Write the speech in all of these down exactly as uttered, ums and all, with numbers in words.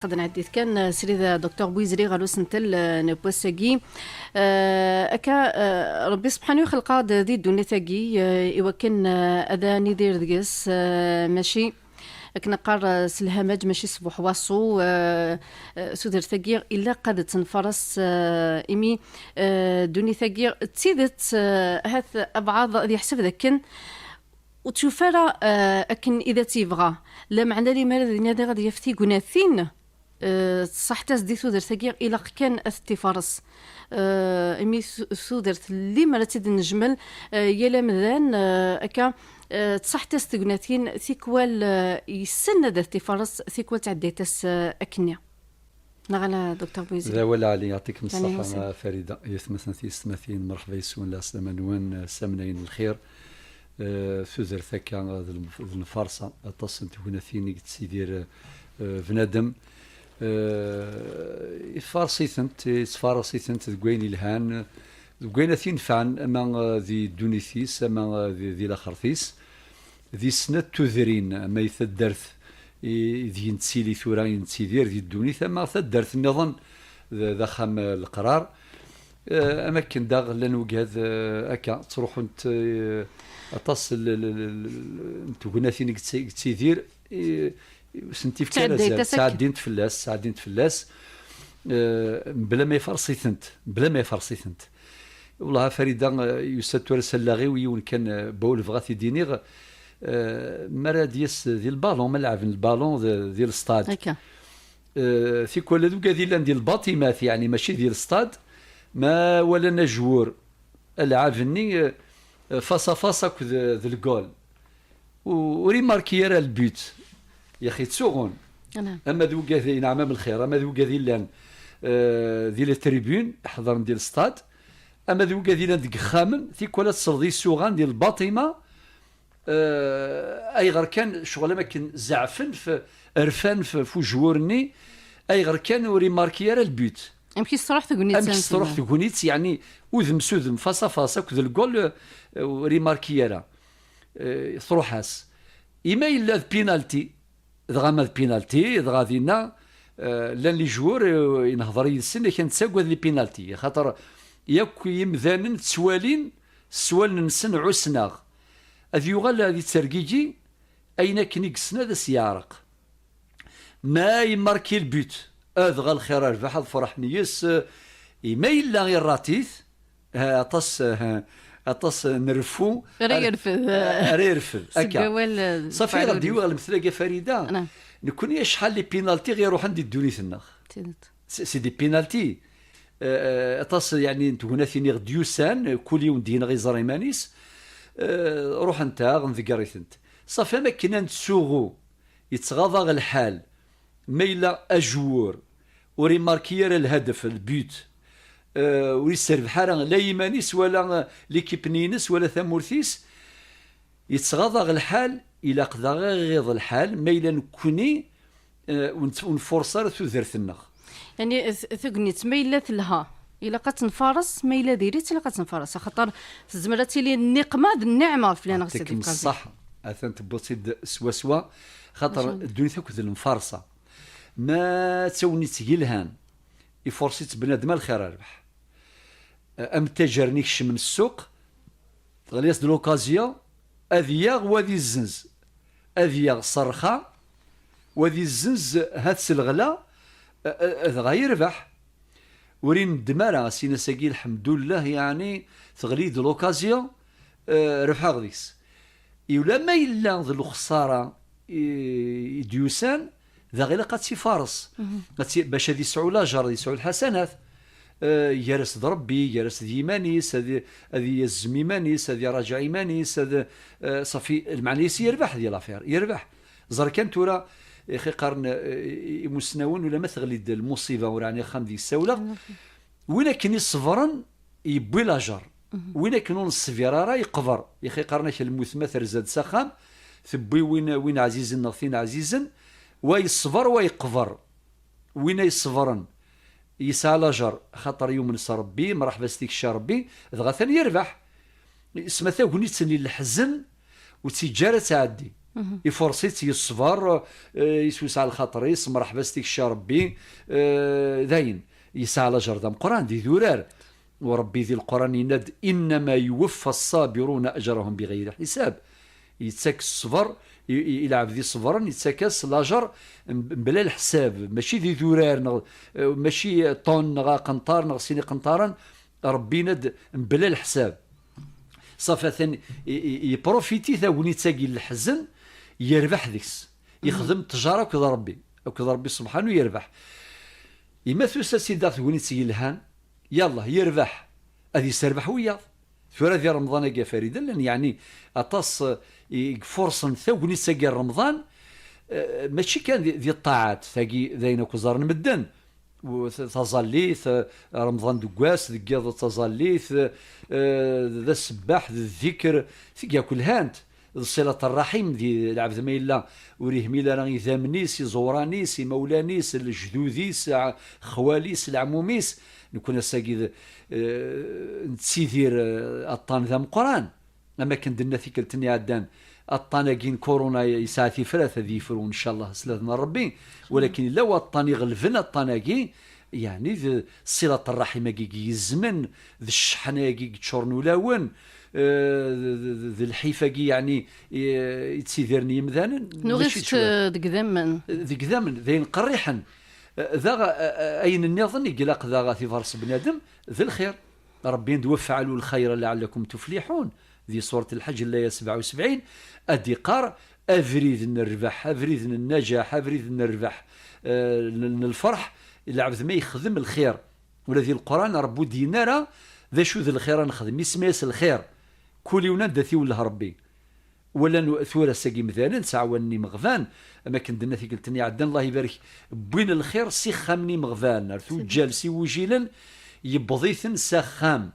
Ad nɛeddit kan, eh, srid, eh, Docteur Bouizri ɣer usentel, eh, n wass-agi. Eh, akka, eh, Ṛebbi subḥanahu ixleq-aɣ-d di ddunit-agi, eh, iwakken, eh, ad nidir deg-s, eh, mačči akken qqar, eh, s lhamaǧ, mačči s buḥwaṣu, eh, eh, tudert-agi ilaq ad tt-nfaṛes, eh, imi, eh, ddunit-agi d tidet, eh, ahat abɛaḍ ad yeḥseb d akken ur tt-yufi ara, eh, akken i d at-yebɣa. Lameɛna limer ad inadi ad yaf tignatin, eh, tṣaḥt-as di tudert-agi, ilaq kan ad t-ifaṛes. Eh, imi tu-, tudert limer ad tt-id-nejmel, eh, yal amdan, eh, akka, eh, tṣaḥt-as tegnatin, tikwal, eh, yessen ad t-ifaṛes, tikwal tɛedday-as, eh, akkenni. Neɣ ala, Docteur Bouizri? D awal ɛali, yɛṭikem ṣṣeḥḥa, Farida. Yetmaten tiyessetmatin, mṛeḥba yes-wen, lɛeslama-nwen, eh, samnayen lxir. Eh, tudert akka d lm-, d lfarṣa, aṭas n tegnatin i yettidir, eh, bnadem. Eh, ifaṛes-itent, yettfaṛas-itent deg wayen ilhan, deg wayen ad t-inefɛen, ama, eh, di ddunit-is, ama, eh, di, di laxert-is. Di snat tudrin, ama i taddart i, ideg nettili tura, i nettidir di ddunit, ama taddart nniḍen d, d axxam, eh, leqrar. Eh, am akken daɣ llan wigad, eh, akka, ttruḥunt, eh, aṭas l-, l-, l-, l-, n tegnatin i yetti-, yettidir, eh, ur sent-ifka ara azal, ttɛeddint fell-as, ttɛeddint fell-as, eh, mebla ma ifaṛes-itent, mebla ma ifaṛes-itent. Wellah a Farida, eh, yusa-d tura s allaɣ-iw yiwen kan, eh, n wawal bɣiɣ ad t-id-iniɣ, eh, mi ara d-yas di lbalon, ma leɛben lbalon d, di lestad. Akka. Eh, tikwal d wigad yellan di lbaṭimat, yeɛni mačči di lestad, ma walan ajwur, alɛab-nni, eh, face à face akked, eh, d lgol. U-, ur imarki ara lbut. Yaxi ttsuɣun. Ama d wigad, inɛam am lxir, ama d wigad yellan, eh, di la tribune, ḥeḍren di lestad, ama d wigad yellan deg yexxamen, tikwal ad tesleḍ isuɣan di lbaṭima, eh, ayɣer kan, ccɣel am akken zeɛfen, f-, rfan f-, f ujwur-nni, ayɣer kan ur imarki ara lbut. Amek i s-truḥ tegnit? Amek i s-truḥ tegnit, yeɛni udem s udem, face à face, akked lgol, eh, ur imarki ara. Eh, truḥ-as. Ima yella d penalty, dɣa ma d penalty, dɣa dinna, eh, llan les joueurs, eh, inehḍer yid-sen, akken ttagad les penalty, axaṭer yakk yimdanen ttwalin s wallen-nsen ɛussen-aɣ. Ad yuɣal ad yettergigi, ayen akken i yessen ad as-yeɛreq. Ma imarki lbut, adɣa lxir a rrbeḥ, ad ferḥen yes-s, ima yella irrat-it, ha, aṭas, ha, aṭas n reffu. Ara yerfed. Ara yerfed, seg akka. Wawal, eh, ṣafi, ɣer diwa ɣer lemtel-agi a Farida. Nekkni acḥal les penalty ɣ-iruḥen di ddunit-nneɣ. C'est, c'est des penalty. Eh, eh, aṭas, yeɛni, n tegnatin i ɣ-d-yusan, kul yiwen d-yenɣa iẓra iman-is, eh, ruḥent-aɣ, nḍegger-itent. Ṣafi, am akken ad nettsuɣu, yettɣaḍ-aɣ lḥal, ma yella ajwur ur imarki ara lhadef, lbut, eh, ur yesserbeḥ ara la iman-is, wala, eh, l'équipe-nni-ines, wala tamurt-is, yettɣaḍ-aɣ lḥal, ilaq daɣ ad iɣiḍ lḥal, ma yella nekkni, eh, ur nett-, ur nfurṣ ara tudert-nneɣ. Yeɛni, t-, tagnit, ma yella telha, ilaq ad tt-nfaṛes, ma yella diri-tt, ilaq ad tt-nfaṛes. Axaṭer tezmer ad tili nniqma d nniɛma ɣef fell-aneɣ, Sidi Lqazi. Ṣṣeḥ, atan tewwiḍ-tt-id swaswa, xaṭer ddunit akk d lemfaṛṣa. Ma d tagnit yelhan, ifuṛes-itt bnadem a lxir a rrbeḥ. Eh, am ttaǧer-nni ikecmen ssuq, teɣli-as-d l'occasion, ad yaɣ wa ad izzenz, ad yaɣ s rrxa, wa ad izzenz hat s leɣla, eh, eh, dɣa yerbeḥ. Ur ineddem ara, as-in ass-agi, lḥemdullah, yeɛni teɣli-d l'occasion, eh, rebḥeɣ deg-s. Iwla ma yella d lexsara i, i d-yusan, daɣ ilaq ad tt-ifaṛes. Ad tt-i-, bac ad yesɛu lajer, ad yesɛu lḥasanat. Eh, gar-as d Ṛebbi, gar-as d yiman-is, ad i-, ad yazzem iman-is, ad iraǧeɛ iman-is, ad, eh, ṣafi, lmeɛna-is yerbeḥ di l'affaire, yerbeḥ. Ẓer kan tura, ixi qqaren, eh, imusnawen, ulamma teɣli-d lmuṣiba, ur ɛni axxam deg ssawleɣ. Win akken iṣebren, yewwi lajer. Win akken ur neṣbir ara, yeqber. Ixi qqaren-ak lmut ma terza-d s axxam, tewwi win, win ɛzizen neɣ tin ɛzizen, wa yeṣber, wa yeqber. Win ay iṣebren, yesɛa lajer, xaṭer yumen s Ṛebbi, mṛeḥba s tikci Ṛebbi, dɣa atan yerbeḥ. Isma tagnit-nni n leḥzen, ur tt-iǧǧa ara ad tɛeddi. Ifuṛes-itt, yeṣber, eh, yeswesɛa lxaṭer-is, mreḥba s tikci Ṛebbi, eh, dayen, yesɛa lajer d ameqqran, d idurar. U Ṛebbi di Leqran yenna-d: "Innama yuweffa ṣṣabiruna ajrahum biɣayri ḥisab." Yettak ṣṣber i, i, i lɛebd iṣebren, yettak-as lajer m-, mebla leḥsab, mačči d idurar, neɣ, eh, mačči ṭun, neɣ aqenṭar, neɣ sin iqenṭaren, Ṛebbi yenna-d mebla leḥsab. Ṣafi atan i, i, yeprofiti tagnit-agi n leḥzen, yerbeḥ deg-s. Yexdem ttjara akked Ṛebbi, akked Ṛebbi subḥanu yerbeḥ. Ima tusa-tt-id daɣ tegnit yelhan, yallah, yerbeḥ. Ad yesserbeḥ wiyaḍ. Tura di Remḍan-agi, a Farida, llan yeɛni aṭas, eh, i, i ifuṛsen tagnit-agi n Remḍan, eh, mačči kan di, di ṭṭaɛat, tagi d ayen akk ẓerren medden. U t-, taẓallit, eh, Remḍan deg wass, deg yiḍ d taẓallit, eh, d asebbaḥ, d ddikr, tigi akk lhant. D ṣilat ṛṛaḥim di lɛebd ma yella ur ihmil ara idammen-is, iẓewran-is, imawlan-is, lejdud-is, a-, xwal-is, leɛmum-is. Nekkni ass-agi d, eh, nettidir, eh, aṭṭan d ameqqran. Am akken d-nenna tikkelt-nni iɛeddan, aṭṭan-agi n kuruna yesɛa tifrat, ad yefru, ncallah, s laden n Ṛebbi. Walakin yella waṭṭan iɣelben aṭṭan-agi, yeɛni d ṣilat ṛṛaḥim-agi i yezmen, d cceḥna-agi i yeččuren ulawen, eh, d, d, d, d lḥif-agi, yeɛni, i, i yettidiren yimdanen, mačči d cwiṭ. Nuɣ-it, eh, deg idammen. Deg idammen, d ayen qerriḥen. Eh, daɣ, eh, eh, ayen nniḍen i ilaq daɣ ad t-iḍer s bnadem, d lxir. Ṛebbi yenna-d: "Wafɛalu lxayra laɛallakum tufliḥun", di surat Lḥaǧ, laya sebɛa u sebɛin, ad d-iqqar abrid n rrbeḥ, abrid n nnaǧaḥ, abrid n rrbeḥ, eh, n, n lferḥ, lɛebd ma yexdem lxir. Ula di Leqran, Ṛebbi ur d-yenna ara d acu d lxir ad nexdem, isma-yas lxir. Kul yiwen anda t-iwelleh Ṛebbi. Wala nu-, tura ass-agi imdanen ttɛawanen imeɣban, am akken d-nenna tikkelt-nni iɛeddan, Allah ibarek, wwin lxir s ixxamen imeɣban, ar tuǧǧal s igujilen, yewweḍ-iten s axxam,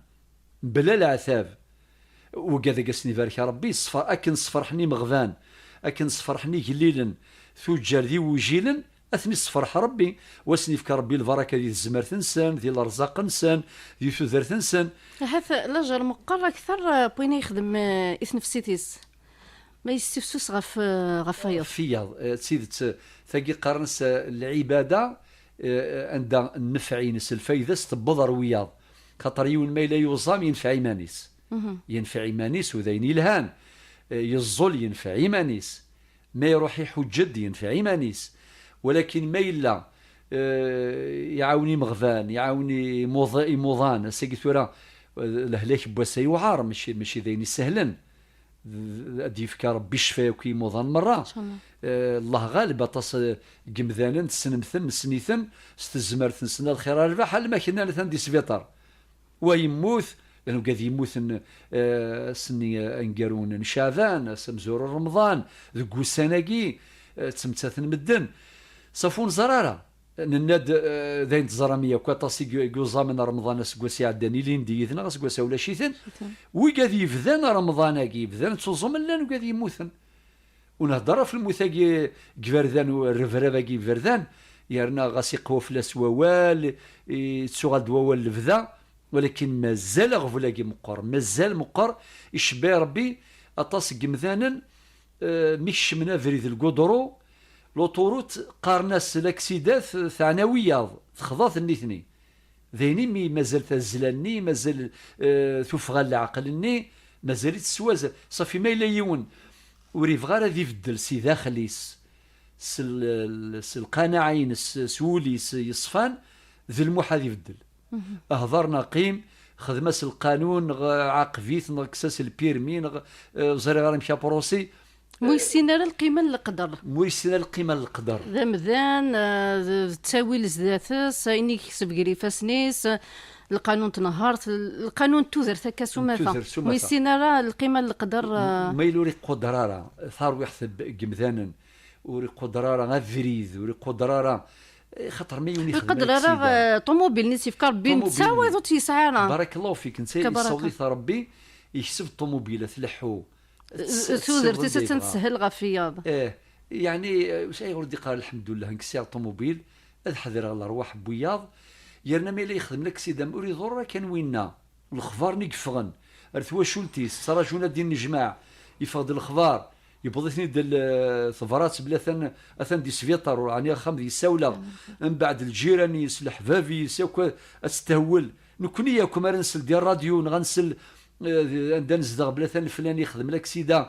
mebla leɛtab. Wigad-agi ad sen-ibarek Ṛebbi, ṣfa-, akken sferḥen imeɣban, akken sferḥen igellilen, tuǧǧal d igujilen, ad ten-isferḥ Ṛebbi, wa sen-ifka Ṛebbi lbaraka di tezmert-nsen, di lerẓaq-nsen, di tudert-nsen. Ahat lajer meqqer akter, eh, n wayen yexdem, eh, i tnefsit-is. Ma yessifsus ɣef, eh, ɣef wayeḍ. Ɣef wiyaḍ, eh, d tidet, eh, tagi qqaren-as, eh, lɛibada, eh, anda nnfeɛ-ines, lfayda-s tewweḍ ar wiyaḍ. Xaṭer yiwen ma yella yuẓam, yenfeɛ iman-is. Yenfeɛ iman-is, u d ayen yelhan. Eh, yeẓẓul, yenfeɛ iman-is. Ma iruḥ iḥuǧǧ-d, yenfeɛ iman-is. Walakin ma yella, eh, iɛawen imeɣban, iɛawen imuḍ-, imuḍan, ass-agi tura, eh, lehlak n wass-a yewɛer, mačči, mačči d ayen isehlen. D-, d-, ad d-yefk Ṛebbi ccfa akk i imuḍan merra. Ncallah. Eh, Allah ɣaleb, aṭas, eh, n yemdanen tessnem-ten, nessen-iten, s tezmert-nsen, a lxir a rrbeḥ, alma kra atan di sbiṭar. Wa yemmut, llan wigad yemmuten, eh, ass-nni, eh, aneggaru n Caɛban, ass amezwaru n Remḍan, deg wussan-agi, eh, ttmettaten medden. Ṣafi ur neẓri ara. Nenna-d, eh, d ayen teẓram yakk, aṭas i yu-, i yuẓamen Remḍan aseggas iɛeddan, ilindi yid-neɣ, aseggas-a ulac-iten. Wigad yebdan Remḍan-agi, yebdan ttuẓumen, llan wigad yemmuten. Ur nhedder ɣef lmut-agi n yiberdan, u rrebrab-agi n yiberdan, yerna ɣas iqwa fell-as wawal, i-, yettuɣal-d wawal lebda, walakin mazal aɣbel-agi meqqer, mazal meqqer, icebba Ṛebbi aṭas n yemdanen, eh, mi kecmen abrid n lgudru, l'autoroute, qqaren-as laksidat, teɛna wiyaḍ, texḍa-ten nitni. D ayen imi mazal tazzla-nni, mazal, eh, tuffɣa n leɛqel-nni, mazal-itt s wazal. Ṣafi ma yella yiwen ur yebɣi ara ad ibeddel si daxel-is, s l-, s lqanaɛa-ines, s wul-is yeṣfan, d lmuḥ ad ibeddel. Hḍer neɣ qqim, xdem-as lqanun, neɣ ɛaqeb-it, neɣ kkes-as lpirmi, neɣ, eh, ẓriɣ ara amek apṛusi. Mu yessin ara lqima n leqder. Mu yessin ara lqima n leqder. D amdan, eh, d, d ttawil zdat-s, ayen i yekseb gar ifassen-is, lqanun n tnehhart, lqanun n tudert akka s umata. Tudert s umata. Mu yessin ara lqima n leqder, eh, ma yella ur iquder ara tarwiḥt n yemdanen, ur iquder ara abrid, ur iquder ara, eh, xaṭer ma yiwen ixdem iquder ara, aksida. Eh, ṭumubil-nni s yefka Ṛebbi, netta wayeḍ ur tt-yesɛi ara. Barakallahu fik, netta yessawḍ-it Ṛebbi, yekseb ṭumubil, ad tleḥḥu. Tudert-is ad tt-teshel ɣef wiyaḍ. Eh, yeɛni, eh, ayɣer ur d-iqqar: "Lḥemdullah, nekk sɛiɣ ṭumubil, ad ḥedreɣ lerwaḥ n wiyaḍ." Yerna ma yella yexdem laksida, ur iḍurr ara kan winna. Lexbar-nni yeffɣen ar twacult-is, ttraǧun ad d-innejmaɛ, yeffeɣ-d lexbar, Yewweḍ-iten-id l-, tebrat belli atan, atan di sbiṭar, ur ɛni axxam di sawla. Mbeɛd lǧiran-is, leḥbab-is, akk ad testehwel. Nekni akk mi ara nsel di ṛṛadyu neɣ ad nsel, eh, anda nezdeɣ belli atan leflani yexdem laksida,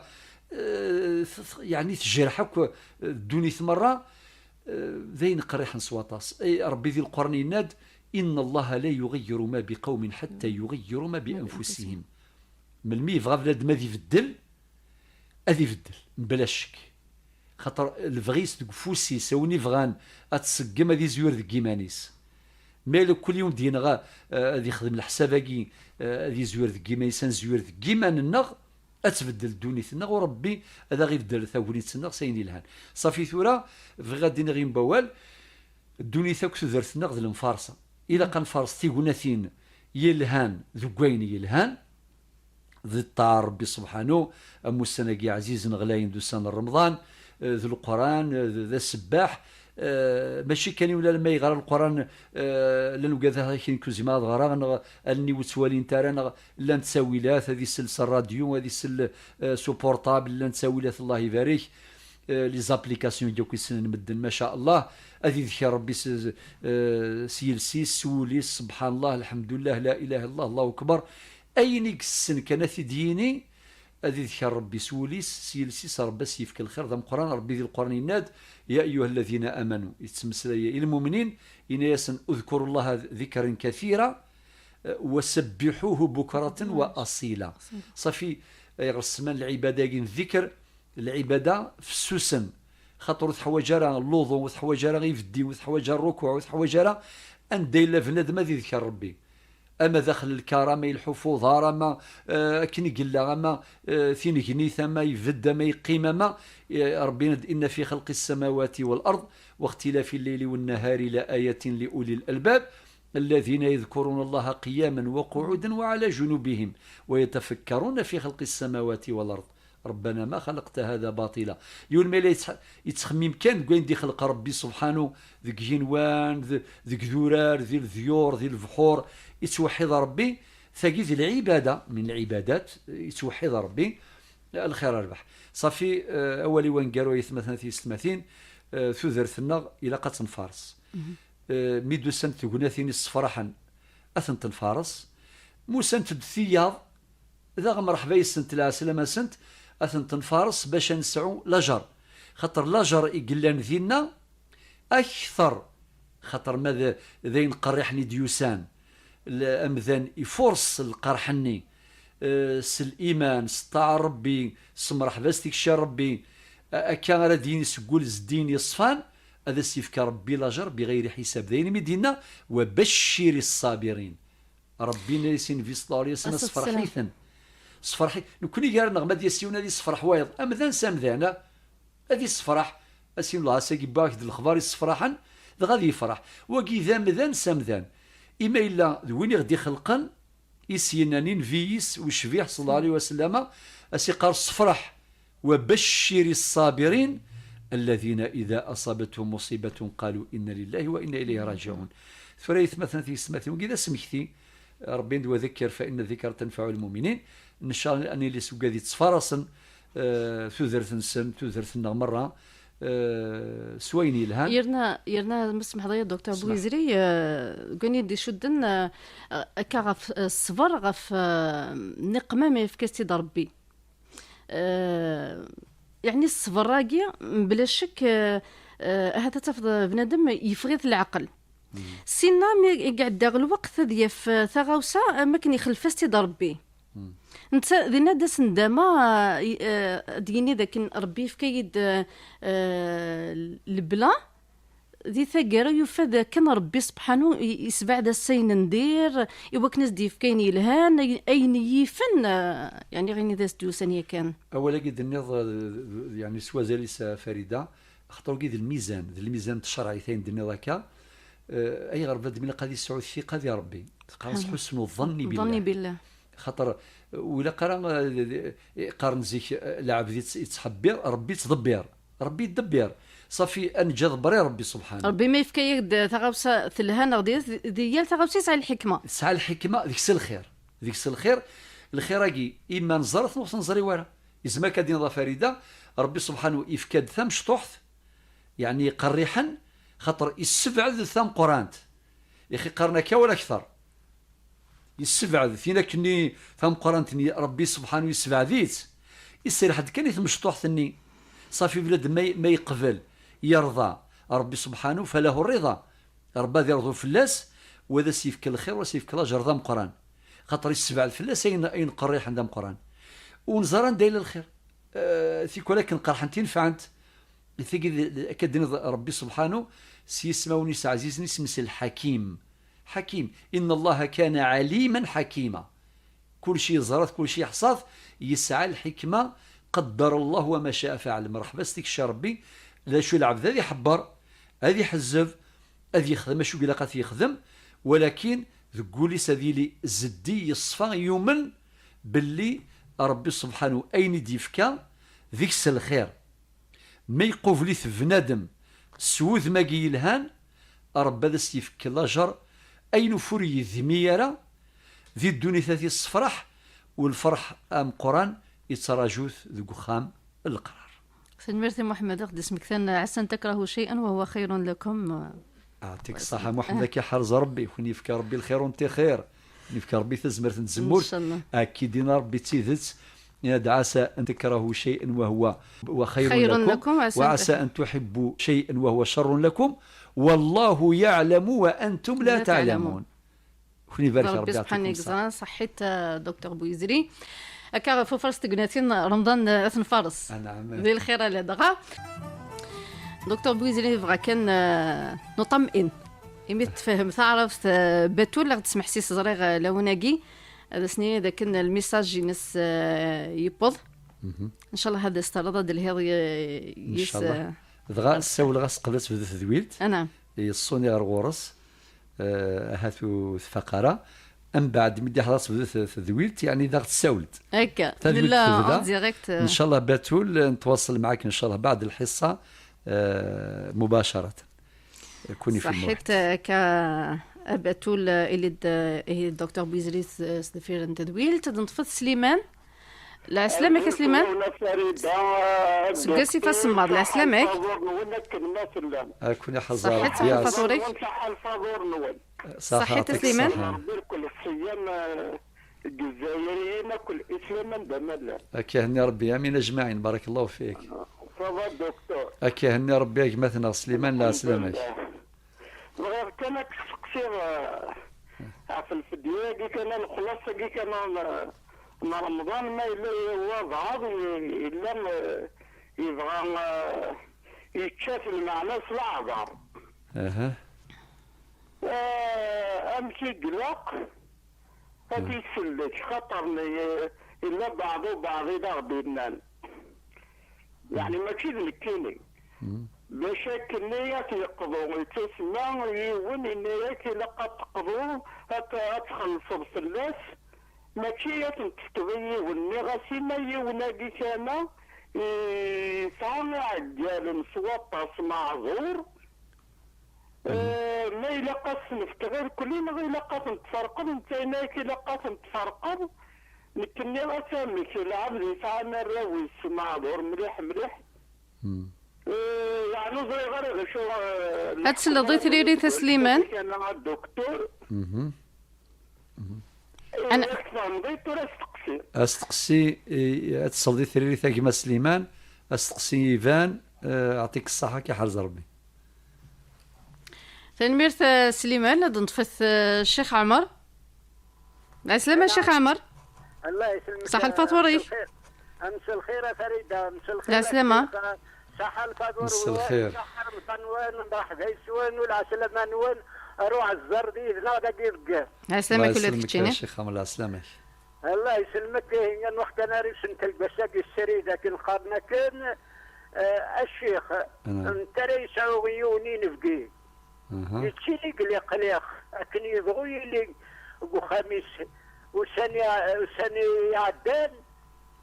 eh, t-, t-, yeɛni tejreḥ akk, eh, ddunit merra. Eh, d ayen qerriḥen s waṭas. Eh, Ṛebbi di Lqur'an yenna-d: "Inna Allaha la yuɣayyiru ma bi qawmin ḥatta yuɣayyiru ma bi anfusihim." Melmi yebɣa bnadem ad ibeddel, ad ibeddel, mebla ccek. Xaṭer lebɣi-s deg ufus-is, a win ibɣan ad tṣeggem, ad izwir deg yiman-is. Ma yella kul yiwen d-yenɣa, eh, ad ixdem leḥsab-agi, eh, ad izwir deg yiman-is, ad nezwir deg yiman-nneɣ, ad tbeddel ddunit-nneɣ, u Ṛebbi ad aɣ-ibeddel tagnit-nneɣ s ayen yelhan. Ṣafi tura, bɣiɣ ad d-iniɣ yiwen wawal, ddunit akk tudert-nneɣ d lemfarṣa. Ilaq ad nfaṛes tignatin yelhan deg wayen yelhan, d ṭṭaɛa n Ṛebbi subḥanu, am ussan-agi ɛzizen ɣlayen d ussan n Remḍan, eh, d Leqran, eh, d, d asebbaḥ, eh, mačči kan i wala ma yeɣra Leqran, eh, llan ugad akin kuzima ad ɣraɣ, neɣ allen-iw ur ttwalint ara, neɣ llan ttawilat, ad isel s ṛṛadyu, ad isel, eh, s uportable, llan ttawilat, Allah ibarek, eh, les applications yakk i ssnen medden, maca Allah, ad idker Ṛebbi s, eh, s yiles-is, s wul-is, subḥan Allah, lḥemdullah, la ilaha illallah, Allahu akbar, ayen i yessen kan ad t-id-yini, ad idker Ṛebbi s wul-is, s yiles-is, Ṛebbi ad s-yefk lxir d ameqqran. Ṛebbi di Lqur'an yenna-d: "Ya ayyuha alladhina amanu", yettmeslay i lmumnin, yenna-yasen: "Udkuru Llaha dikran kathira, eh, wa sabbiḥuhu bukratan wa asila." Ṣafi, ayɣer sman lɛibada-agi n dikr, lɛibada fessusen, xaṭer ur teḥwaǧ ara luḍu, ur teḥwaǧ ara ibeddi, ur teḥwaǧ ara rrukuɛ, ur teḥwaǧ ara anda yella bnadem ad idker Ṛebbi. Ama daxel lkar, ama i lḥufuḍar, ama, eh, akken i yella, ama, eh, tingnit, ama ibedd, ama yeqqim, ama, eh, Ṛebbi yenna-d: "Inna fi xalqi ssamawati wal ard wa ixtilafi llayli wan nahari la ayatin li ulil albab, alladhina yadhkuruna Allaha qiyaman wa qu'udan wa ala junubihim wa yatafakkaruna fi xalqi ssamawati wal ard." Rabbana ma xalaqta hada batila. Yiwen ma yella yettx-, yettxemmim kan deg wayen d-ixleq Ṛebbi subḥanu, deg yigenwan, d-, deg idurar, di leḍyur, di lebḥur, yettweḥḥid Ṛebbi, tagi d lɛibada, min lɛibadat, yettweḥḥid Ṛebbi, lxir rrbeḥ. Ṣafi, eh, awal-iw aneggaru ay atmaten, a tiyessetmatin, eh, tudert-nneɣ ilaq ad tt-nfaṛes. Eh, mi d-usant tegnatin issefraḥen, ad tent-nfaṛes. Ma usant-d tiyaḍ, daɣ mreḥba yis-sent, lɛeslama-sent, ad tent-nfaṛes bac ad nesɛu lajer. Xaṭer lajer i yellan dinna akter, xaṭer ma d, d ayen qerriḥen i d-yusan, l-, amdan ifuṛes lqerḥ-nni, eh, s liman, s ṭṭaɛa n Ṛebbi, s mreḥba s tikci n Ṛebbi, a-, akka ara d-yini seg wul zeddin yeṣfan, ad as-yefk Ṛebbi lajer biɣayri ḥisab. D ayen mi d-yenna: "Wa baccir ṣṣabirin." Ṛebbi yenna-yas i Nnbi ṣella Llahu ɛalayhi wa sallam: "Ṣṣefreḥ-iten." Ṣṣefreḥ-, nekni gar-nneɣ ma d-yas yiwen ad issefreḥ wayeḍ, amdan s amdan, a, ad issefreḥ. Asin lɣas-agi wwiɣ-ak-d lexbar issefraḥen, dɣa ad yefreḥ. Wagi d amdan s amdan. Ima yella d win i ɣ-d-ixelqen, i s-yennan i Nnbi-is ucbiḥ, ṣella Llahu ɛalayhi wa sallam, a s-iqqar: "Ṣṣefreḥ." "Wa baccir ṣṣabirin, alladhina idha aṣabathum muṣibatun qalu inna lillahi wa inna ilayhi raǧiɛun." Tura, ay atmaten, a tiyessetmatin, wagi d asmekti. Ṛebbi yenna-d: "Wa dhakkir fa inna dhikra tanfaɛu lmuminin." Ncallah ad nili seg wigad yettfaraṣen, eh, tudert-nsen, tudert-nneɣ merra, eh, s wayen yelhan. Yerna, yerna, ma tsemḥeḍ-iyi, Docteur Bouizri, eh, deg wayen i d-icudden, eh, akka ɣef, eh, ṣṣber, ɣef, eh, nniqma ma yefka-tt-id Ṛebbi. Eh, yeɛni ṣṣber-agi, mebla ccek, eh, eh, ahat ad tafeḍ bnadem yeffeɣ-it leɛqel. Sinna mi i iɛedda lweqt ad yaf, eh, taɣawsa, am akken ixlef-as-tt-id Ṛebbi. Netta dinna d asendama, eh, i-, eh, ad d-yini dakken Ṛebbi yefka-yi-d, eh, eh, lebla, di taggara yufa-d akken Ṛebbi subḥanu i-, isbeɛd-as ayen n dir, i wakken ad s-d-yefk ayen yelhan, ay-, ayen yifen, eh, yeɛni ayen i d as-d-yusan yakan. Awal-agi d-tenniḍ, eh, yeɛni s wazal-is, a Farida, axaṭer wagi d lmizan, d lmizan n tcerɛit ayen d-tenniḍ akka, eh, ayɣer bnadem ilaq ad yesɛu thiqa di Ṛebbi? Teqqar-as: "Ḥusnu ḍanni billah." Ḍanni billah. Xaṭer, eh, ur ilaq ara, eh, qqaren zik, eh, lɛebd itt-, ittḥebbir, Ṛebbi ittḍebbir. Ṛebbi ittḍebbir. Ṣafi, ad neǧǧ aḍebber i Ṛebbi subḥanu. Ṛebbi ma yefka-yak-d taɣawsa telha neɣ d, di yal taɣawsa yesɛa lḥikma. Tesɛa lḥikma, deg-s lxir. Deg-s lxir, lxir-agi, ima neẓra-t neɣ ur t-neẓri wara. Yezmer akka ad d-yiniḍ a Farida, Ṛebbi subḥanu ifka-d tamecṭuḥt, yeɛni qerriḥen, xaṭer issebɛed tameqqrant. Ixi qqaren akka wala akter. Issebɛed tin akkenni tameqqrant-nni, Ṛebbi subḥanu issebɛed-itt. Iserreḥ-d kan i tmecṭuḥt-nni. Ṣafi bnadem ma, ma yeqbel, yerḍa, Ṛebbi subḥanu falahu rriḍa. Ṛebbi ad irḍu fell-as, u ad as-yefk lxir, u ad as-yefk lajer d ameqqran. Xaṭer issebɛed fell-as ayen, ayen qerriḥen d ameqqran. Ur neẓri anda yella lxir. Eh, tikwal akken qerḥent i nefɛent. Tigi d, d, akka d-nid Ṛebbi subḥanu, s yismawen-is ɛzizen, isem-is Lḥakim. Ḥakim. Inna Allaha kana ɛaliman ḥakima. Kulci yeẓra-t, kulci yeḥṣa-t, yesɛa lḥikma, qaddara Llahu wa ma ca'a faɛal. Mreḥba s tikci Ṛebbi, d acu lɛebd ad iḥebber, ad iḥezzeb, ad yexdem acu i ilaq ad t-yexdem, walakin deg wul-is ad yili zeddi, yeṣfa, yumen belli Ṛebbi subḥanu ayen i d-yefka deg-s lxir. Ma iqubel-it bnadem s wudem-agi yelhan, Ṛebbi ad as-yefk lajer, ayen ufur yedmi ara, di ddunit ad t-yessefreḥ, u lferḥ ameqqran yettraǧu-t deg uxxam n leqrar. Tanemmirt i Muḥemmed i ɣ-d-ismektan, عسى أن تكرهوا شيئا وهو خير لكم. Ɛṭik ṣṣaḥa Muḥemmed, ad k-iḥrez Ṛebbi, ad ken-yefk Ṛebbi lxir u nti xir, ad k-yefk Ṛebbi tazmert n tzemmurt. Inchallah. Ad k-id-ini Ṛebbi d tidet, yenna-d: عسى أن تكرهوا شيئا وهو، وخير لكم، وعسى أن تحبوا شيئا وهو شر لكم، والله يعلم وأنتم لا تعلمون. Ad ken-ibarek Ṛebbi, Ṛebbi yeɛṭikum ṣṣaḥa. Yeẓran. Ṣaḥit, eh, Docteur Bouyzri. Akka ɣef ufres tegnatin Remḍan, eh, ad t-nfares. Anɛam. Di lxir ala dɣa. Docteur Bouyzri, nebɣa kan, eh, nuṭam'in. Imi tfehhem taɛrabt, eh, Batul, la ɣ-d-tesmeḥsis, ẓriɣ, eh, lawan-agi, ad as-nini d akken lmisaj-ines, eh, yewweḍ. Mhm. Inchallah ad as-terreḍ ad d-telhiḍ y-, yis-, Inchallah. Eh, dɣa ssawleɣ-as qbel ad tebdu tedwilt. Anɛam. Yeṣṣuni ɣer ɣur-s. Eh, ahat ur tfaq ara. Mbeɛd mi d-iḥḍer tebda t-, tedwilt, yeɛni daɣ tessawel-d. Akka, tedwilt nella tebda en direct, eh. Inchallah Batul, eh, netwaṣel معاك inchallah بعد الحصة, eh, مباشرة. Kuni fi lweqt. Ṣaḥit, eh, akka, a Batul, eh, ili-d, eh, ihi Docteur Bouyzri s, s deffir n tedwilt, ad neṭṭef Sliman. Lɛeslama-k a Sliman. Lɛeslama-k a Farida, seg wasif asemmaḍ, lɛeslama-k. Lfaḍur-nwen akken ma tellam. Ad ken-iḥaẓer Ṛebbi. Ṣaḥit, ṣaḥa lfaḍur-ik. Ṣaḥa lfaḍur-nwen. Ṣaḥit a Sliman. Ṛebbi lkul ṣṣiyam, eh, deg Izzayriyen akk, islam anda ma llan. Ad k-ihenni Ṛebbi, amin ajmaɛin, barakallahu fik. Ça va, docteur? Ad k-ihenni Ṛebbi a gma-tneɣ Sliman, lɛeslama-k. Bɣiɣ kan ad k-steqsiɣ, eh, ɣef lfedya-agi kan, lexlaṣ-agi kan n, n Remḍan, ma yella walbeɛḍ i-, yella, eh, yebɣa, eh, yečča-t lmeɛna s leɛḍer. Aha. Eh, amek i ilaq ad isellek, xaṭer n-, yella beɛḍ ubeɛḍ i d aɣ-d-innan. Yeɛni mačči d nekkini. Mm. Bac akkenni ad t-yeqḍu, yettusemma yiwen, yenna-yak ilaq ad teqḍu, ad t-, ad txellṣeḍ fell-as, mačči ad ten-tefkeḍ i yiwen. Nniɣ-as, i ma yiwen-agi kana yesɛa iɛeggalen s waṭas, meɛḍur, eh, ma ilaq ad s-nefk irkelli neɣ ilaq ad ten-tferqeḍ, netta yenna-yak ilaq ad ten-tferqeḍ. Nekk nniɣ-as, amek, lɛebd yesɛan arraw-is meɛḍur mliḥ mliḥ. Hmm. Eh, yeɛni ur ẓriɣ ara d acu, eh, ad tesleḍ i tririt a Sliman? Kana a docteur. Mhm. Mhm. Eh, ad k-tfehmeḍ, tura asteqsi. Asteqsi, eh, ad tesleḍ i tririt a gma Sliman, asteqsi iban, eh, yeɛṭik ṣṣaḥa, ad k-iḥrez Ṛebbi. Tanemmirt, eh, Sliman, ad neṭṭfet, eh, Ccix Ɛmer. Ɛeslama, Ccix Ɛmer. Allah yesselmek. Ṣaḥa lfaḍur-ik. Mselxir. Mselxir a Farida, mselxir. Ɛeslama. Ṣaḥa lfaḍur. Mselxir. Ṣaḥa lfaḍur-nwen, mṛeḥba yes-wen, u lɛeslama-nwen, ruḥ ẓer yid-neɣ dagi deg. Ɛeslama-k ula d keččini. Ccix Ɛmer, lɛeslama-k. Allah yesselmek, ihi nnuɣ kan ar isentel bac ad yessrid akken qqaren akken, eh, a ccix, netta ara yesɛu yiwen inebgi. Aha. Yettili deg liqliq, akken yebɣu yili deg uxxam-is, ussan i, ussan i iɛeddan,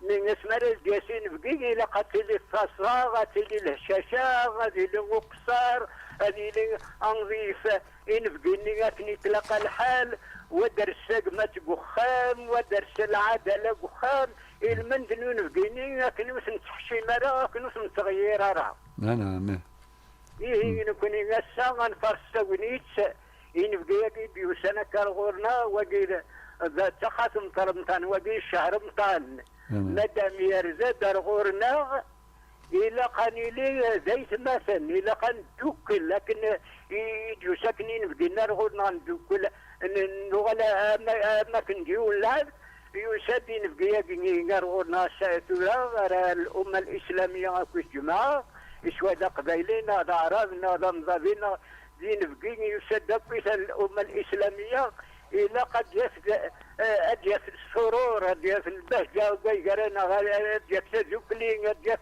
Mi asmi ara d-yas inebgi, ilaq ad tili ttaṣṣa, ad tili lehcaca, ad yili uqeṣṣer, ad yili anḍif inebgi-nni akken itlaq lḥal, wa d-rres agmat deg uxxam, wa d-rres lɛadala deg uxxam, ilmend n unebgi-nni akken ur ten-teḥcim ara, akken ur ten-teɣyir ara. Naɛam. Ihi, nekkni ass-a ad nfaṛes tagnit, inebgi-agi i d-yusan akka ar ɣur-neɣ, wagi d, d taxatemt n Remḍan, wagi d ccehr Remḍan. Madam yerza-d ar ɣur-neɣ, ilaq ad nili d aytmaten, ilaq ad ndukkel, akken i, i d-yusa akken inebgi-nni ar ɣur-neɣ, ndukkel, n-, nuɣal am, am akken d yiwen lɛebd. Yusa-d inebgi-agi ar ɣur-neɣ ass-a tura, ara l'umma l-islamiyya akk i tjemɛeɣ, iswa d aqbayli neɣ d aɛrab neɣ d amḍabi neɣ d inebgi, yusa-d akk i l'umma l-islamiyya, ilaq ad d-yaf, eh, ad d-yaf surur, ad d-yaf lbahǧa, deg gar-aneɣ, ad d-yaf tadukli, ad d-yaf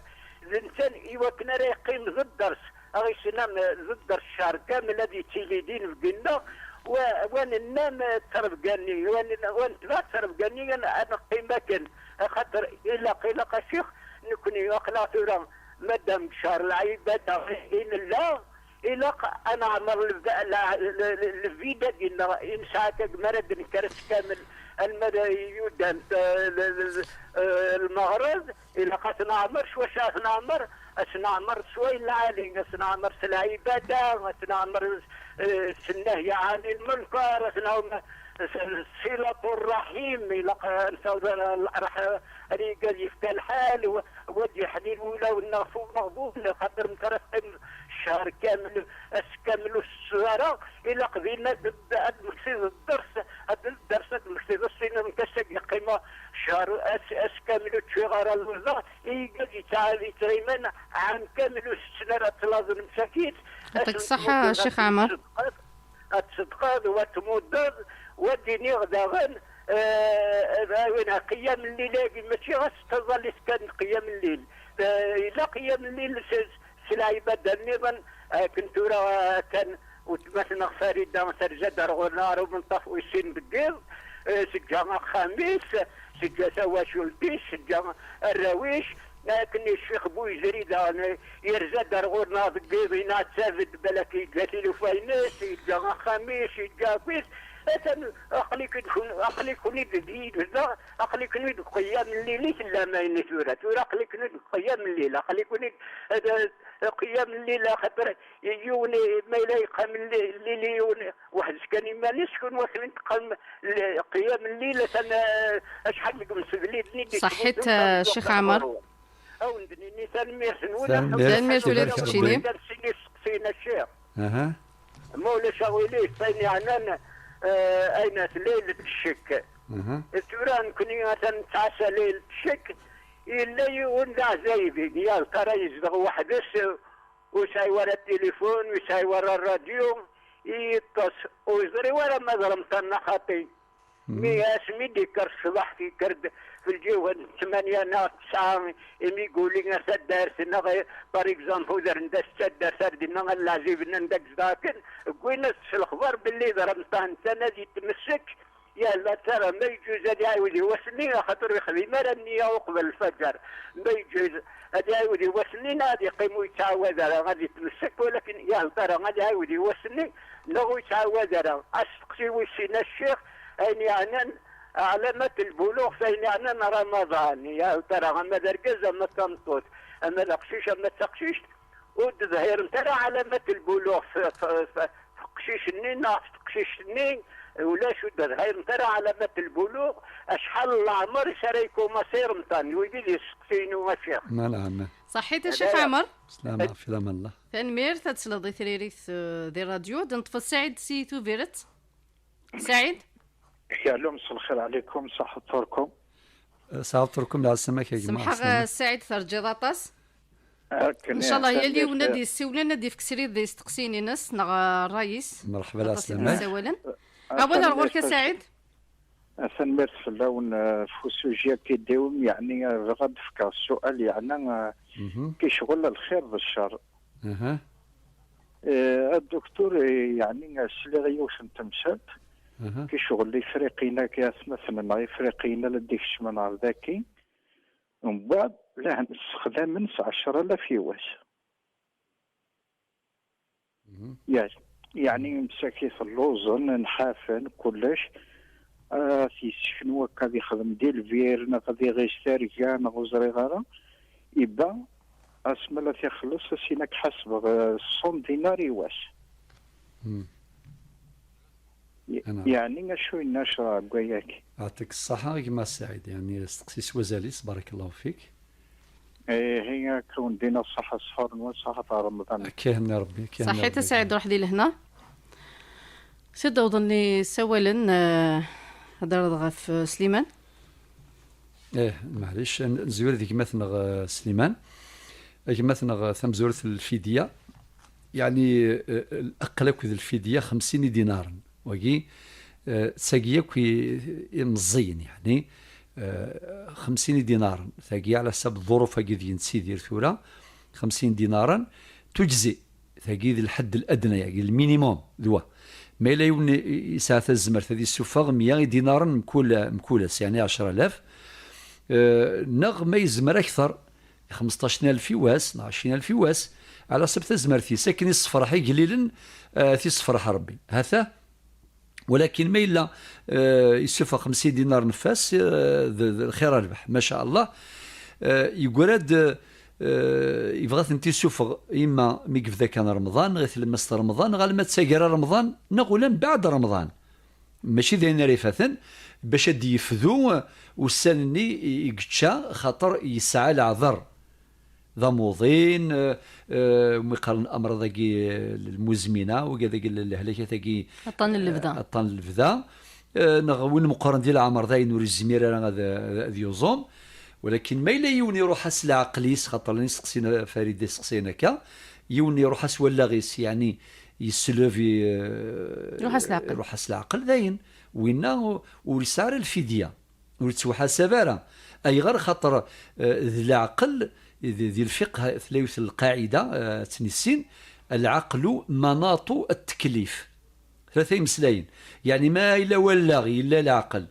d netta iwakken ara yeqqim d dders. Aɣ-isnam d dders ccehr kamel ad yettili d inebgi-nneɣ, wa, wa nennam d ttrebga-nni, wa nen-, wa netbeɛ ttrebga-nni, ad, ad neqqim akken, axaṭer ilaq, ilaq a ccix, nekkni aql-aɣ tura, madam deg ccehr lɛibada i nella, ilaq ad neɛmer lv-, la-, l-, l-, lvide-agi-nneɣ i nesɛa akka, mi ara d-nekker ass kamel, alma d yudan, eh, l-, l-, eh, lmeɣreb, ilaq ad t-neɛmer. S wacu ad t-neɛmer? Ad t-neɛmer s wayen lɛali, ad t-neɛmer s lɛibada, ad t-neɛmer, eh, s nnehya ɛani lmunkar, ad t-neɛmer s, s silatu rraḥim, ilaq ad nsiweḍ leqraḥ, ad yefka lḥal, wa, wa d-yeḥnin wulawen-nneɣ f umeɣbun, xaṭer mi ara teqqim ccehr kamel, ass kamel ur tettetteḍ ara, ilaq dinna ad, ad d-tmektiḍ dders, ad d-, dders ad d-tmektiḍ ass-nni, amek ass-agi qqimeɣ ccehr, ass, ass kamel ur ččiɣ ara lweḍa, igad yettɛad yettɣiman ɛam kamel ur setten ara ttlaẓen msakit. Yeɛṭik ṣṣeḥḥa, a Ccix Ɛmer. Ad tṣeddqeḍ, ad tṣeddqeḍ, wa tmuddeḍ, wa d-iniɣ daɣen, eh, ad awin qiyam lleil-agi, mačči ɣas d taẓallit kan n qiyam lleil. Eh, yella qiyam lleil s, s, s lɛibada nniḍen, akken tura, eh, kan weltma-tneɣ Farida terza-d ar ɣur-neɣ ar umenṭaf wis sin deg yiḍ, eh, teǧǧa axxam-is, teǧǧa tawacult-is, teǧǧa arraw-is, akken i Ccix Buyezri daɣen, eh, yerza-d ar ɣur-neɣ deg yiḍ, yeɛttab-d balak yeǧǧa tilufa-ines, yeǧǧa axxam-is, yeǧǧa akk-is, atan aql-iken-, aql-iken-id d yid-neɣ, aql-iken-id deg qiyam n llil i tellam, ayen tura, tura aql-iken-id deg qiyam n llil, aql-iken-id, eh, qiyam n llil, axaṭer yiwen, ma yella yeqqam lli-, llil yiwen weḥd-s kan iman-is, kunwi akken teqqam l-, qiyam n llil, atan, eh, acḥal deg umsebli-nni d-, Ṣaḥit, eh, Ccix Ɛmer. Awen-d-nini tanemmirt-nwen. Tanemmirt, tanemmirt ula d keččini. Ad sin isteqsiyen a Ccix. Aha. Ma ulac aɣilif, ayen yeɛnan, eh, ayen at leylet ccek. Aha. Tura nekni atan nettɛassa leylet ccek, yella yiwen d aɛzayeb, yal tara yezdeɣ weḥd-s, ur yesɛi wara tilifun, ur yesɛi wara rradyu, yeṭṭes, ur yeẓri wara ma d Remḍan neɣ xaṭi. Mi asmi d-yekker ṣṣbeḥ, yekker-d f lǧiha n ttmanya neɣ tesɛa, imi yuli ar taddart, neɣ, par exemple, udren-d as taddart ar dinna, ar leɛzib-nni anda yezdeɣ akken, wwin-as-d s lexbar belli d Remḍan, netta ad yetmessek, yal ma tara ma yeǧǧuz ad iɛiwed i wass-nni, axaṭer ur yexdim ara nniya uqbel lfaǧer. Ma yeǧǧuz ad iɛiwed i wass-nni, neɣ ad yeqqim ur yettɛawad ara, ad yetmessek, walakin yal tara ad iɛiwed i wass-nni, neɣ ur yettɛawad ara. Asteqsi wis sin a Ccix, ayen yeɛnan ɛlamat lbuluɣ, ayen yeɛnan Ramaḍan, yal tara ama d argaz, ama d tameṭṭut, ama d aqcic, ama d taqcict, ur d-ḍhirent ara ɛlamat lbuluɣ f, f, f, f uqcic-nni neɣ f teqcict-nni, ulac, ur d-ḍhirent ara ɛlamat lbuluɣ, acḥal n leɛmer i s ara yekumaṣi Remḍan, wigi d isteqsiyen-inu a Ccix. Naɛam. Ṣaḥit a Ccix Ɛmer. Slama, fi laman Allah. Tanemmirt, ad tesleḍ i tririt, eh, di rradyu, ad neṭṭef Saɛid si Tubiret. Saɛid? Shalom, مساء الخير عليكم، صح فطوركم. صح فطوركم، العسلامة كي جماعة. Semḥeɣ, eh, Saɛid, terǧiḍ aṭas. Akken, ncallah yal yiwen ad yessiwlen, ad yefk srid d isteqsiyen-ines neɣ, eh, ṛṛay-is. Merḥba, aṭas i d-yessawalen. Awal ar ɣur-k a Saɛid. Tanemmirt fell-awen, eh, f usuji akka i d-tewwim, yeɛni, eh, bɣiɣ ad d-fkeɣ ssual, yeɛni, eh, ki ccɣel lxir d ccer. Eh, a dduktur, eh, yeɛni, eh, sliɣ i yiwet n temsalt, ki ccɣel Ifriqiyen akka atmaten-nneɣ Ifriqiyen la d-ikecmen ɣer daki. Mbeɛd llan ssexdamen s ɛecra alaf i wass. Yeɛni msakit lluẓen, nḥafen, kullec. Ad t-yesseknu akka, ad yexdem di lbir, neɣ ad iɣic targa, neɣ ur ẓriɣ ara. Ibba, asmi ara t-ixelleṣ, ad s-yini ad k-ḥasbeɣ ṣṣun dinar i wass. Yeɛni acu yenna ccṛeɛ deg wayagi? Yeɛṭik ṣṣaḥa a gma Saɛid, yeɛni asteqsi s wazal-is, barakallahu fik. Ihi akka wen-d-iniɣ ṣṣaḥa ṣṣḥur-nwen, ṣṣaḥa ɣer Remḍan. Akka ihenni Rebbi, akka ihenni Rebbi. Saɛid, ruḥ di lehna. Sidi awḍen isawalen, eh, hedreḍ ɣef, eh, Sliman. Eh, maɛlic, n-, nzwir di gma-tneɣ, eh, Sliman. A gma-tneɣ, eh, tamezwarut n lfidya. Yeɛni, eh, laqel akked lfidya xemsin idinaren. Wagi, eh, d tagi akk i, i meẓẓiyen, yeɛni, eh, xemsin idinaren. Tagi, ɛla ḥsab ḍḍuruf-agi deg nettidir tura, xemsin idinaren, tuǧzi. Tagi d lḥedd ladna, yagi lminimum, d wa. Ma yella yiwen i, i yesɛa tazmert ad yessufeɣ meyya idinaren mkul, mkul ass, yeɛni ɛecra alaf, eh, neɣ ma yezmer akteṛ, xemseṭṭac alef i wass, neɣ ɛecrin alef i wass, ɛla ḥsab tazmert-is, akken i tessefreḥ igellilen, eh, ad t-yessefreḥ Rebbi. Hata, walakin ma yella, eh, yessufeɣ xemsin dinar n fas, eh, d, d lxir rrbeḥ, ma ca Allah. Eh, yeggra-d, eh, yebɣa ad tent-yessufeɣ imma mi yebda kan Remḍan, neɣ i tlemmast n Remḍan, neɣ alma d taggara n Remḍan, neɣ ula mbeɛd Remḍan. Mačči d ayen ara ifaten, bac ad d-yefdu, eh, ussan-nni i, i yečča, xaṭer yesɛa leɛḍer. D amuḍin, eh, eh, umi qqaren amraḍ-agi, eh, lmuzmina, wigad-agi l-, lehlakat-agi, aṭṭan n lebda. Eh, aṭṭan n lebda. Eh, neɣ win meqqren di leɛmer, d ayen ur yezmir ara ad, ad, ad yuẓum. Walakin ma yella yiwen iruḥ-as leɛqel-is, xaṭer llan iseqsiyen, Farid, iseqsiyen akka, yiwen iruḥ-as wallaɣ-is, yeɛni yesleb i, eh, iruḥ-as leɛqel. Iruḥ-as leɛqel, d ayen. Winna ur yesɛi ara lfidya. Ur yettwaḥasab ara. Ayɣer? Xaṭer, eh, d leɛqel, di, di lfiqh tella yiwet n lqaɛida, eh, ad tt-nissin, العقل مناط التكليف. Tlata imeslayen. Yeɛni ma yella wallaɣ, yella leɛqel,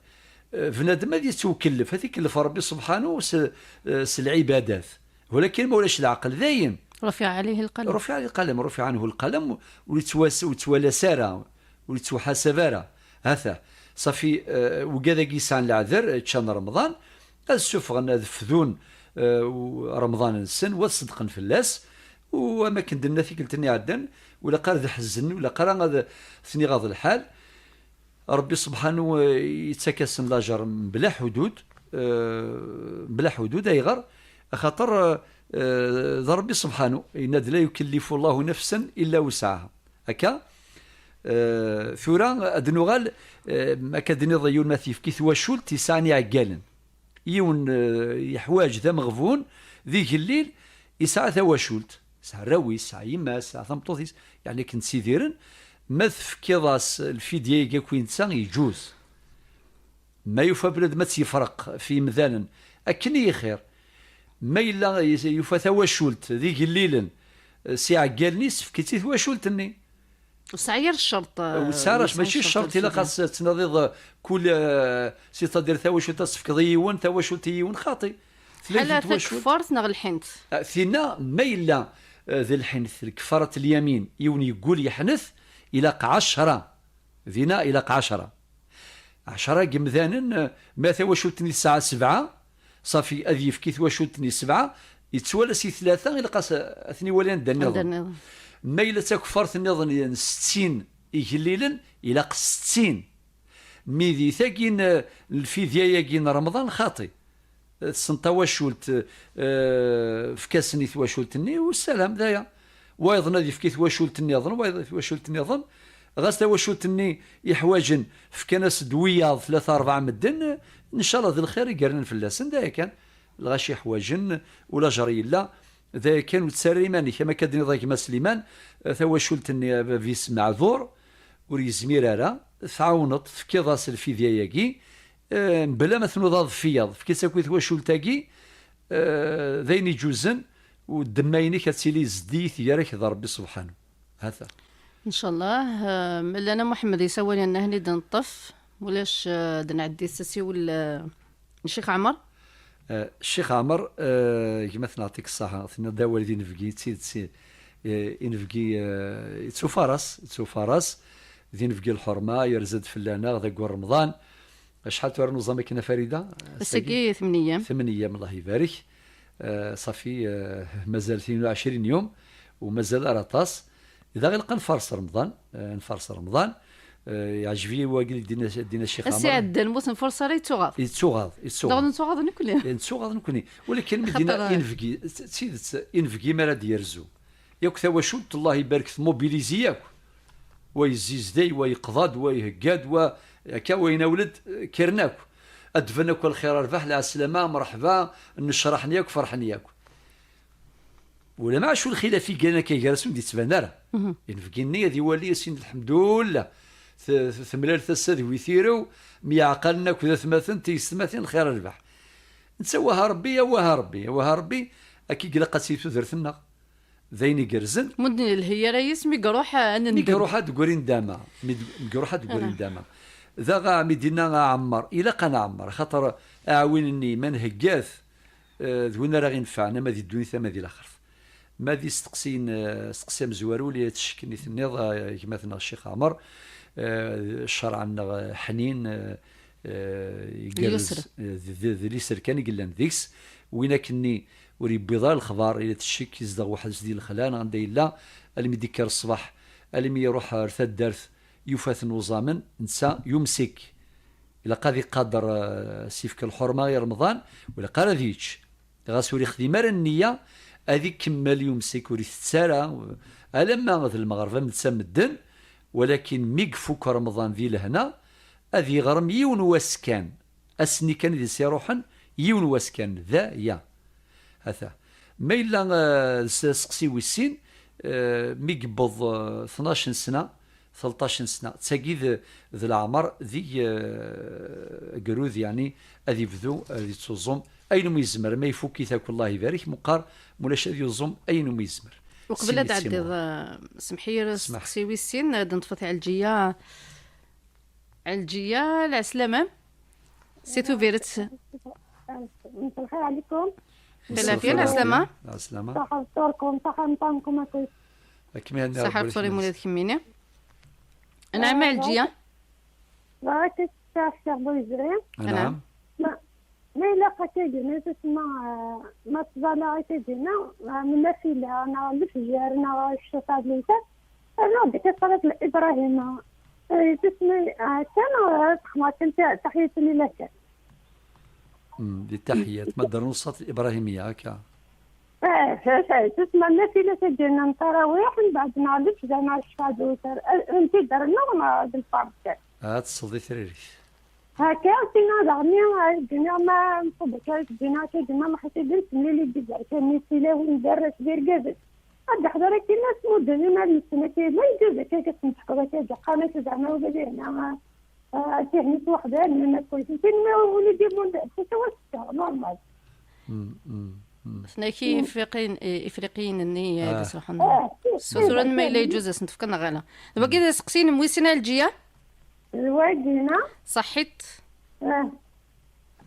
eh, bnadem ad yettwkellef, ad t-ikellef Ṛebbi subḥanu s, eh, s lɛibadat. Walakin ma ulac leɛqel, dayen. رفع عليه القلم. رفع عليه القلم، رفع عنه القلم، ur yettwas-, ur yettwalas ara, ur yettwaḥasab ara. Hata, ṣafi, eh, wigad-agi yesɛan leɛder, ččan Remḍan, ad ssufɣen, ad fdun, eh, u-, Remḍan-nsen, u ad ṣeddqen fell-as, u am akken d-nenna tikkelt-nni iɛeddan, ur ilaq ara ad ḥeznen, ur ilaq ara ad ten-iɣaḍ lḥal. Ṛebbi subḥanu, eh, yettak-asen lajer mebla ḥudud, eh, mebla ḥudud, ayɣer? Axaṭer, eh, d Ṛebbi subḥanu, yenna-d: "لا يكلف الله نفسا إلا وسعها". Akka, eh, tura ad nuɣal, eh, akka d-nniḍ yiwen ma t-yefki twacult yesɛan iɛeggalen. Yiwen, eh, yeḥwaǧ d ameɣbun, d igellil, yesɛa tawacult. Yesɛa arraw-is, yesɛa yemma-s, yesɛa tameṭṭut-is, yeɛni akken ttidiren. Ma tefkiḍ-as lfidya-agi akk i netta, yeǧǧuz. Ma yufa bnadem ad tt-yefreq f yimdanen, akken i yixir. Ma yella y-, yufa tawacult d igellilen, eh, s iɛeggalen-is, efk-itt i twacult-nni. Ur tesɛi ara ccerṭ, eh, ur tesɛi ara, mačči ccerṭ, ilaq ad tettnadiḍ, eh, kul, eh, c'est-à-dire tawacult ad tefkeḍ i yiwen, tawacult i yiwen, xaṭi. Tella ḥala takeffart neɣ lḥint? Ah, tinna, ma yella, eh, d lḥint, lkeffarat lyamin, yiwen yeggul yeḥnet, ilaq ɛecra. Dinna ilaq ɛecra. Ɛecra n yemdanen, eh, ma tawacult-nni tesɛa sebɛa, ṣafi, ad yefk i twacult-nni sebɛa, yettwala si tlata, ilaq-as, eh, ad ten-iwali anda nniḍen. Anda nniḍen. Ma yella d takeffart nniḍen n settin igellilen, ilaq settin. Mi di tagi n, eh, lfidya-agi n Remḍan, xaṭi. Tessen tawacult, eh, efk-asen i twacult-nni, u ssalam, d aya. Wayeḍ ad yefk i twacult nniḍen, wayeḍ i twacult nniḍen. Ɣas tawacult-nni iḥwaǧen, fkan-as-d wiyaḍ, tlata, rebɛa medden, ncallah d lxir i yernan fell-asen, d aya kan. Lɣaci ḥwaǧen, ulajer yella, d aya kan, ur ttarra iman-ik, am akka d-nniḍ a gma Sliman, tawacult-nni a bab-is meɛdur, ur yezmir ara, tɛawneḍ, tefkiḍ-as lfidya-agi, eh, mebla ma tnudaḍ f wiyaḍ, efk-itt akk i twacult-agi, eh, d ayen iǧuzen, u ddemma-inek ad tili zeddigit gar-ak d Ṛebbi subḥanu. Hata. Ncallah, eh, Mawlana Muḥemmed yesawal-aneɣ, ad neṭṭef, mulac, eh, ad nɛeddi s asiwel, eh, n Ccix Ɛmer. Eh, Ccix Ɛmer, eh, gma-tneɣ, yeɛṭik ṣṣeḥḥa, tenniḍ-d awal d inebgi, d tidet, eh, inebgi, eh, yettufaṛas, yettufaṛas, d inebgi lḥerma, yerza-d fell-aneɣ d aggur Remḍan. Acḥal tura nuẓam akken a Farida? Ass-agi tmen ayyam. Tmen ayyam, Allah ibarek. Eh, ṣafi, eh, mazal tnin u ɛecrin yum, u mazal ara aṭas. Daɣ ilaq ad nfaṛes Remḍan, eh, nfaṛes Remḍan. Eh, yeɛjeb-iyi wagi i d-yenna, d-yenna Ccix Ɛmer. Ass iɛeddan, ur t-nfaṛes ara, yettuɣaḍ. Yettuɣaḍ, yettuɣaḍ. Daɣ nettuɣaḍ nekkni. Eh, nettuɣaḍ nekkni. Walakin mi d-yenna, axaṭer, eh, inebgi, d tidet, inebgi mi ara d-yerzu, yakk tawacult, Allah ibarek, tmobilizi yakk. Wa yezzizday, wa yeqḍa-d, wa ihegga-d, wa akka, wa inawel-d, eh, kkren akk. Ad d-ban akk lxir, rrbeḥ, lɛeslama, mreḥba, nnecraḥen yakk, ferḥen yakk. Ula ma acu lxilaf i yellan akka gar-asen ur d-yettban ara. Inebgi-nni ad iwali asin, lḥemdullah, t-, t-, temlal tasa d wi tirew, myeɛqalen akk d atmaten, tiyessetmatin, lxir rrbeḥ. Netta, waha Rebbi, ya waha Rebbi, ya waha Rebbi, akka i ilaq ad tili tudert-nneɣ. D ayen igerrzen. Ma ur d-nelhi ara yis, mi iruḥ, ad nendem. Mi iruḥ ad d-grin dama. Mi d-, mi iruḥ ad d-grin dama. Daɣ, mi d-yenna Ɛemmar, ilaq ad nɛemmer, axaṭer aɛwin-nni, ma nhegga-t, eh, d win ara ɣ-inefɛen, ama di ddunit, ama di laxert. Ma d isteqsiyen, eh, steqsi amezwaru, ula d ccek-nni tenniḍ, eh, gma-tneɣ Ccix Ɛmer, eh, ccerɛ-nneɣ, eh, ḥnin, eh, eh, igerrez, eh, d, d, d liser kan i yellan deg-s. Win akkenni ur yewwiḍ ara lexbar, ila d ccek, izdeɣ weḥd-s di lexla, neɣ anda yella, almi d-ikker ṣṣbeḥ, almi iruḥ ar taddart, yufa-ten uẓamen, netta yumsik. Ilaq ad iqader, eh, s-ifk lḥurma i Remḍan, ur ilaq ara ad yečč. Ɣas ur ixdim ara nniya, ad ikemmel yumsik, ur itett ara, alamma d lmeɣreb am netta medden, walakin mi ifuk Remḍan di lehna, ad yeɣrem yiwen wass kan. Ass-nni kan i d-iruḥen, yiwen wass kan, da, ya. Ata. Ma yella, eh, s-, seqsi wis sin, eh, mi yewweḍ, eh, tnac n sna, tleṭṭac n sna, d tagi d, d leɛmer, deg, eh, agrud, yeɛni, ad yebdu, ad yettuẓum, ayen umi yezmer, ma ifuk-it akk, Allah ibarek, meqqar, mulac ad yuẓum, ayen umi yezmer. Uqbel ad tɛeddiḍ, eh, semḥ-iyi, seqsi wis sin, ad neṭṭfet Ɛelǧiya. Ɛelǧiya, lɛeslama. Si Tubiret. مساء الخير عليكم. Lɛafya, lɛeslama. Lɛeslama. صحة فطوركم، صحة مطعمكم أكل. Akken i ṣaḥa lfeṭṭur-im ula d kemmini. Anɛam a Ɛelǧiya. بغيت تستعفي بوزري. Anɛam. Ma, ma ilaq akka gina, تسمى, ma tẓala akka gina, ma, ma في لا، أنا لفجر، أنا الشفاء الإنسان. أنا بديت صلاة الإبراهيم. إيه، تسمى، آه، كان، آه، تخمة كنت تحية لله كان. مم، دي تحية، ما دار نص الإبراهيمية هكا. إيه، إيه، إيه، تسمى النافلة تجينا التراويح، من بعد نعرف زعما الشفاء دوتر. آه، أنت دار لنا ما بالفرض كان. آه، تصلي تريريك. هكا، سينا دغني، آه، الدنيا ما نصبك، آه، الدنيا كي ديما ما حسيت بنت ملي اللي تجي كان يسيلاوي ندرس دير قبل. هاد الحضارة كي الناس مدن، ما نسمع كي ما يجوز هكا كتنتحق هكا قناة زعما ولا هنا. آه، تهمت وحدة، أنا ما كنت. فين ما ولدي مول-، كنت وسطها، نورمال. مم، مم، مم. Snaki Ifriqiyen, eh, Ifriqiyen-nni, eh, آه. Ad sruḥen. آه، سوسرا ما إلا يجوز أسنت فكنا غالا. دابا كده سقسين مويسين الجيا. الواجهنا. صحيت. آه.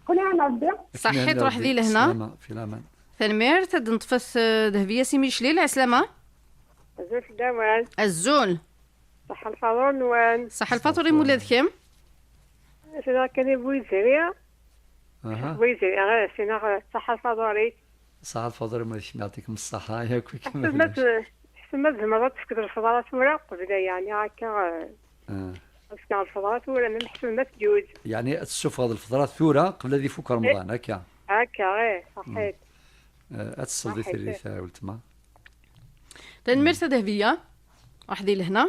قولي أنا ربي. صحيت، روح ذي لهنا. سلامة، في الأمان. Tanemmirt, ad neṭṭfet, eh, Dehbiya Si Micli, lɛeslama. Azul fell-awen. Azul. Ṣaḥḥa lfaḍur-nwen. Ṣaḥḥa lfaḍur-im ula d kemm. Sinaɣ kan i Bwizri. Aha. Bwizri, ɣer sinaɣ ṣaḥḥa lfaḍur-ik. Ṣaḥḥa lfaḍur-im ula d kemm, yeɛṭikem ṣṣaḥḥa, yakk. Ḥseb ma tzemreḍ ad tefkeḍ lfeḍra tura, qbel aya, yeɛni akka, eh, ad fkeɣ lfeḍra tura, ma meḥsub ma tjuz. Yeɛni ad tessufɣeḍ lfeḍra tura, qbel ad ifuk Remḍan, akka? Akka, eh, ṣaḥḥit. Eh, ad tesleḍ i tirrit, a weltma. Tanemmirt a Dehbiya. Waḥdi lehna.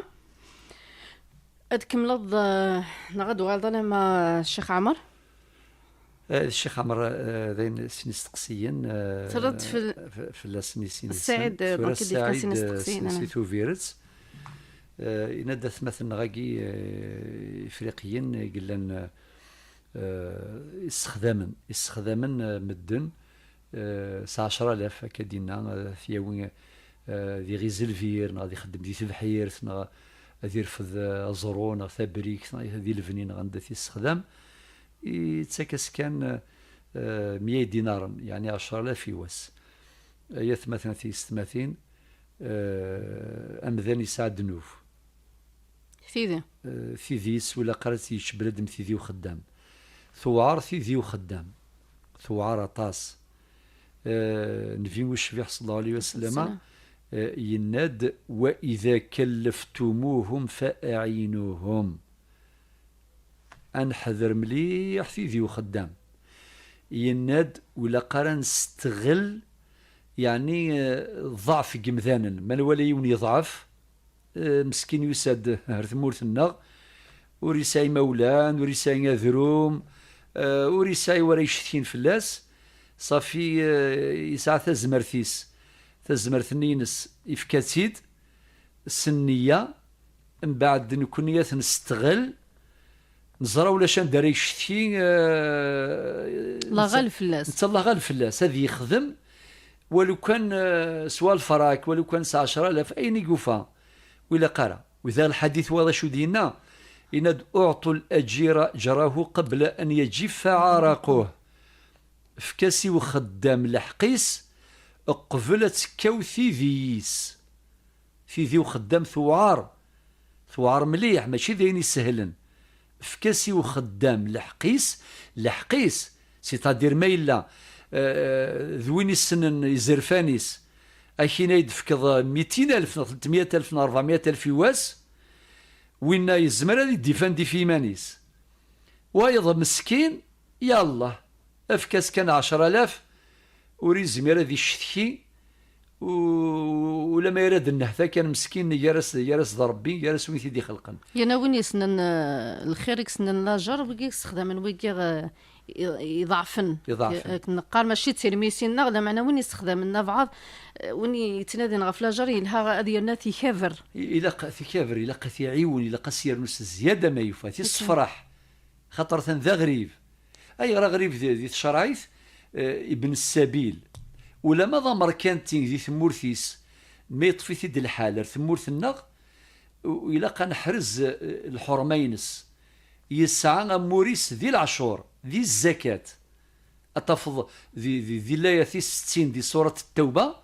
Ad tkemmleḍ, eh, neɣ ad uɣaleḍ alamma Ccix Ɛmer? Eh, Ccix Ɛmer, eh, d ayen sin isteqsiyen, eh, Terreḍ fell-, f-, fell-asen i sin Ssaɛid, tura donc, ad d-yefk Ssaɛid, sin eh, isteqsiyen, si, si Tubiret. Eh, yenna-d atmaten-nneɣ-agi, eh, Ifriqiyen, i yellan, eh, eh, issexdamen, issexdamen, eh, medden, eh, s ɛecra alaf, akka d-yenna, eh, ad t-yawi, eh, ad iɣiz lbir, neɣ ad ixeddem di tebḥirt, neɣ ad irfed, eh, aẓru, neɣ tabrikt, neɣ di lebni, neɣ anda t-yessexdam. Yettak-as kan, eh, eh, meyya idinaren, yeɛni ɛecra alaf i wass. Ay atmaten, a tiyessetmatin, eh, amdan yesɛa ddnub. Tidi. Eh, tidi-s ur ilaq ara ad tt-yečč bnadem, tidi uxeddam. Tewɛer tidi uxeddam. Tewɛer aṭas. Eh, Nnbi ucbiḥ, ṣalla Llahu ɛalayhi wa sallama, eh, yenna-d: "Wa idha kallaftumuhum fa a'inuhum." Ad neḥder mliḥ tidi uxeddam. Yenna-d, ur ilaq ara ad nesteɣl, yeɛni, eh, ḍḍeɛf n yemdanen. Ma nwala yiwen yeḍɛef, eh, meskin yusa-d ar tmurt-nneɣ, ur yesɛi imawlan, ur yesɛi adrum, eh, ur yesɛi wara yecetkin fell-as, ṣafi, eh, yesɛa tazmert-is, tazmert-nni-ines, ifka-tt-id s nniya, mbeɛd nekkni ad t-nesteɣl, neẓra ulac anda ara yecetki, eh, Laɣal netta, fell-as. Netta laɣal fell-as, ad yexdem, walu kan, eh, s wa lefrak, walu kan s ɛecra alaf, ayen i yufa, ur ilaq ara. U da lḥadit wa d acu d-yenna? Yenna-d: "Uɛṭu l-aǧira aǧrahu qabla an yaǧiffa ɛaraquh." Efk-as i uxeddam lḥeqq-is, qbel ad tekkaw tidi-is. Tidi uxeddam tewɛer. Tewɛer mliḥ, mačči d ayen isehlen. Efk-as i uxeddam lḥeqq-is, lḥeqq-is, c'est-à-dire ma yella, eh, d win issnen izerfan-is, akin ay d-tefkeḍ mitin alef neɣ tletmya alef neɣ rebɛmya alef i wass, winna yezmer ad idifandi f yiman-is. Wayeḍ meskin, yallah, efk-as kan ɛecra alaf, ur izmir ad iccetki, u-, ulamma ara d-nnehta kan meskin, gar-as, gar-as d Rebbi, gar-as win i t-id-ixelqen. Yerna win yessnen, eh, lxir i yessnen lajer, wigi yessexdamen wigi, eh, i-, iḍeɛfen. Iḍeɛfen. Akken neqqar, mačči d tirmisin-nneɣ, lameɛna win yessexdamen abɛaḍ, eh, win yettnadin ɣef lajer, yelha ad yerna tikaber. I-, ilaq tikaber, ilaq ad t-iɛiwen, ilaq ad s-yernu s zzyada ma yufa, ad t-issefraḥ. Xaṭer atan d aɣrib. Ayɣer aɣrib di, di tcerɛit? Eh, Ibn Ssabil. Ulamma d amerkanti di tmurt-is, ma yeṭṭef-it-id lḥal ar tmurt-nneɣ, u-, ilaq ad neḥrez, eh, lḥurma-ines. Yesɛa amur-is di leɛcur, di zzakat. Ad tafeḍ di, di, di layat tis settin di surat Ttawba,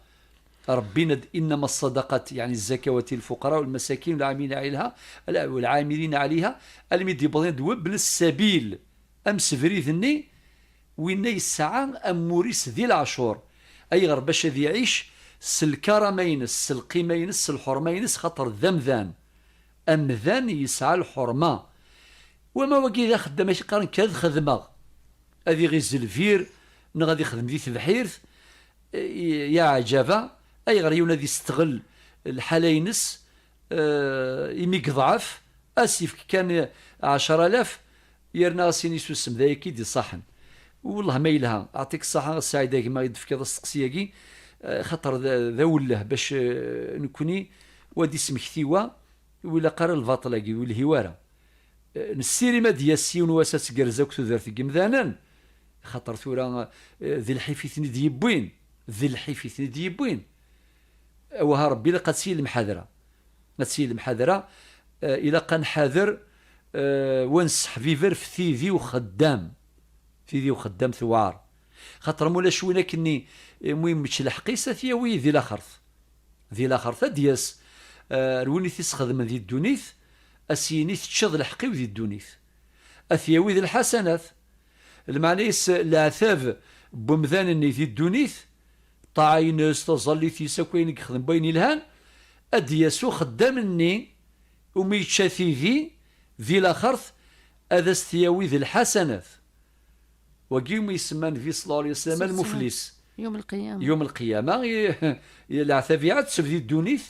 Rebbi yenna-d: "إنما الصدقات", yeɛni zzakawat, "للفقراء والمساكين والعاملين عليها، والعاملين عليها", almi d-yewweḍ-d وابن السبيل, amsebrid-nni, winna yesɛa amur-is di leɛcur. Ayɣer? Bac ad iɛic s lkarama-ines, s lqima-ines, s lḥurma-ines, xaṭer d amdan. Amdan yesɛa lḥurma. Wama wagi d axeddam, ak qqaren kan ad xedmeɣ, ad iɣiz lbir, neɣ ad ixdem di tebḥirt, i-, ya ɛǧaba, ayɣer yiwen ad isteɣl lḥala-ines, eh, imi yeḍɛef, ad s-yefk kan ɛecra alaf, yerna ad s-yini susem, d ayagi i d-iṣaḥen. Wellah ma yelha, aɛṭik ṣṣaḥa a Ssaɛid a gma i d-tefkiḍ asteqsi-agi, eh, xaṭer d, d awelleh bac, eh, nekkni, wa d-ismekti wa, ur ilaq ara lbaṭel-agi, ur ilhi wara. Eh, nessirim ad d-yas yiwen wass ad tgerrez akk tudert n yimdanen, xaṭer tura, eh, d lḥif i ten-id-yewwin, d lḥif i ten-id-yewwin. Awah, Rebbi ilaq ad tt-yili lemḥadra. Ad tt-yili lemḥadra, eh, ilaq ad nḥader, eh, wa nesseḥbiber f tidi uxeddam. Tidi uxeddam tewɛer. Xaṭer ma ulac win akkenni, eh, mu yemmečč lḥeqq-is, ad t-yawi di laxert. Di laxert ad d-yas, eh, ar win i t-isxedmen di ddunit, a s-yini: "Teččiḍ lḥeqq-iw di ddunit." A t-yawi d lḥasanat. Lmeɛna-is, leɛtab n wemdan-nni di ddunit, ṭṭaɛa-ines, taẓallit-is, akk ayen i yexdem, wayen yelhan, ad d-yas uxeddam-nni umi yečča tidi di laxert, ad as-t-yawi d lḥasanat. Wagi umi isemma Nnbi ṣella Llahu ɛalayhi wa sallam: "Lmuflis." Yum lqiyama. Yum lqiyama, i, i leɛtab iɛetteb di ddunit,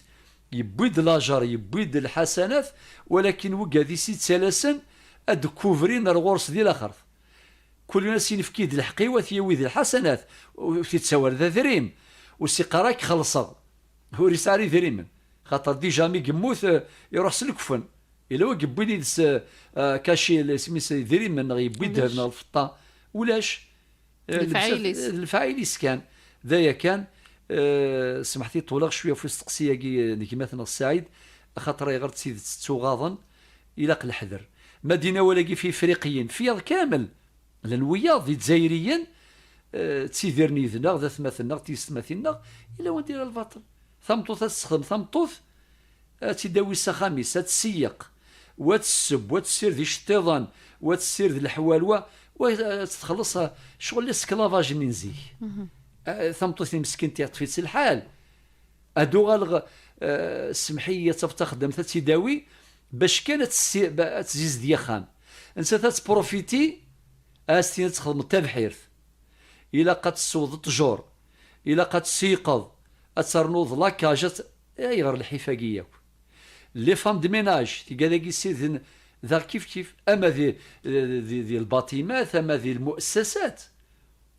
yewwi-d lajer, yewwi-d lḥasanat, walakin wigad i s-ittalasen ad d-kubrin ar ɣur-s di laxert. Kul yiwen ad s-yefk-id lḥeqq-iw, ad t-yawi d lḥasanat, ur t-ittawi ara d adrim, ur s-iqqar ara ad k-xellṣeɣ, ur yesɛi ara idrimen, xaṭer dija mi yemmut, eh, iruḥ s lekfen. Yella wa yewwin yid-s, eh, eh, kaci, isem-is, idrimen, neɣ yewwi ddheb neɣ lfeṭṭa? Ulac. Eh, d lefɛayel-is. D lefɛayel-is kan. D aya kan, eh, smeḥt-iyi ṭṭuleɣ cwiya ɣef usteqsi-agi, eh, n gma-tneɣ Saɛid, axaṭer ayɣer d tidet tettuɣaḍen, ilaq leḥder. Ma d-yenna awal-agi f Ifriqiyen, f yiḍ kamel, llan wiyaḍ d Izzayriyen, Eh, ttidiren yid-neɣ, d atmaten-nneɣ, d tiyessetmatin-nneɣ, yella wanda yella lbaṭel. Tameṭṭut ad tessexdem tameṭṭut, ad tt-id-tawi s axxam-is, ad tseyyeq, wa tesseww, wa tessired iceṭṭiḍen, wa tessired leḥwal, wa, wa ad tt-txelleṣ, eh, ccɣel esclavage-nni n zik. Eh, tameṭṭut-nni meskint yeṭṭef-itt lḥal. Ad uɣaleɣ, eh, semmeḥ-iyi, ad tafeḍ taxeddamt ad tt-id-tawi, bac kan ad tessi-, ba-, ad tzizdeg axxam. Nettat ad tprofiti, ad as-tini ad txedmeḍ tabḥirt. Ilaq ad tessewweḍ ṭṭjur, ilaq ad tseyqeḍ, ad ternuḍ la cage, ad t-, ayɣer lḥif-agi yakk? Les femmes de ménage, tigad-agi ssirden daɣ kif kif, ama di, di, di lbaṭimat, ama di lmuessasat.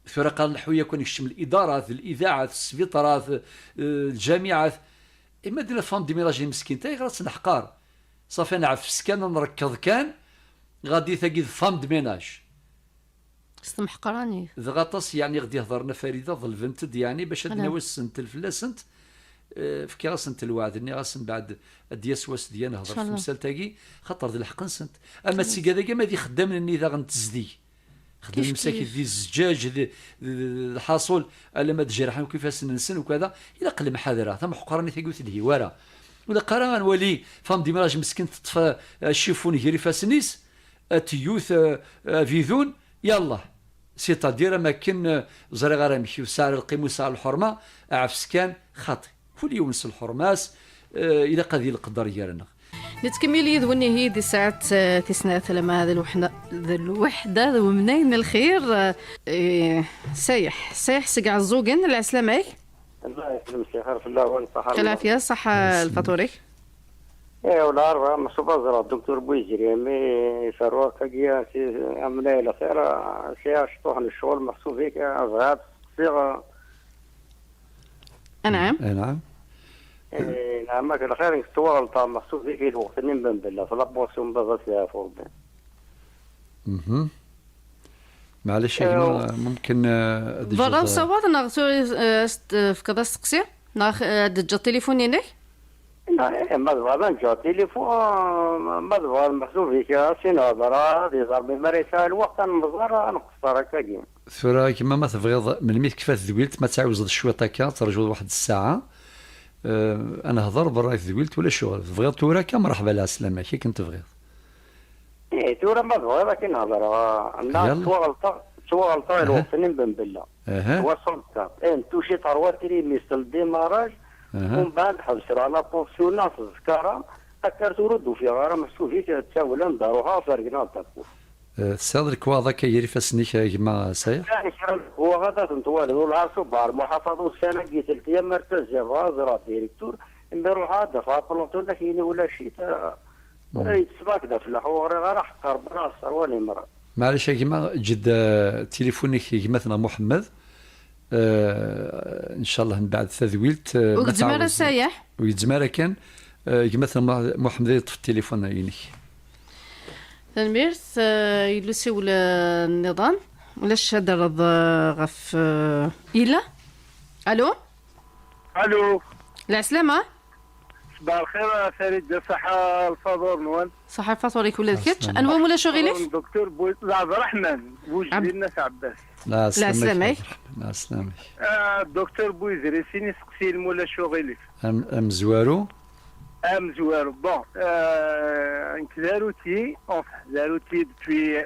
Tura qqaren leḥḥu yakk ad nekcem lidarat, lidaɛat, sbiṭarat, eh, ljamiɛat. Ima d la femme de ménage meskint, ayɣer ad tt-neḥqer? Ṣafi, ad nɛeffes kan, ad nrekkeḍ kan, ɣadit-agi d femme de ménage. S temḥeqranit. Dɣa aṭas, yeɛni, i ɣ-d-iheḍren a Farida, ḍelbent-d, yeɛni, bac ad nawi asentel fell-asent. Eh, fkiɣ-asent lweɛd, nniɣ-asen mbeɛd ad d-yas wass deg-i ad nehḍer f temsalt-agi, xaṭer d lḥeqq-nsent. Ama d tigad-agi, ama d ixeddamen-nni daɣen n tezdeg. Xeddmen msakit di zzǧaǧ, d, d, d, d lḥaṣul, alamma d-jerḥen akk ifassen-nsen u kada. Ilaq lemḥadra, tameḥqranit-agi ur telhi wara. Ur ilaq ara ad nwali femme de ménage meskin teṭṭef, eh, acifun gar ifassen-is, ateyyut, eh, abidun, yallah. C'est-à-dire, am akken, eh, ur ẓriɣ ara amek, ur tesɛi ara lqima, ur tesɛi ara lḥerma, ɛfes kan, xaṭi. Kul yiwen s lḥerma-s, eh, ilaq ad yili leqder gar-nneɣ. Nettkemmil yid-wen ihi di ssaɛet, eh, tis snat, alamma d lweḥda, d lweḥda d wemnay n lxir, eh, Sayeḥ. Sayeḥ seg Ɛeẓẓugen, lɛeslama-k? Allah yeslemsi, xir fell-awen, ṣaḥa. Lɛafya, ṣaḥa lfaṭur-ik. Eh, wala arba, meḥsub ad ẓreɣ Duktur Buyzri, mi iferru akkagi, si, amnay lxir, si acuṭuḥ n ccɣel, meḥsub ik, bɣiɣ ad steqsiɣ. Anɛam. Anɛam. Eh, neɛma-k lxir, nekk ttwaɣelṭeɣ, meḥsub ik i lweqt-nni n Ben Bella, f la pension n baba-s leɛfu Rebbi. Mhm. Maɛlic a gma, mumkin, eh, ad d-teǧǧeḍ, eh, usawaḍ neɣ tura, eh, as-t-, eh, tefkeḍ asteqsi? Neɣ, eh, ad d-teǧǧeḍ tilifun-inek? Na, eh, ma tebɣiḍ ad neǧǧeɣ tilifun, ma tebɣiḍ meḥsub-ik, ad s-inhedreɣ, ad iẓer mi ara yesɛa lweqt, ad nemmẓer, ad nqeṣṣer akkagi. Tura a gma, ma tebɣiḍ, melmi tekfa tedwilt, ma tɛiwzeḍ cwiṭ akka, terjuḍ waḥed ssaɛa, eh, ad nehder berra i tedwilt, ulac ccɣel. Tebɣiḍ tura akka, mreḥba, lɛeslama-k, akken tebɣiḍ. Eh, tura ma tebɣiḍ ad k-in-hedreɣ, ah, nna ttwaɣelṭeɣ, ttwaɣelṭeɣ i lweqt-nni n Ben Bella. Soixante-quatre. Eh, nettuci trois trimestres le démarrage, umbeɛd ḥebseɣ la pension s tezkara, akka ar tura ur d-ufiɣ ara meḥsub-ik, ttawlen-d, ruḥeɣ fergneɣ-d takurt. Eh, tesɛiḍ lekwaɣeḍ akka gar ifassen-ik a gma Sayeḥ? Kra n lekwaɣeḍ ad ten-twaliḍ, ur lɛaṣu bar muḥafaḍ ussan-agi telti amar ttazzaleɣ ad ẓreɣ directeur, imi ruḥeɣ ad d-afeɣ aplanton-ak yini ulac-it, eh, Yettbak d aflaḥ, ur ɣriɣ ara ḥeqqer bra ɣer ṣṣerwa n imra. Maɛlic a gma, eǧǧ-d, eh, tilifun-ik i gma-tneɣ Muḥemmed. Eh, ncallah mbeɛd tadwilt, eh, ur gezzem ara Sayeḥ. Ur gezzem ara kan, eh, gma-tneɣ Muḥ-, Muḥemmed ad yeṭṭef tilifun-inek. Tanemmirt, eh, yella usiwel, eh, nniḍen. Ulac ad d-terreḍ, eh, ɣef, eh, yella? Alo? Alo. Lɛeslama? Ṣbaḥ lxir a Farida, ṣaḥa lfaḍur-nwen. Ṣaḥa lfaḍur-ik ula d kečč. Ɛeslama. Anwa, ma ulac uɣilif? Lfaḍur n Duktur Bu-, Ɛebderreḥman Bujdi n At Ɛebbas. Lɛeslama-k. Lɛeslama-k. Ah, Duktur Buyzri, sin iseqsiyen, ma ulac uɣilif. Am-, amezwaru? Amezwaru. Bon, euh, nekk d aruti, enfin, d aruti depuis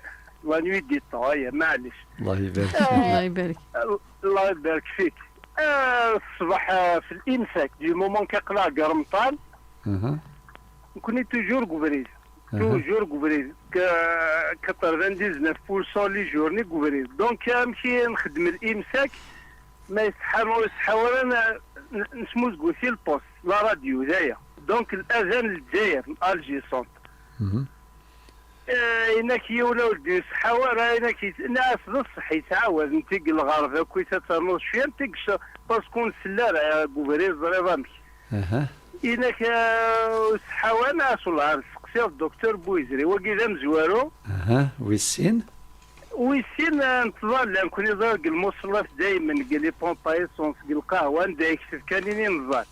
la nuit des temps, aya, maɛlic. Allah ibarik. Euh, Allah ibarik. Allah ibarik fik. Ah, ṣṣbeḥ, ah, f l'IMSEC, du moment qu'aql-aɣ deg remṭan, nekkni toujours deg ubrid. Toujours deg ubrid. Qu-, quatre-vingt-dix-neuf pour cent les journées deg ubrid. Donc, amek i nxeddem l'IMSEC, ma iseḥḥa, ma ur iseḥḥa ara, n-, n-, nesmuzgut i lpost, la radio, d aya. Donc, l'adan n Lezzayer, Alger Centre. Eh, inak yiwen ur d-iseḥḥa ara, inak yet-, nniɣ-as d ṣṣeḥ, yettɛawad, nti deg lɣerba akkit ad ternuḍ cwiya, nti deg cc-, parce que ur nsell ara, eh, deg ubrid ẓriɣ amek. Inak, eh, ur seḥḥa ara, nniɣ-as wellah ar seqsiɣ Duktur Buyzri, wagi d amezwaru. Wis sin? Wis sin, eh, nettẓalla, nekkni ẓriɣ deg lmuṣellat daymen, deg les pompes à essence, deg lqahwa, anda yekteb kan ini nẓall.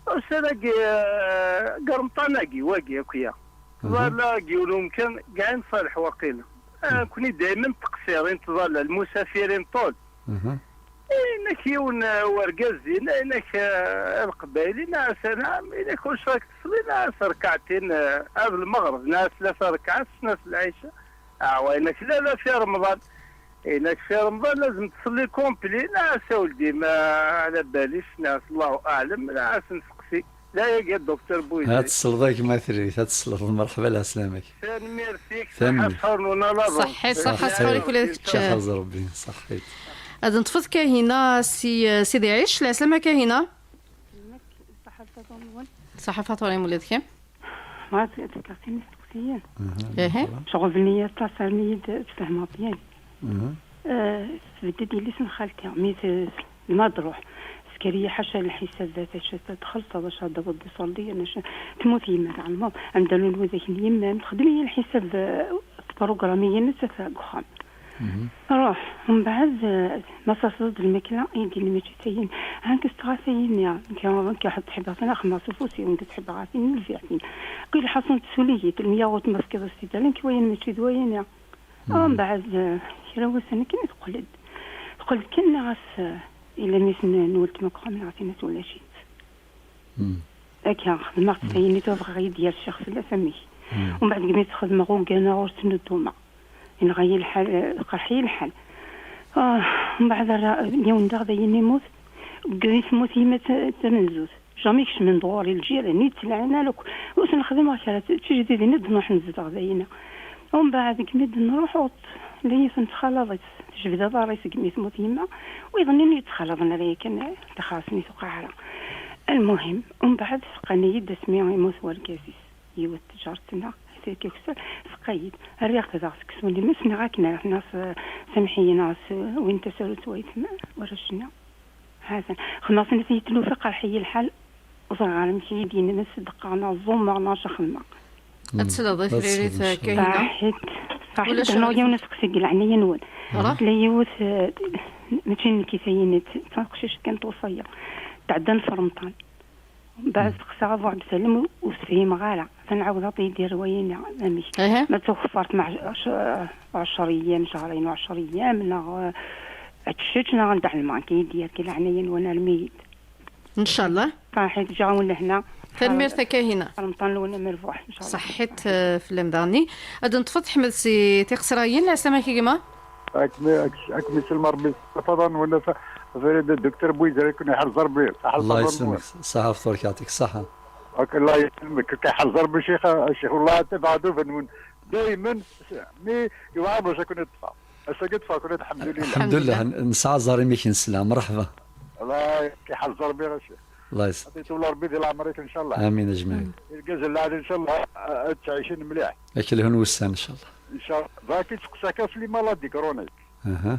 Ussan-agi, eh, deg remṭan-agi, wagi akk ya. Voilà, deg yiwen umkan, gaɛin ṣaleḥ waqila. Ah, nekkni daymen teqsirin tḍalla, lmusafirin ṭul. Inek yiwen, eh, wergaz din, inek, eh, Leqbayel, inna-as, anɛam, inek ur srak tesliḍ, inna-as, rkɛtin, eh, ar lmeɣreb, inna-as, tlata rkɛat, inna-as, lɛica. Awa, inek la, la, fi Remḍan. Inek fi Remḍan lazem tselli complet, inna-as, a weldi, ma ɛla bal-is, inna-as, Allahu aɛlam, inna-as, nesteqsi. La, yagi, Docteur Bouydjri. Ad tesleḍ a gma Tiririt, ad tesleḍ. Merḥba, lɛeslama-k. Tanemmirt-ik, tanemmirt. Ṣaḥḥa sḥur-nwen, ala ṛṛuḥ. Ṣaḥḥit, ṣaḥḥa sḥur-ik ula d kečč. Ixeẓ Rebbi, ṣaḥḥit. Ad neṭṭfet Kahina si, eh, Sidi Ɛic. Lɛeslama Kahina. Ṣaḥḥa faṭur-im ula d kemm. Ma tfekkeḍ sin isteqsiyen. Ihi. Ceɣben-iyi aṭas, rnu-yi-d tfehmeḍ yan. Eh, tbedd-d yelli-s n xalti, mi t-, ma d-ruḥ, tesker-iyi ḥaca lḥisab, d acu txellṣeḍ, acu ad d-taweḍ d iṣurdiyen, acu, temmut yemma, tɛelmeḍ, amdalu n widak n yemma, texdem-iyi lḥisab, eh, tprugrammi-yi nettat deg uxxam. Ruḥ, mbeɛd, eh, ma taseḍ-d lmakla, i d-yenna mačči d tayin, ɛank s tɣafayin-nni, nekk, nekk ḥebbɣ-ten axemmas ufus-iw, nekk ḥebbɣ-ten lbiɛtin. Kul ḥaṣun tesuli-yi-d, lmya ɣut ma tefkiḍ s tidal, nekk wayen mačči d wayen-a. Mbeɛd, eh, kra wussan akken i teqqel-d. Teqqel-d kan neɣ ass, eh, ila mmi-s n, n weltma deg uxxam neɣ tin-a tulac-itt. Akka, xedmeɣ-tt d ayen i tuɣ bɣiɣ ad yi-d-yerr ccix fell-as amek. Mbeɛd deg mi tt-xedmeɣ uganeɣ ur ttnuddumeɣ. Yenɣa-yi lḥal, eh, iqerḥ-iyi lḥal. Ah, mbeɛd ara, yiwen daɣ d ayen imut, deg mi temmut yemma d ta-, d tamenzut. Jamais kecmen-d ɣur-i lǧiran, i d-ttlaɛin ara akk. Ur sen-xdimeɣ kra, d tijdidin i d-nruḥ nezdeɣ dayna. Umbeɛd, deg mi d-nruḥ, ur tt-, la yi-ten-ttxalaḍ-itt, tejbed aḍar-is deg mi temmut yemma, wiḍen i yi-ttxalaḍen ara yakan, d axer-asen i tuqeɛ ara. Almuhim, umbeɛd, seqqan-iyi-d asmi yemmut wergaz-is. Yiwet tǧart-nneɣ, tirki ukessar, teqqa-yi-d. Rriɣ-t daɣ seksu-nni, ma s-nniɣ akken ara tenna s-, samḥ-iyi neɣ s-, win tasarut wayt warrac-nni. Ḥasan. Xedmeɣ-ten i tlufa, qerḥ-iyi lḥal, ur ẓriɣ ara amek i yi-d-yenna ma s-deqqeɣ neɣ ẓumeɣ neɣ acu xedmeɣ. Ad tesleḍ i tririt, eh, Kahina. Saḥit, saḥit, ulac ur-, yiwen aseqsi deg leɛnaya-nwen. Tella yiwet, eh, mačči nekk i tayin, d taqcict kan twṣayya. Tɛedda n Fermṭan. Mbeɛd steqsaɣ Abu Ɛebdsalam, ur, ur s-fhimeɣ ara. Atan ɛawdeɣ ad yi-d-yerr wayen-a, amek. Ma d takeffart, ma ɛec-, ɛec-, ɛecr eyyam, cehrayen u ɛecr eyyam, neɣ, eh, ad teččeč, neɣ anda ɛelmeɣ, akka i d-yerr, di leɛnaya-nwen, armi-yi-d. Ncallah. Saḥit, ǧǧiɣ-awen lehna. Tanemmirt a Kahina. Remḍan-nwen amerbuḥ, ncallah. Saḥit, eh, fell-am daɣenni. Ad neṭṭef Ḥmed si Tiqesrayin, lɛeslama-k a gma. Ad kem-, ad kem-, ad kem-isellem Rebbi s lfaḍa-nwen, a Farid, Docteur Bouydjri, ad ken-iḥrez Rebbi. Saḥa lfaḍa-nwen. Allah yesellmek. Saḥa fṭur-ik, yeɛṭik ṣṣeḥḥa. Ok, Allah yesellmek, ad k-iḥrez Rebbi, Ccix, Ccix, wellah ad tafeɣ aduba-nwen daymen, mi yewɛer bac ad ken-iṭṭef. Ass-agi ṭṭfeɣ-ken, alḥemdulillah. Alḥemdulillah, nesɛa aẓar imi k-nesla, mṛeḥba. Allah k-iḥrez Rebbi, a Ccix. Allah yesellmek. Ad iṭul Rebbi di leɛmer-ik, ncallah. Amin, ajmaɛin. Irgazen lɛali, ncallah, ad ttɛicin mliḥ. Ad k-lhun wussan, ncallah. Ncallah. Bɣiɣ ad k-id-steqsiɣ kan f les maladies chroniques. Aha.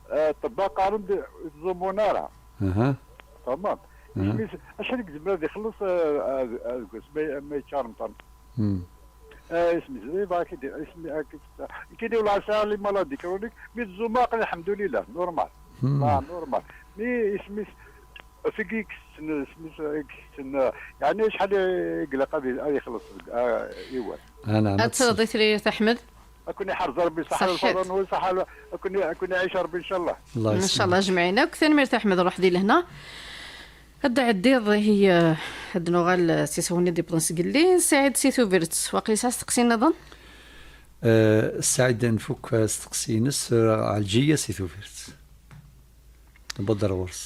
Eh, ṭṭebba qqaren-d ur ttẓummun ara. Aha. Tfehmeḍ? Aha. Isem-is, acḥal i yezmer ad ixelleṣ, eh, ad, ad, deg wasmi ma yečča Remḍan? Hmm. Eh, isem-is, eh, bɣiɣ ad k-id-, isem-, ad k-id-, kini wala sɛiɣ les maladies chroniques, mi ttẓummuɣ aql-i, alḥemdulillah, normal. Hmm. Ah, normal. Mi isem-is, Af i ikessen, isem-is, i ikessen, yeɛni acḥal i ilaq ad, ad ixelleṣ deg, ah, yiwet? Anɛam, ad tesleḍ i tririt, Ḥmed. Ad ken-iḥrez Rebbi, saḥa lfaḍa-nwen, saḥa, ad ken-, ad ken-iɛic Rebbi, ncallah. Allah yesellmek. Ncallah, ajmaɛin akk. Tanemmirt, Ḥmed, ruḥ di lehna. Ad d-tɛeddiḍ i, eh, ad d-nuɣal, eh, s isawnen i d-yewwḍen sgelli. Saɛid si Tubiret, waqil yesɛa asteqsi nniḍen? Eh, Saɛid, nfuk asteqsi-ines, eh, Ɛelǧiya si Tubiret. Newweḍ ar ɣur-s.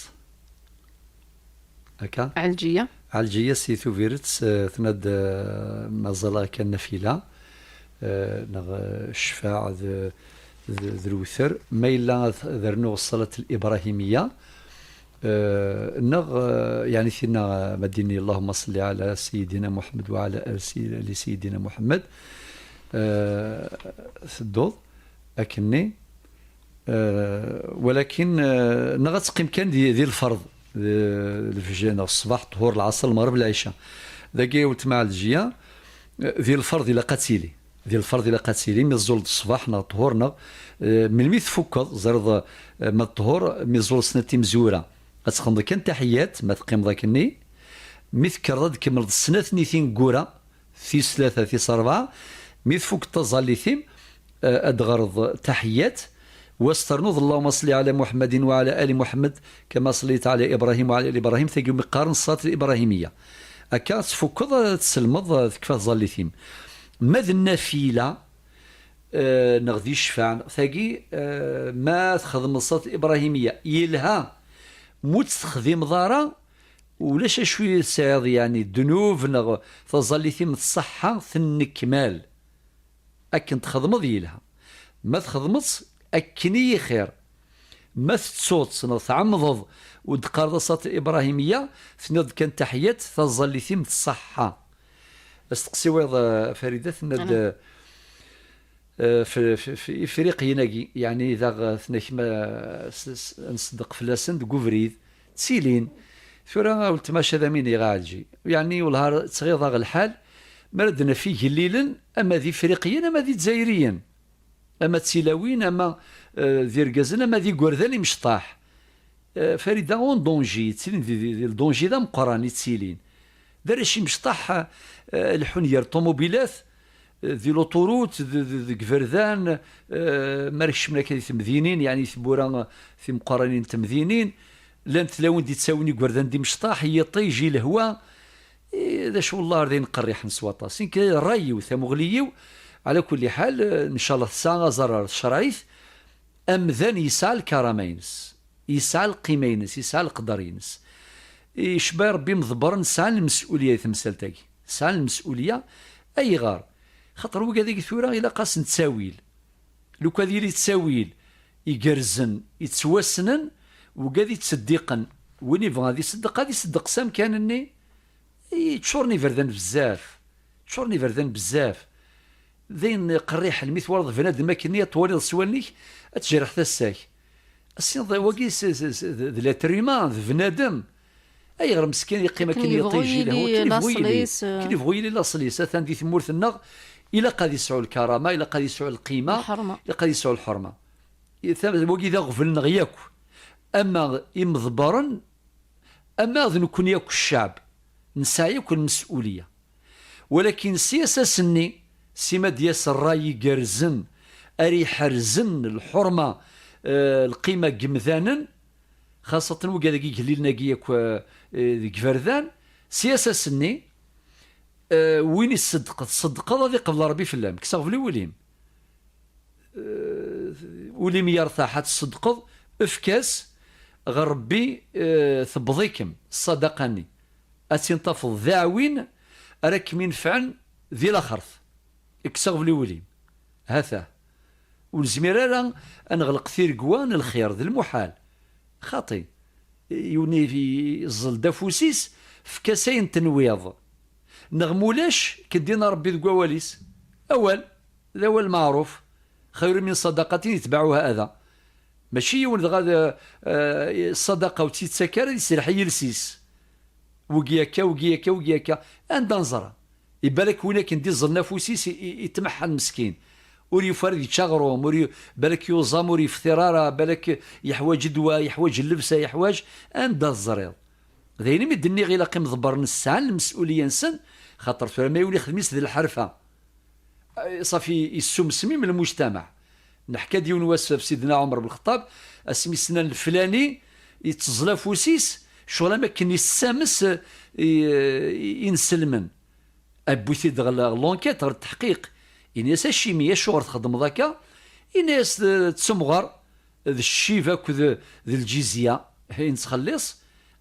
Akka? Ɛelǧiya. Ɛelǧiya si Tubiret, eh, tenna-d, eh, mazal akka nafila, eh, neɣ, eh, ccfaɛ d, d, d lewter. Ma yella ad, ad rnuɣ ṣṣalat l-Ibrahimiya, eh, neɣ, eh, yeɛni tinna, eh, ma d-ini, Allahumma salli ala Sayyidina Muḥemmed wa ala ali Sayyidina Muḥemmed, eh, tedduḍ akkenni. Eh, walakin, eh, neɣ ad teqqim kan di, di lferḍ, di, di lefjer neɣ ṣṣbeḥ, ṭṭhur, lɛaṣer, lmeɣreb, lɛica. Dagi, weltma Ɛelǧiya, eh, di lferḍ ilaq ad tili. Di lferḍ ilaq ad tili, mi tẓuleḍ ṣṣbeḥ neɣ ṭṭhur neɣ, eh, melmi tfukkeḍ, ẓriḍ, eh, ma d ṭṭhur, mi tẓuleḍ snat timezwura. Ad texdmeḍ kan taḥiyat, ma teqqimeḍ akkenni, mi tekkreḍ ad tkemmleḍ snat nitin n wura, tis tlata, tis rebɛa, mi tfukeḍ taẓallit-im, eh, ad d-ɣreḍ taḥiyat, Wa s ternuḍ اللهم صل على محمد وعلى آل محمد كما صليت على إبراهيم وعلى آل إبراهيم, tagi umi qqaren ṣṣat ibrahimiyya. Akka ad tfukkeḍ, ad tselmeḍ, ad tekfa tẓallit-im. Ma d nnafila, eh, neɣ d icfaɛ, tagi, eh, ma txedmeḍ ṣṣat ibrahimiyya, yelha. Ma ur tt-texdimeḍ ara, ulac acu i tesɛiḍ, yeɛni ddnub neɣ taẓallit-im tṣeḥḥa, tennekmal. Akken txedmeḍ yelha. Ma txedmeḍ-tt akken i yixir. Ma tettuḍ-tt neɣ tɛemmdeḍ ur d-teqqareḍ ṣṣat ibrahimiyya, tenniḍ-d kan taḥiyat, taẓallit-im tṣeḥḥa. Asteqsi wayeḍ, eh, Farida, tenna-d, eh, f-, f-, f-, Ifriqiyen-agi, yeɛni daɣ, eh, tenna kemm, eh, s-, s-, ad nṣeddeq fell-asen deg ubrid, ttilin. Tura, a weltma, acu ad am-iniɣ a Ɛelǧi? Yeɛni, wellah ar ttɣiḍ-aɣ lḥal, mi ara d-naf igellilen, ama d Ifriqiyen, ama d Izzayriyen, ama d tilawin, ama, eh, d irgazen, ama d igerdan imecṭaḥ. Eh, Farida, en danger, ttilin di, di, di le danger d ameqqran i ttilin. D arrac imecṭaḥ, eh, leḥḥun gar ṭumubilat, eh, di l'autoroute, d-, d-, deg iberdan, eh, mi ara kecmen akka di temdinin, yeɛni tiwwura, eh, timeqqranin n temdinin, llant tlawin d-ittawin igerdan d imecṭaḥ, yiṭij, i lehwa, eh, d acu, wellah, d ayen qerriḥen s waṭas. Nekk, ṛṛay-iw, tamuɣli-iw, ɛla kulli ḥal, eh, ncallah tesɛa aẓarar tcerɛit, amdan yesɛa lkarama-ines, yesɛa lqima-ines, yesɛa leqder-ines. Icba Rebbi imḍebbren sɛan lmes'ulya i temsalt-agi. Sɛan lmes'ulya. Ayɣer? Xaṭer wigad-agi tura ilaq-asen ttawil. Lukan ad yili ttawil igerrzen, yettwassnen, wigad yettseddiqen. Win yebɣan ad iseddeq, ad iseddeq s amkan-nni. Yeččuren iberdan bezzaf. Ččuren iberdan bezzaf. D ayen qerriḥen, mi twalaḍ bnadem akkenni, ad twaliḍ s wallen-ik, ad tejreḥ tasa-k. Ass-nniḍ, wagi s-, s-, s-, d, d l'être humain, d bnadem. Ayɣer meskin yeqqim akken, akken yebɣu yiṭij, yili lehwa, akken yebɣu yili, laṣel-is, eh. Akken yebɣu yili laṣel-is, atan di tmurt-nneɣ, ilaq ad yesɛu lkarama, ilaq ad yesɛu lqima, lḥerma. Ilaq ad yesɛu lḥerma. I-, ta-, wagi d aɣbel-nneɣ yakk. Ama imḍebbren, ama d nekkni akk cceɛb, nesɛa yakk lmes'ulya. Walakin si asas-nni, si ma d-yas ṛṛay igerrzen, ara iḥerzen lḥurma, eh, lqima n yemdanen, xaṣaten wigad-agi igellilen-agi yakk, eh, eh, deg iberdan, si asas-nni, eh, win i tṣeddqeḍ, tṣeddqeḍ ad iqbel Ṛebbi fell-am, kkes aɣbel i wul-im. Eh, ul-im yertaḥ, ad tṣeddqeḍ, efk-as ɣer Ṛebbi, eh, tewweḍ-ikem ṣṣadaqa-nni. Ad tt-in-tafeḍ d aɛwin ara kem-inefɛen di laxert. Kkes aɣbel i wul-im. Hatah. Ur nezmir ara ad neɣleq tiregwa n lxir, d lmuḥal. Xaṭi. Yiwen i-, iẓẓel-d afus-is, efk-as ayen tenwiḍ. Neɣ mulac, k-id-yenna Ṛebbi deg wawal-is. Awal, d awal meɛruf. خير من صدقة يتبعها أذى. Mačči yiwen dɣa d, eh, ṣṣadaqa ur tt-yettak ara, ad iserreḥ i yiles-is. Wigi akka, wigi akka, wigi akka. Anda neẓra? Ibalak win akken d-iẓẓlen afus-is i, i, itmeḥḥen meskin. Ur yufi ara ad yečč aɣrum, ur yu-, balak yuẓam, ur yefṭir ara, balak yeḥwaǧ ddwa, yeḥwaǧ llebsa, yeḥwaǧ, anda teẓriḍ? D ayen imi d-nniɣ ilaq imḍebbren sɛan lemes'ulya-nsen, xaṭer tura ma yiwen ixdem-is d lḥerfa, eh, ṣafi yessumsem-im lmujtamaɛ. Neḥka-d yiwen wass ɣef Sidna Ɛumer ben Lxeṭṭab, asmi s-nnan leflani yetteẓẓel afus-is, ccɣel am akken yessames, eh, i, i, inselmen. Awwi-t-id ɣer l-, ɣer l'enquête, ɣer tteḥqiq. Ini-as: "Acimi, acuɣer txeddmeḍ akka?" Ini-as: "D, d temɣer, d ccib akked d lǧizya i nettxelliṣ."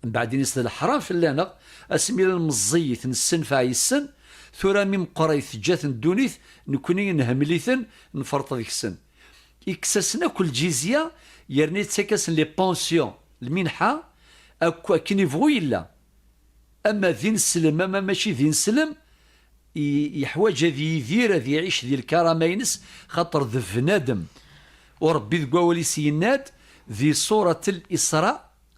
Mbeɛd ini-as: "D leḥram fell-aneɣ, asmi llan meẓẓiyit nessenfeɛ yes-sen, tura mi meqqrit teǧǧa-ten ddunit, nekkni nhemmel-iten, nferṭ deg-sen." Ikkes-asen akk lǧizya, yerna yettak-asen les pensions, lminḥa, akk akken ibɣu yella. Ama d ineslem, ama mačči d ineslem, i-, yeḥwaǧ ad yidir, ad iɛic di lkarama-ines, xaṭer d bnadem. U Ṛebbi deg wawal-is yenna-d di Surat Al-Isra,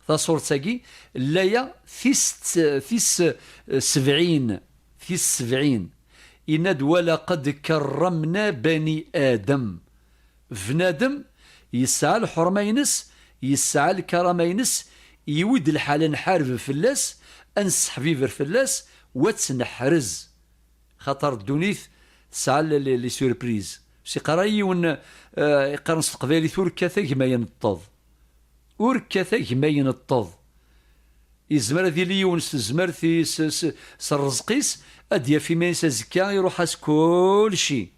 taṣuṛt-agi, llaya tis, tis sebɛin, tis sebɛin, yenna-d: "ولقد كرمنا بني آدم." Bnadem yesɛa lḥurma-ines, yesɛa lkarama-ines, yiwi-d lḥal ad nḥareb fell-as, ad nesseḥbiber fell-as, u ad tt-neḥrez. Xaṭer ddunit tesɛa les, les, les surprises. Siqara yiwen, eh, iqqaren s teqbaylit: "Ur kkat a gma yenṭeḍ." Ur kkat a gma yenṭeḍ. Yezmer ad yili yiwen s tezmert-is, s, s rrezq-is, ad d-yaf iman-is azekka, iruḥ-as kulci.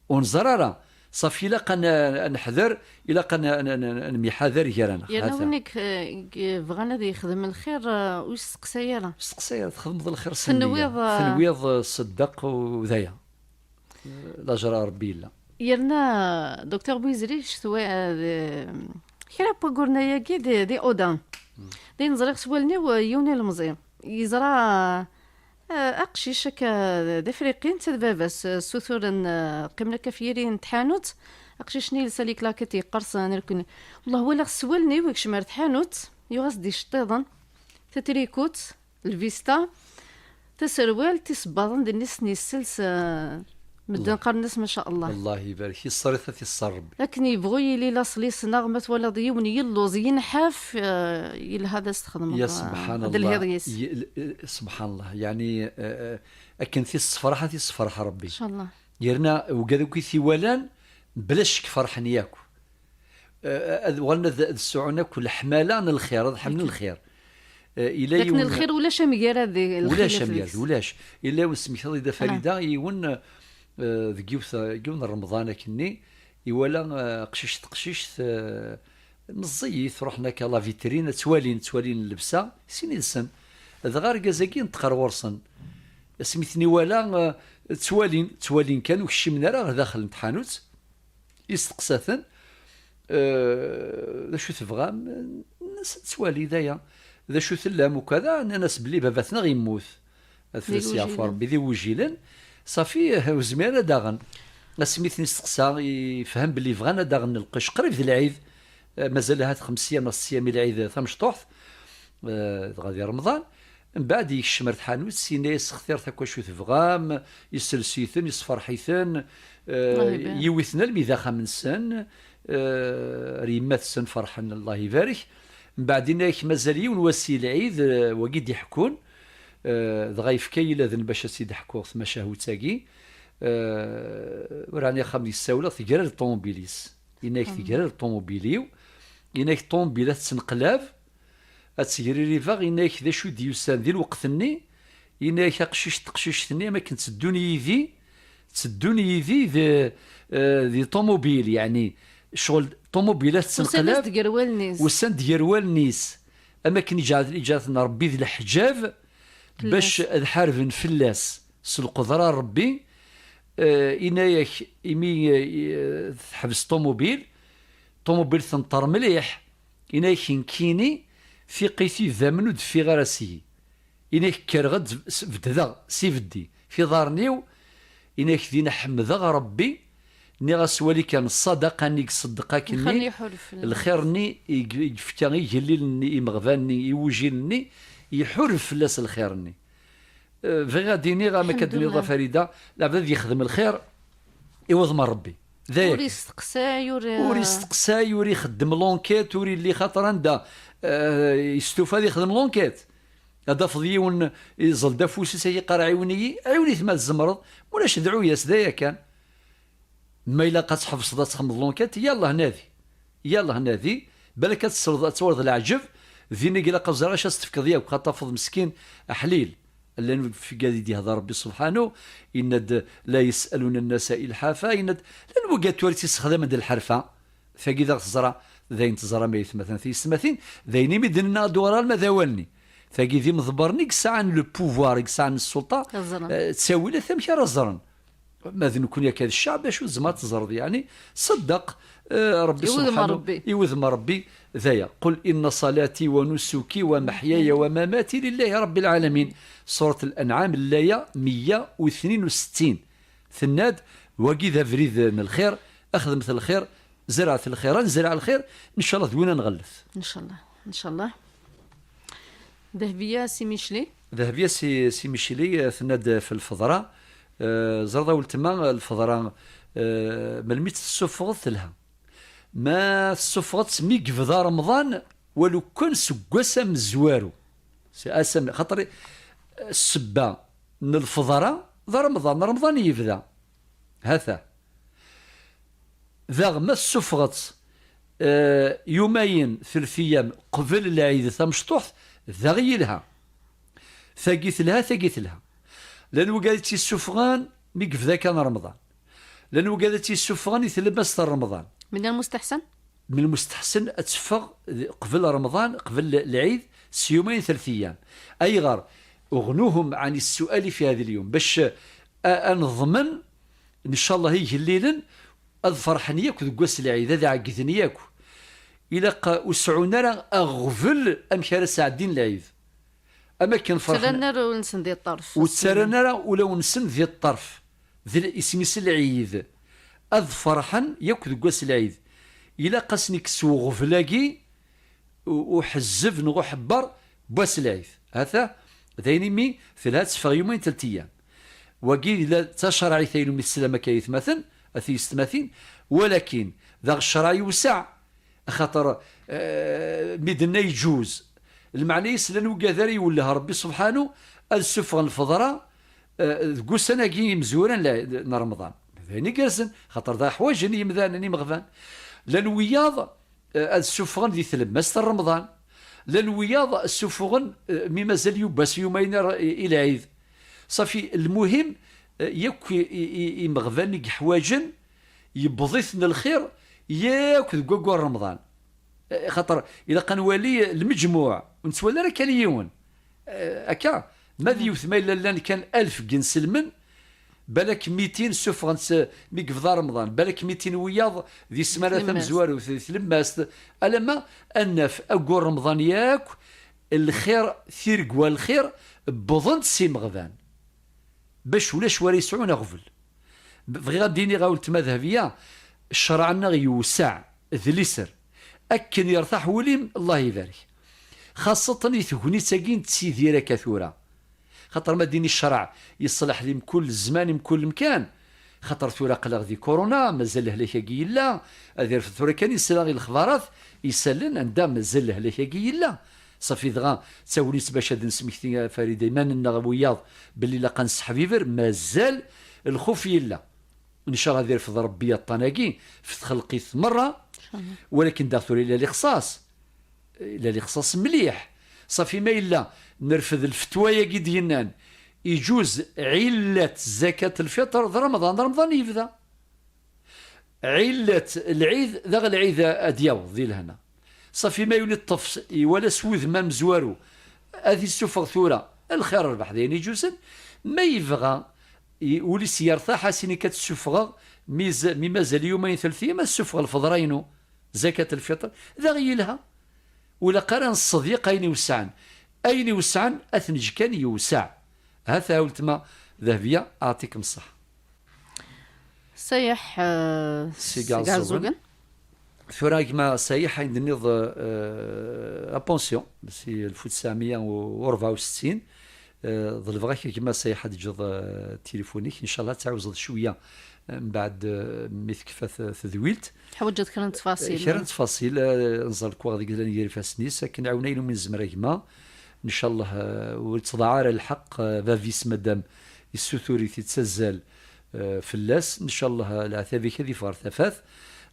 Ur neẓri ara. Ṣafi ilaq ad n-, ad neḥder, ilaq ad n-, ad n-, ad n-, ad nemyeḥader gar-aneɣ. Yerna win i k-, i bɣan ad yexdem lxir, eh, ur yesteqsay ara. Ur yesteqsay ara, txedmeḍ lxir s nniya. Tenwiḍ, eh, tenwiḍ, eh, ṣeddeq u d aya. Eh, d ajra Rebbi yella. Yerna, Docteur Bouizri, ccetwa, eh, d, kra n wagguren-agi di, di Odan. Di neẓriɣ s wallen-iw, eh, yiwen ilemẓi. Yeẓra, eh, aqcic akka d afriqi, netta d baba-s, eh, ssuturen, eh, qqimen akka f yiri n tḥanut. Aqcic-nni yelsa les claquettes yeqqers, eh, nekkni. Wellah, walaɣ s wallen-iw, yekcem ar tḥanut, yuɣ-as-d iceṭṭiḍen, tatrikut, lvista, taserwalt, isebbaḍen, d nni-s-, nni-s-, sels, eh, medden qqaren-as ma sha Allah. Allah ibarek, yeṣṣer-it ad t-iṣṣer Rebbi. Akken yebɣu yili laṣel-is, neɣ ma twalaḍ yiwen yelluẓ, yenḥaf, eh, yelha ad as-txedmeḍ, ya eh, subḥan ad Allah. Telhiḍ yis. Y-, eh, subḥan Allah, yeɛni, eh, eh, akken t-issefraḥ, ad t-issefraḥ Rebbi. Inchallah. Yerna wigad akk i t-iwalan, bla ccek ferḥen yakk. Eh, ad uɣalen ad, ad sɛun akk leḥmala n lxir, ad ḥemmlen lxir. Eh, yella yiwen lxir ulac amgarad di lxir. Ulac amgarad, ulac. Yella yiwen, tesmektaḍ-iyi-d a Farida, yiwen, eh, deg yiwet, deg yiwen n Remḍan akkenni, iwala, eh, aqcic teqcict, eh, meẓẓiyit, ruḥen akka la vitrine, ad twalin, ad twalin llebsa, sin yid-sen. Dɣa argaz-agi yenṭeq ɣer ɣur-sen. Asmi ten-iwala, eh, ttwalin, ttwalin kan, ur kcimen ara ɣer daxel n tḥanut. Yesteqsa-ten, eh, "D acu tebɣam?" Nnan-as, "Nettwali d aya." "D acu tellam ukada?" Nnan-as belli baba-tneɣ yemmut. Ad fell-as yeɛfu Rebbi, d igujilen. Ṣafi, eh, ur zmiren ad d-aɣen. Asmi ten-isteqsa, yefhem belli bɣan ad d-aɣen lqecc. Qrib d lɛid, eh, mazal ahat xemsa ayyam neɣ setta ayyam i lɛid tamecṭuḥt, eh, dɣa di Remḍan. Mbeɛd yekcem ar tḥanut, yenna-yas, "Xtiret akk acu tebɣam." Isels-iten, isferḥ-iten, eh, yiwi-ten almi d axxam-nsen, eh, ar yemma-tsen ferḥen, Allah ibarek. Mbeɛd yenna-yak, "Mazal yiwen wass i lɛid, eh, wagi d-iḥekkun." Eh, dɣa yefka-yi laden bac ad tt-id-ḥkuɣ tmacahut-agi. Eh, ur ɛni axxam yessawleɣ, tegrad ṭumubil-is. Yenna-yak, "Tegrad ṭumubil-iw." Yenna-yak, "Ṭumubil-a tettenqlab." Ad tegriribeɣ, yenna-yak d acu i d-yusan di lweqt-nni, yenna-yak aqcic teqcict-nni am akken tteddun yid-i, tteddun yid-i di, eh, di ṭumubil, yeɛni ccɣel ṭumubil ad tettenqlab. Usan-d gar wallen-is. Usan-d gar wallen-is, am akken iǧeɛl-, iǧeɛlen Rebbi d leḥǧab, bac ad ḥarben fell-as s lqedra n Rebbi. Eh, yenna-yak imi, eh, teḥbes ṭumubil, ṭumubil tenṭer mliḥ. Yenna-yak nekkini, tiqqit idammen ur d-ffiɣ ara seg-i. Yenna-yak kkreɣ-d, s-, beddeɣ s ibeddi f iḍarren-iw. Yenna-yak dinna ḥemdeɣ Rebbi, nniɣ-as wali kan ṣṣadaqa-nni i iṣeddeq akkenni, lxir-nni i g-, i yefka igellil-nni, imeɣban-nni, igujilen-nni, iḥurref fell-as lxir-nni. Eh, bɣiɣ ad d-iniɣ, am akka d-tenniḍ a Farida, lɛebd ad yexdem lxir i wudem n Rebbi. D aya kan. Ur isteqsay, ur, ur isteqsay, ur ixeddem l'enquête, ur illi xaṭer anda, eh, yestufa ad yexdem l'enquête. Ad d-tafeḍ yiwen iẓẓel-d afus-is, ad yeqqar, "Ɛiwen-iyi", ɛiwen-it ma tzemreḍ, ma ulac dɛu-yas, d aya kan. Ma ilaq ad tḥebseḍ ad txedmeḍ l'enquête, yallah nadi. Yallah nadi, balak ad tesleḍ, ad twaliḍ leɛǧeb, din i ilaq ad ẓriɣ acu ad s-tefkeḍ yakk, ad tafeḍ meskin aḥlil. Llan wigad i d-yehder Rebbi subḥanu, yenna-d, "La yes'aluna nnasa ilḥafa", yenna-d, llan wigad tura ttissexdamen d lḥerfa. Tagi d aɣ teẓra, d ayen teẓram ay atmaten tiyessetmatin, d ayen imi d-nenna ad d-uɣal alma d awal-nni. Tagi d imḍebbren i yesɛan le pouvoir, i yesɛan ssulṭa, eh, ttawilat amek ara ẓren. Ma d nekkni akka d cceɛb, acu tzemreḍ ad teẓreḍ, yeɛni, ṣeddeq, eh, Rebbi subḥanu, i wudem n Rebbi, d aya. "Qul inna ṣalati wa nusuki wa meḥyaya wa mamati lillahi Rebbi lɛalamin." Surat Al-Anɛam, laya meyya u tnin u settin. Tenna-d, wagi d abrid n lxir, xedmet lxir, zerɛet lxir, ad nezreɛ lxir, ncallah d win ad nɣellet. Ncallah, ncallah. Dehbiya Si Micli. Dehbiya Si, Si Micli, eh, tenna-d f lfeḍra, eh, ẓriḍ a weltma, eh, lfeḍra, eh, melmi tt-tessufɣeḍ telha. Ma tessufɣeḍ-tt mi yebda Remḍan, walu kan seg wass amezwaru. Si ass am-, xaṭer, eh, ssebba n lfeḍra d Remḍan, Remḍan i yebda. Hata. Daɣ ma tessufɣeḍ-tt, eh, yumayen, teltiyam qbel lɛid tamecṭuḥt, daɣ yelha. Tagi telha, tagi telha. Llan wigad i tt-yessufɣen mi yebda kan Remḍan. Llan wigad i tt-yessufɣen i tlemmast n Remḍan. من المستحسن؟ من المستحسن ad teffeɣ d-, qbel Remḍan, qbel lɛid, s yumayen, teltiyam. Ayɣer? أغنوهم عن السؤال في هذا اليوم. Bac a, a neḍmen, ncallah, igellilen ad ferḥen yakk deg wass lɛid, ad ɛeggden yakk. Ilaq ur sɛun ara aɣbel amek ara sɛeddin lɛid. Am akken ferḥen. Ttarran ara ul-nsen di ṭṭerf. Ur ttarran ara ulawen-nsen di ṭṭerf. D l-, isem-is lɛid. Ad ferḥen yakk deg wass lɛid. Ilaq-asen ikkes uɣbel-agi u-, uḥezzeb neɣ uḥebber n wass lɛid. Hata, d ayen imi telha ad teffeɣ yumayen, teltiyam. Wagi d la-, d tacerɛit ay numi teslam akka, ay atmaten, a tiyessetmatin, walakin daɣ ccreɛ yewseɛ, axaṭer, eh, mi d-nenna yeǧuz, lmeɛna-is llan wigad ara iwelleh Rebbi subḥanu ad ssufɣen lfeḍra, eh, deg ussan-agi imezwura n la-, n Remḍan. D ayen igerrzen, xaṭer da ḥwaǧen yimdanen imeɣban. Llan wiyaḍ eh, ad ssufɣen di tlemmast n Remḍan. Llan wiyaḍ ssufɣen, eh, mi mazal yiwwas yumayen ar-, i, i lɛid. Ṣafi, lmuhim, eh, yakk i, i, i, imeɣban i yeḥwaǧen, yewweḍ-iten lxir yakk deg waggur n Remḍan. Eh, xaṭer ilaq ad nwali lmejmuɛ, ur nettwali ara kan yiwen. Eh, akka, ma d yiwet, ma yella llan kan alef n yinselmen, balak mitin ssufɣen-tt mi yebda Remḍan, balak mitin wiyaḍ di ssmana tamezwarut, di tlemmast, alamma ad naf aggur Remḍan yakk, lxir, tiregwa n lxir, wwḍent s imeɣban. Bac ulac wara yesɛun aɣbel. Bɣiɣ ad d-iniɣ a weltma Dehbiya, ccreɛ-nneɣ yewseɛ, d liser. Akken yertaḥ wul-im, Allah ibarek. Xaṣṣatan i tegnit-agi nettidir akka tura. Xaṭer ma d-ini ccreɛ yeṣleḥ di mkul zzman, i mkul mkan. Xaṭer tura aql-aɣ di kuruna, mazal lehlak-agi yella. Ad irfed tura kan isla i lexbarat, isallen anda mazal lehlak-agi yella. Ṣafi dɣa d tagnit bac ad nesmekti, a Farida, iman-nneɣ wiyaḍ belli ilaq ad nesseḥbiber, mazal lxuf yella. Ncallah ad irfed Rebbi aṭṭan-agi f txelqit merra, walakin daɣ tura ila lixṣaṣ, ila lixṣaṣ mliḥ. Ṣafi ma yella nerfed lfetwa-agi d-yennan iǧuz ɛillat zakat lfiṭr d Remḍan, d Remḍan i yebda. Ɛillat lɛid, daɣ lɛid ad yaweḍ di lehna. Ṣafi ma yuli ṭṭef iwala s wudem amezwaru, ad issufeɣ tura lxir rrbeḥ d ayen iǧuzen. Ma yebɣa i-, ul-is yertaḥ, as inik ad tt-ssufɣeɣ mi z-, mi mazal yumayen, teltiyam, ad ssufɣeɣ lfeḍra-inu, zakat lfiṭr, daɣ yelha. Ur ilaq ara nṣedyeq ayen iwesɛen. Ayen iwesɛen ad t-neǧǧ kan yewseɛ. Hata a weltma Dehbiya, aɛṭikem ṣṣeḥ. Sayeḥ, eh, seg Iɛeẓẓugen. Tura a gma Sayeḥ, ayen d-tenniḍ, eh, attention, si lfu tesɛemya u rebɛa u settin, eh, ḍelbeɣ-ak a gma Sayeḥ ad teǧǧeḍ, eh, tilifun-ik, ncallah ad tɛawzeḍ cwiya, eh, mbeɛd, eh, mi tekfa t-, tedwilt. Teḥwaǧeḍ kra n ttfaṣil. Kra n ttfaṣil, eh, nẓer lekwaɣeḍ i yellan gar ifassen-is, akken ɛiwen ayen umi nezmer a gma. Ncallah, eh, ur yettḍaɛ ara lḥeqq, eh, bab-is madam yessutur-it, yettazzal, eh, fell-as. Ncallah, eh, leɛtab-ik ad yeffeɣ ɣer tafat.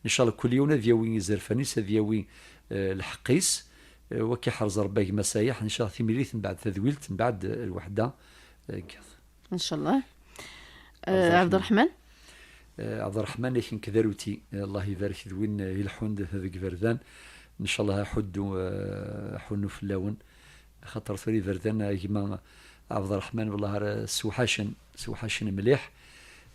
Ncallah kul yiwen ad yawi izerfan-is, ad yawi, eh, lḥeqq-is. Eh, wak iḥrez Rebbi a gma Sayeḥ. Ncallah timlilit mbeɛd tadwilt, mbeɛd, eh, lweḥda, eh, n yiḍ. Ncallah. Eh, Ɛebderreḥman. Ɛebderreḥman. Eh, Ɛebderreḥman, akken k-, d aruti, eh, Allah ibarek d win, eh, ileḥḥun d-, deg iberdan. Ncallah aḥuddu, eh, aḥunnu fell-awen. Axaṭer tura iberdan, a gma Ɛebderreḥman, wellah ara sewḥacen, sewḥacen mliḥ.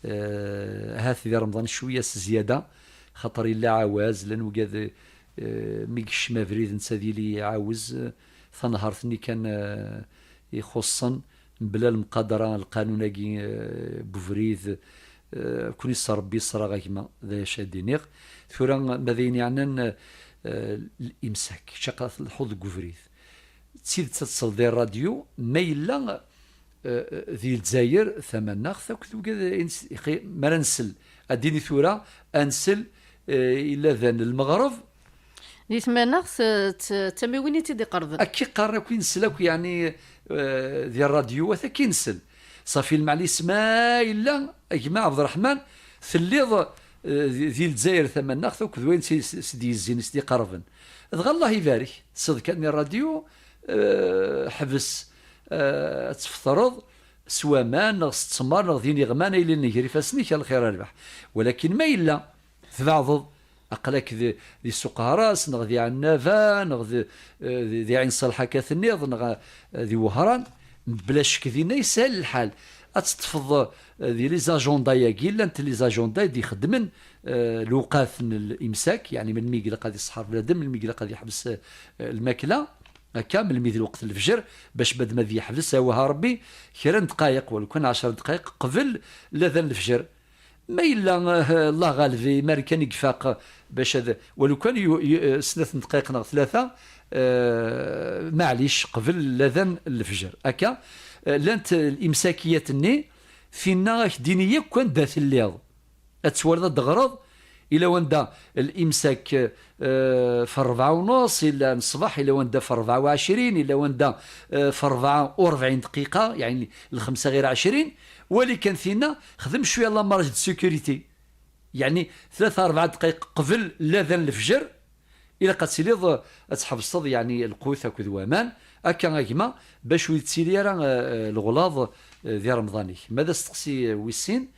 Eh, ahat di Remḍan cwiya s zzyada, xaṭer yella ɛawaz, llan wigad, eh, mi yekcem abrid netta ad yili iɛawez, eh, tanhart-nni kan, eh, ixuṣṣen, mebla lemqadra, lqanun-agi, eh, n ubrid, eh, kun-is Rebbi ṣṣreɣ a gma, d acu ad d-iniɣ. Tura, ma d ayen yeɛnan, eh, limsak, kečč aql-ak tleḥḥuḍ deg ubrid. D tidet ad tesleḍ i ṛṛadyu, ma yella, eh, di Lezzayer tamaneɣt, akked wigad, mi ara nsel, ad d-ini tura, ad nsel, eh, illa dan lmeɣreb, Di tmaneɣt, eh, d, d tamiwin i tt-id-iqerben. Akka i qqaren akk i nsel akk, yeɛni, eh, di ṛṛadyu, ata akka i nsel. Ṣafi lmeɛna-is ma yella, a gma Ɛebderreḥman, telliḍ, eh, di, di Lezzayer tamaneɣt akked wayen s, s, s d-yezzin, s d-iqerben. Dɣa Allah ibarek, ṣṣedka-nni ṛṛadyu, eh, ḥbes, eh, ad tfeṭreḍ s waman neɣ s ttmer neɣ d iniɣman ay yellan gar ifassen-ik, a lxir a rrbeḥ. Walakin ma yella tbeɛdeḍ, aql-ak di, di Ssuq Hras neɣ di Ɛennaba neɣ di, eh, di, di Ɛin Ṣaleḥ akka tenniḍ neɣ, eh, di Wehran, mebla ccek dinna yeshel lḥal. Ad teṭṭfeḍ, eh, di les agendas-agi, llant les agendas i d-ixeddmen, eh, lewqat n l'imsak, yeɛni melmi i ilaq ad iṣeḥḥer bnadem, melmi i ilaq ad yeḥbes, eh, lmakla, akka, melmi d lweqt n lefjer, bac bnadem ad yeḥbes, awah a Rebbi, kra n ddqayeq, wala kan ɛecra ddqayeq qbel ladan n lefjer. Ma yella, eh, Allah ɣaleb, imar kan i ifaq bac ad, wala kan yu-, yu-, eh, snat n ddqayeq neɣ tlata, eh, maɛlic, qbel ladan n lefjer. Akka, eh, llant, eh, limsakiyat-nni, tinna ak-d-ini yakk anda telliḍ. Ad twaliḍ ad d-teɣreḍ, ila wanda limsak, eh, f rebɛa u nus, ila n ṣṣbeḥ, ila wanda f rebɛa u ɛecrin, ila wanda, eh, f rebɛa u rebɛin dqiqa, yeɛni lxemsa ɣir ɛecrin, wali kan tinna, xdem cwiya la marge de sécurité. Yeɛni tlata rebɛa dqayeq qbel ladan n lefjer, ilaq ad tiliḍ, eh, ad tḥebseḍ, yeɛni lqut akked waman, akka a gma, bac ur yettili ara, eh, eh, leɣlaḍ, eh, di Remḍan-ik. Ma d asteqsi, eh, wis sin,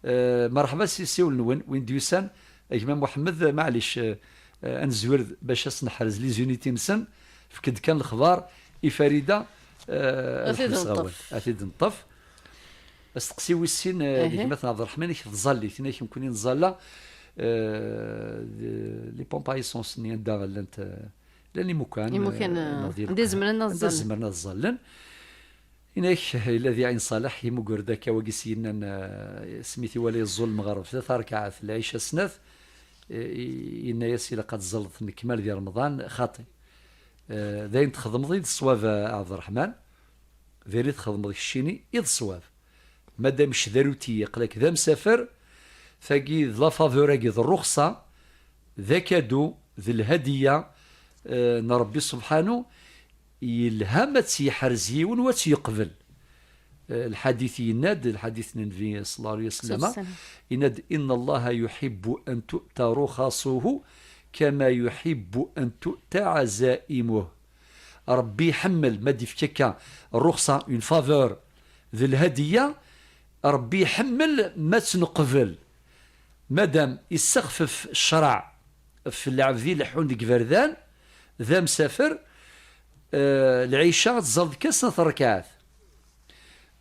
eh, merḥba s isiwel-nwen, win d-yusan, a gma Muḥemmed, eh, maɛlic, eh, eh, ad nezwir bac ad s-neḥrez les unités-nsen, efk-d kan lexbar i Farida, eh, ad Ad t-id-neṭṭef. Ad t-id-neṭṭef. Asteqsi wis sin, eh, Ihi. Gma-tneɣ Ɛebderreḥman, i tẓallit, tin-a nekkni nẓalla, eh, d-, les pompes à essence-nni anda llant, eh, llan imukan, Imukan, eh, eh, neɣ di anda lqaɛa, zemren ad anda ẓallen. Zemren ad ẓallen. Inak, yella di Ɛin Ṣaleḥ, yemugger-d akka wagi s-yennan, eh, asmi t-iwala yeẓẓul lmeɣreb, tlata rkaɛat, lɛica snat, eh, i-, yenna-yas ilaq ad tẓalleḍ nekmal di Remḍan, xaṭi. Eh, d ayen txedmeḍ i d ṣṣwab, a Ɛebderreḥman. D ayen i txedmeḍ keččini i d ṣṣwab. Madam Cdaruti aql-ak d amsafer, tagi d la faveur-agi d rruxṣa, d akadu, d lhadiya, eh, n Rebbi subḥanu, yelha ma tt-yeḥrez yiwen wa tt-yeqbel. Eh, lḥadit yenna-d, lḥadit n Nnbi ṣalla Llahu ɛalayhi wa sallama, Ṣalla Llahu ɛalayhi wa sallam. Yenna-d: إن الله يحب أن تؤتى رخصه كما يحب أن تؤتى عزائمه. Rebbi iḥemmel ma d-ifka akka rruxṣa, une faveur, d lhadiya, Rebbi iḥemmel ma tt-neqbel. Madam issexfef ccreɛ f lɛebd ileḥḥun deg iberdan, d amsafer, eh, lɛica ad tẓalleḍ kan snat n rrkaɛat.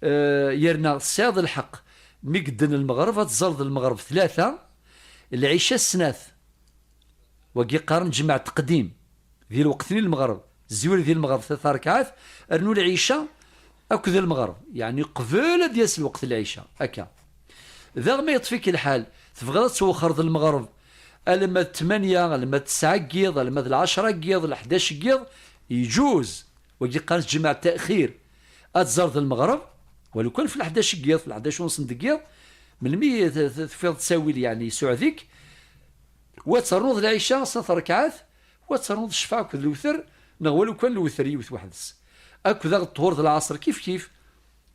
Eh, yerna tesɛiḍ lḥeqq, mi yedden lmeɣreb ad tẓalleḍ lmeɣreb tlata, lɛica snat. Wagi qqaren ǧmeɛ teqdim, di lweqt-nni n lmeɣreb, zwir di lmeɣreb tlata rkaɛat, rnu lɛica akked lmeɣreb, yeɛni qbel ad d-yas lweqt n lɛica, akka. Daɣ ma yeṭṭef-ik lḥal, tebɣiḍ ad twexxreḍ lmeɣreb, alamma d tmanya, alamma d tesɛa n yiḍ, alamma d lɛecra n yiḍ, leḥdac n yiḍ, yeǧuz. Wagi qqaren ǧmeɛ taxir. Ad tzalleḍ lmeɣreb, walu kan f leḥdac n yiḍ, f leḥdac unṣen deg yiḍ, melmi t-, t-, tfiḍ ttawil, yeɛni yessuɛed-ik, wa ternuḍ lɛica, snat rkaɛat, wa ternuḍ ccfa akked lewter, neɣ walu kan lewter yiwet weḥd-s. Akked daɣ ṭṭhur d lɛaṣer kif kif.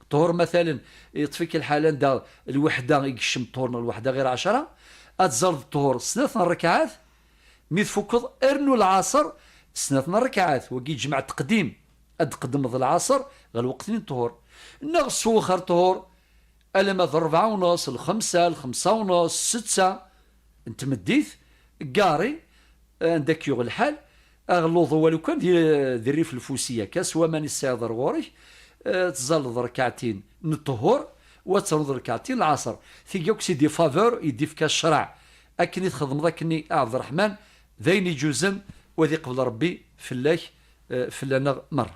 Ṭṭhur, matalen, yeṭṭef-ik lḥal anda lweḥda i yekcem ṭṭhur neɣ lweḥda ɣir ɛecra, ad tzalleḍ ṭṭhur snat n rkaɛat, mi tfukkeḍ, rnu lɛaṣer snat n rkaɛat, wagi yejmeɛ teqdim, ad d-tqeddmeḍ lɛaṣer ɣer lweqt-nni n ṭṭhur. Neɣ swexxer ṭṭhur, alamma d ṛebɛa u nus, lxemsa, lxemsa u nus, ssetta, n tmeddit, gari, anda k-yuɣ lḥal, aɣelluḍ walu kan di, di rrif lfusi akka, s waman i tesɛiḍ ar ɣur-k, eh, tẓalleḍ rkaɛtin n ṭṭhur, wa ternuḍ rkaɛtin n lɛaṣer. Tigi akk c'est des faveurs i d-ifka ccreɛ. Akken i txedmeḍ akkenni a Ɛebderreḥman, d ayen iǧuzen, wa ad iqbel Rebbi fell-ak, eh, fell-aneɣ merra.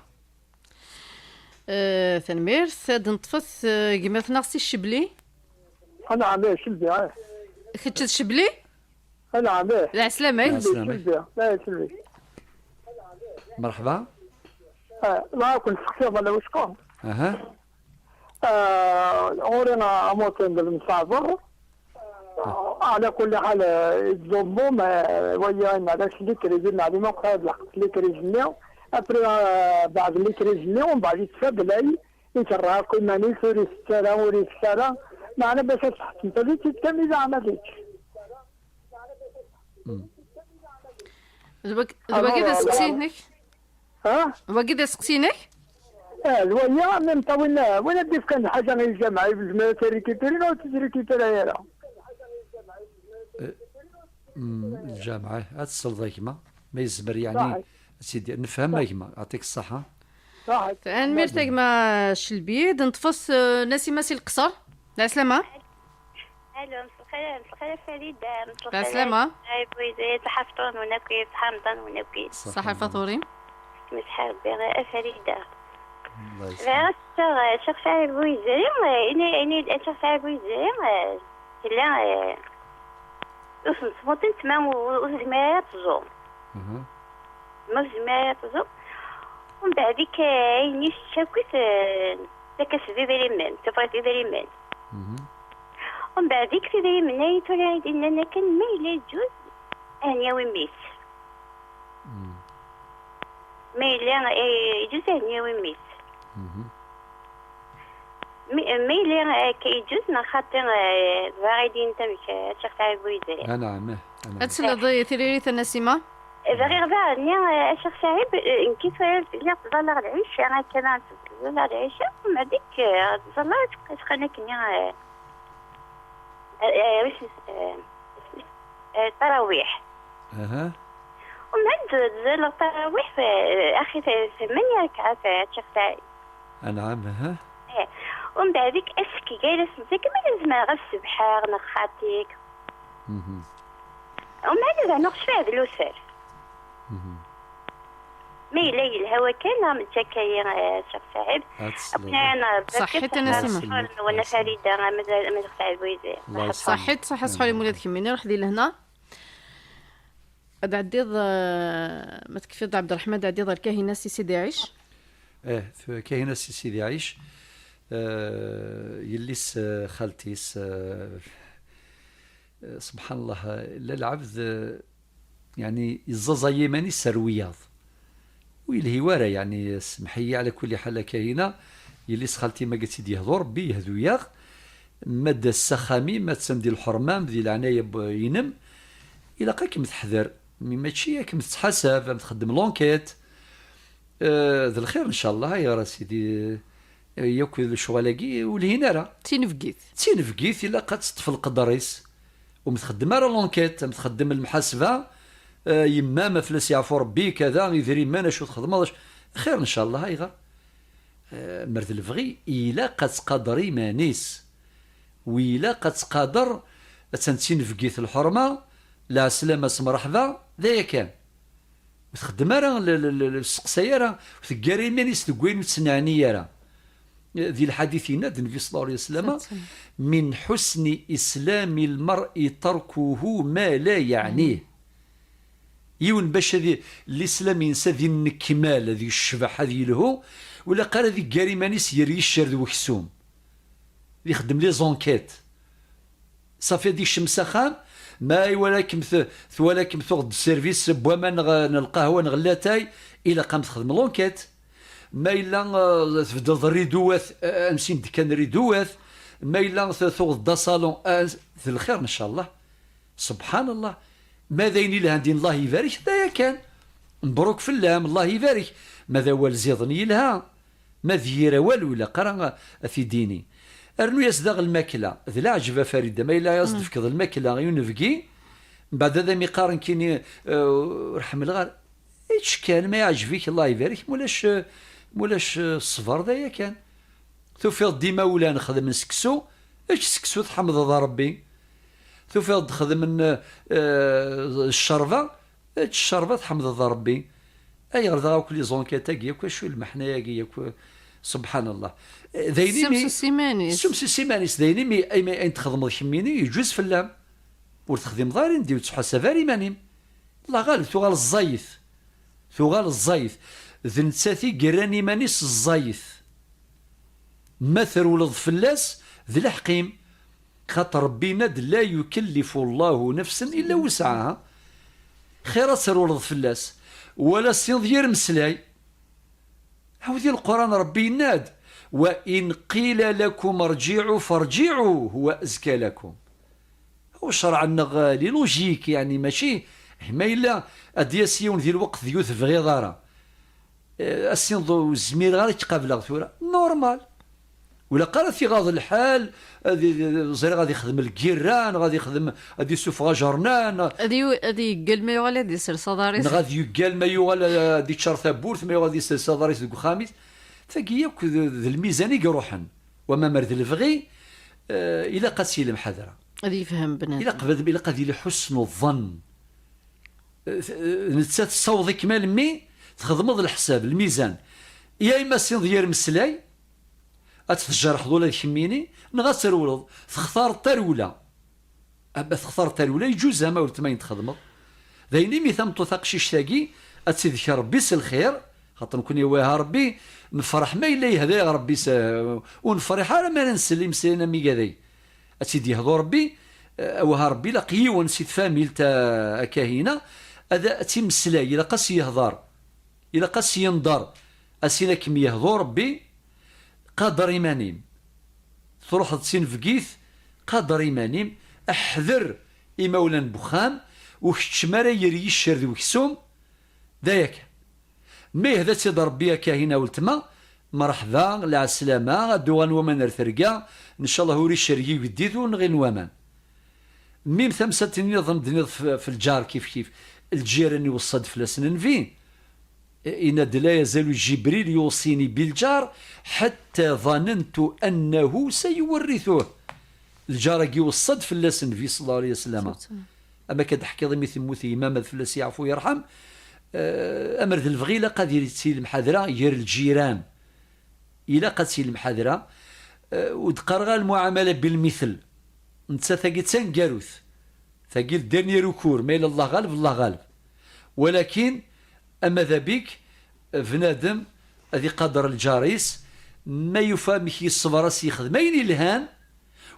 Eh, tanemmirt. Ad neṭṭfet, eh, gma-tneɣ si Ccebli. Anɛam, eh, Ccebli, eh. Kečč d Ccebli? Anɛam, eh. Lɛeslama-k. Lɛeslama-k. Ccebli, eh, Ccebli. Merḥba. Eh, la, كنت سقسيض على وشكون. Aha. Eh, ɣur-i amuṭin d lemsaber. Ɛla kulli ḥal, eh, yettẓummum, eh, waya, iɛlac les crises, neɛlem akk ḥaḍleɣ les crises-nni. Après, eh, beɛd les crises-nni, umbeɛd yettfablay, ikerreh akk iman-is, ur isett ara, ur ikess ara. Meɛna bac ad tḥettem politique, kan i d aɛmad-ik. D wagi d aseqsi-inek? Ha? D wagi d aseqsi-inek? Ah, d waya, même temps, win, win ad d-ifkan lḥaǧa i lǧameɛ, i lezmer ad tt-récupérer, ur tt-récupérer ara. Eh, mm, lǧameɛ, ad tesleḍ a gma, ma yezmer, yeɛni, ad tt-id-, nefhem a gma, yeɛṭik ṣṣeḥḥa. Ṣaḥit. Tanemmirt a gma Celbi, d-neṭṭef-as, eh, Nasima si Leqṣer. Lɛeslama. Alo, mselxir, mselxir a Farida, mselxir. Lɛeslama. Ay, Bouizid, ṣaḥa fṭur-nwen akk, ṣaḥa Remḍan-nwen akk. Ṣaḥa lfaṭurin. Mesḥa Rebbi, a Farida. Allah yesɛa. Bɣiɣ ad s-ttuɣ, eh, Ccix Saɛid Bouizid, eh, ini, ini, Ccix Saɛid Bouizid, eh, tella, eh, ur s-nettmuṭint ma ur, ur tezmir ara ad tẓum. Mhm. Ma ur tezmir ara ad tẓum. Umbeɛd ik, eh, ayen i s-tcakit, eh, takka s d idrimen, tufɣit idrimen. Mhm. Umbeɛd ik tidrimen ay tura i d-innan akken ma yella yeǧǧuz, ahen yawi mmi-s. Mm. Ma yella, eh, yeǧǧuz ahen yawi mmi-s. Mhm. Mi, ma yella akka yeǧǧuz, neɣ xaṭi, eh, bɣa i d-yini tamek, eh, Ccix Saɛid Bouizid. Anɛam, eh, anɛam. Ad tesleḍ i tiririt a Nasima? Eh, bɣiɣ daɣen-nni, eh, a Ccix Saɛid, eh, nekk i tura lliɣ ttẓallaɣ lɛica, akka ma ttẓallaɣ lɛica, umbeɛd ik, eh, ttẓallaɣ, ttqan akkenni, eh, eh, eh, wissen, eh, eh, tarawiḥ. Aha. Umbeɛd ttẓallaɣ tarawiḥ, eh, axi, eh, tmanya rekɛat, eh, a Ccix Saɛid. Anɛam, aha. Eh, umbeɛd ik ass-, gar-asen, zik ma zemreɣ ad sebḥeɣ neɣ xaṭi. Mhm. Umbeɛd ad rnuɣ cwiɛ d luter. Mhm. Ma yella yelha wakkan, neɣ meǧǧa akka-yi, eh, Ccix Saɛid. Ad tesleḍ. Akken ara nɛebba. Ṣaḥit a Nasima. Ṣṣḥur-nwen a Farida, ama d, ama d Ccix Saɛid Bouizid. Allah yesɛa. Ṣaḥit, ṣaḥit, ṣṣḥur-im ula d kemmini, ruḥ di lehna. Ad ɛeddiḍ, eh, ma tekfiḍ Ɛebderreḥman, ad ɛeddiḍ ar Kahina Si Sidi Ɛic. Eh, f-, Kahina Si Sidi Ɛic, eh, yelli-s, eh, xalti-s, eh, eh, subḥan Allah, eh, la lɛebd, eh, yeɛni, yeẓẓaẓay iman-is ar wiyaḍ. Ur yelhi wara, yeɛni, semmeḥ-iyi ɛla kulli ḥal a Kahina, yelli-s xalti ma gett-id-yehdu Rebbi, yehdu-yaɣ, ma d-as s axxam-im, attan di lḥerma-m, di leɛnaya-inem, ilaq ad kem-teḥder, mi mačči ad kem-tettḥasab, ad txeddem l'enquête. Eh, d lxir, ncallah, ayɣer a sidi, eh, yakk lecɣal-agi ur lhin ara. D tinebgit. D tinebgit, ilaq ad teṭṭef lqedr-is. Ur m-txeddem ara l'enquête, am txeddem lemḥasba, eh, yemma-m, ma fell-as yeɛfu Rebbi, kada, idrimen, acu txedmeḍ, acu, xir, ncallah, ayɣer? Eh, mer d lebɣi, ilaq ad tqader iman-is. U ilaq ad tqader, attan d tinebgit lḥerma, lɛeslama s mṛeḥba, d aya kan. Ur txeddem ara, l-, l-, l-, ur testeqsay ara, ur teggar iman-is deg wayen ur tt-neɛni ara. Di lḥadit yenna-d Nnbi ṣella Llahu ɛalayhi wa sallam, min ḥusni islami lmar'i tarkuhu ma la yaɛnih. Yiwen bac ad i-, lislam-ines ad innekmal, ad yecbeḥ, ad yelhu, ur ilaq ara ad iggar iman-is gar yiccer d weksum. Ad ixeddem les enquêtes. Safi ad ikcem s axxam, ma iwala-kem t-, twala-kem tuɣ-d service n waman neɣ n lqahwa neɣ n latay, ilaq am txedmem l'enquête. Ma yella, eh, tbeddleḍ riduwat, eh, ansi d-kkan riduwat, ma yella t-, tuɣeḍ-d asalon, eh, d lxir, ncallah. Subḥan Allah. Ma d ayen ilhan din, Allah ibarek, d aya kan. Mebruk fell-am, Allah ibarek. Ma d awal ziḍen yelha. Ma d yir awal ur ilaq ara a t-id-ini. Rnu-yas daɣ lmakla. D leɛǧeb a Farida, ma yella as-d-tefkeḍ lmakla i unebgi, mbeɛd ad am-iqqar nekkini, eh, ur ḥemmleɣ ara. Ečč kan, ma iɛǧeb-ik, Allah ibarek, mulac, eh, mulac, eh, ṣṣber, d aya kan. Tufiḍ-d imawlan xedmen seksu, ečč seksu tḥemdeḍ Rebbi. Tufiḍ-d xedmen, eh, ccerba, ečč ccerba tḥemdeḍ Rebbi. Ayɣer dɣa akk les enquêtes-agi akk, acu lmeḥna-agi akk, subḥan Allah. Eh, d ayen imi, semsus iman-is. Semsus iman-is, d ayen imi, imi ayen txedmeḍ kemmini, yeǧuz fell-am. Ur texdimeḍ ara indi, ur tettḥasab ara iman-im. Allah ɣaleb, tuɣal ẓẓayet. Tuɣal ẓẓayet. D nettat i yerran iman-is ẓẓayet. Ma trewleḍ fell-as, d leḥq-im. Xaṭer Rebbi yenna-d, "La yukellifu Allahu nafsan illa wusɛaha." Xir ad trewleḍ fell-as. Wala ssineḍ yir meslay. Awdi Lquran, Rebbi yenna-d, "Wa in qila lakum rji'u farji'u huwa azka lakum." U ccṛeɛ-nneɣ, eh, li logique, yeɛni mačči Ma yella ad d-yas yiwen di lweqt d yu tebɣiḍ ara, eh, ass-in ur zmireɣ ara ad k-qableɣ tura, normal. Ur ilaq ara ad t-iɣaḍ lḥal, ad i-, ẓriɣ ad ixdem lgirra, neɣ ad ixdem, ad isuffeɣ ajernan, neɣ ad yu-, ad yeggal ma yuɣal ad isers aḍar-is. Neɣ ad yeggal ma yuɣal ad, ad iččar tawwurt, ma yuɣal ad isers aḍar-is deg uxxam-is. Tagi yakk d, d lmizan i iruḥen. Wama mer d lebɣi, eh, ilaq ad tt-yili lemḥadra. Ad yefhem bnadem. Ilaq bnadem, ilaq ad yili ḥusnu ẓẓan. Eh, t-, eh, nettat tessaweḍ-ikem almi txedmeḍ leḥsab, lmizan. Ya imassineḍ yir meslay, ad tjerḥeḍ ula d kemmini, neɣ ad trewleḍ, textareḍ tarewla. Ama textareḍ tarewla, iǧuz ama weltma ayen txedmeḍ. D ayen imi tameṭṭut taqcict-agi, ad tt-idek Rebbi s lxir, xaṭer nekkni awah Rebbi, nefreḥ ma yella yehda-yaɣ Rebbi s, ur nefriḥ ara mi ara nsel imeslayen am igad-agi. Ad tt-id-yehdu Rebbi, eh, awah Rebbi ilaq yiwen si tfamilt, eh, a Kahina, ad, ad tt-imeslay, ilaq ad s-yehder, ilaq ad s-yenḍer, ad s-yini ad kem-yehdu Rebbi, qader iman-im. Truḥeḍ d tinebgit, qader iman-im, ḥder imawlan n wexxam, ur keččem ara yir yiccer d weksum, d aya kan. Ma yehda-tt-id Rebbi a Kahina weltma, mreḥba, lɛeslama, ad d-uɣalen waman ar terga, ncallah ur icerreg igeddid ur nɣilen waman. Mim tamsalt nniḍen d-nniḍ f, f lǧar kif kif, lǧiran iweṣṣa-d fell-asen Nnbi, yenna-d: "لا يزال جبريل يوصيني بالجار حتى ظننت أنه سيورثه." Lǧar-agi iweṣṣa-d fell-as Nnbi صلى الله عليه وسلم. Ama akka d-teḥkiḍ imi temmut yemma-m ad fell-as yeɛfu yerḥem, eh, amer d lebɣi ilaq ad yili lemḥadra gar lǧiran. Ilaq ad tt-yili lemḥadra, eh, ur d-qqareɣ ara lmuɛamala bilmitel. Netta tagi d taneggarut. Tagi d dernier recours, ma yella Allah ɣaleb, Allah ɣaleb. Walakin, ama d abik, bnadem ad iqader lǧar-is, ma yufa amek yesseber ad s-yexdem ayen ilhan,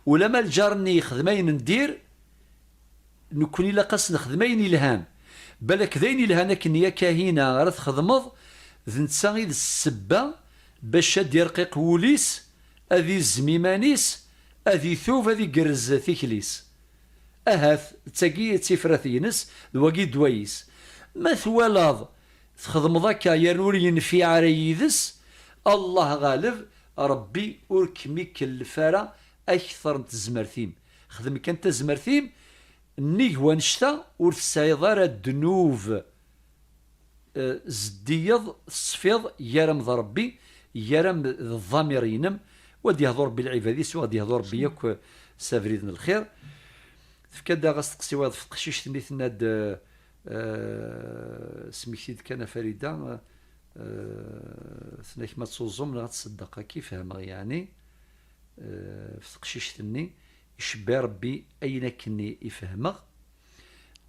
ulama lǧar-nni yexdem ayen n dir, nekkni ilaq ad s-nexdem ayen ilhan. Balak d ayen ilhan akken ya Kahina ara txedmeḍ, d netta i d ssebba bac ad d-irqiq wul-is, ad izzem iman-is, ad itub, ad igerrez tikli-s. Ahat d tagi i d tifrat-ines, d wagi ddwa-is. Ma twalaḍ txedmeḍ akka yernu ur yenfiɛ ara yid-s, Allah ɣaleb, Rebbi ur kem-ikellef ara akter n tezmert-im. Xdem kan tazmert-im, nnig wanect-a ur tesɛiḍ ara ddnub, eh, zeddiyeḍ, tesfiḍ, gar-am d Rebbi, gar-am d ḍḍamir-inem, u ad yehdu Rebbi lɛibad-is, u ad yehdu Rebbi yakk, eh, s abrid n lxir. Tefka-d daɣ asteqsi wayeḍ f teqcict-nni, tenna-d, eh, eh, smekti-d kan a Farida, eh, tenna-k ma ad tuẓum neɣ ad tṣeddeq, akka i fehmeɣ, yeɛni, eh, f teqcict-nni, icebbi Rebbi ayen akkenni i fehmeɣ,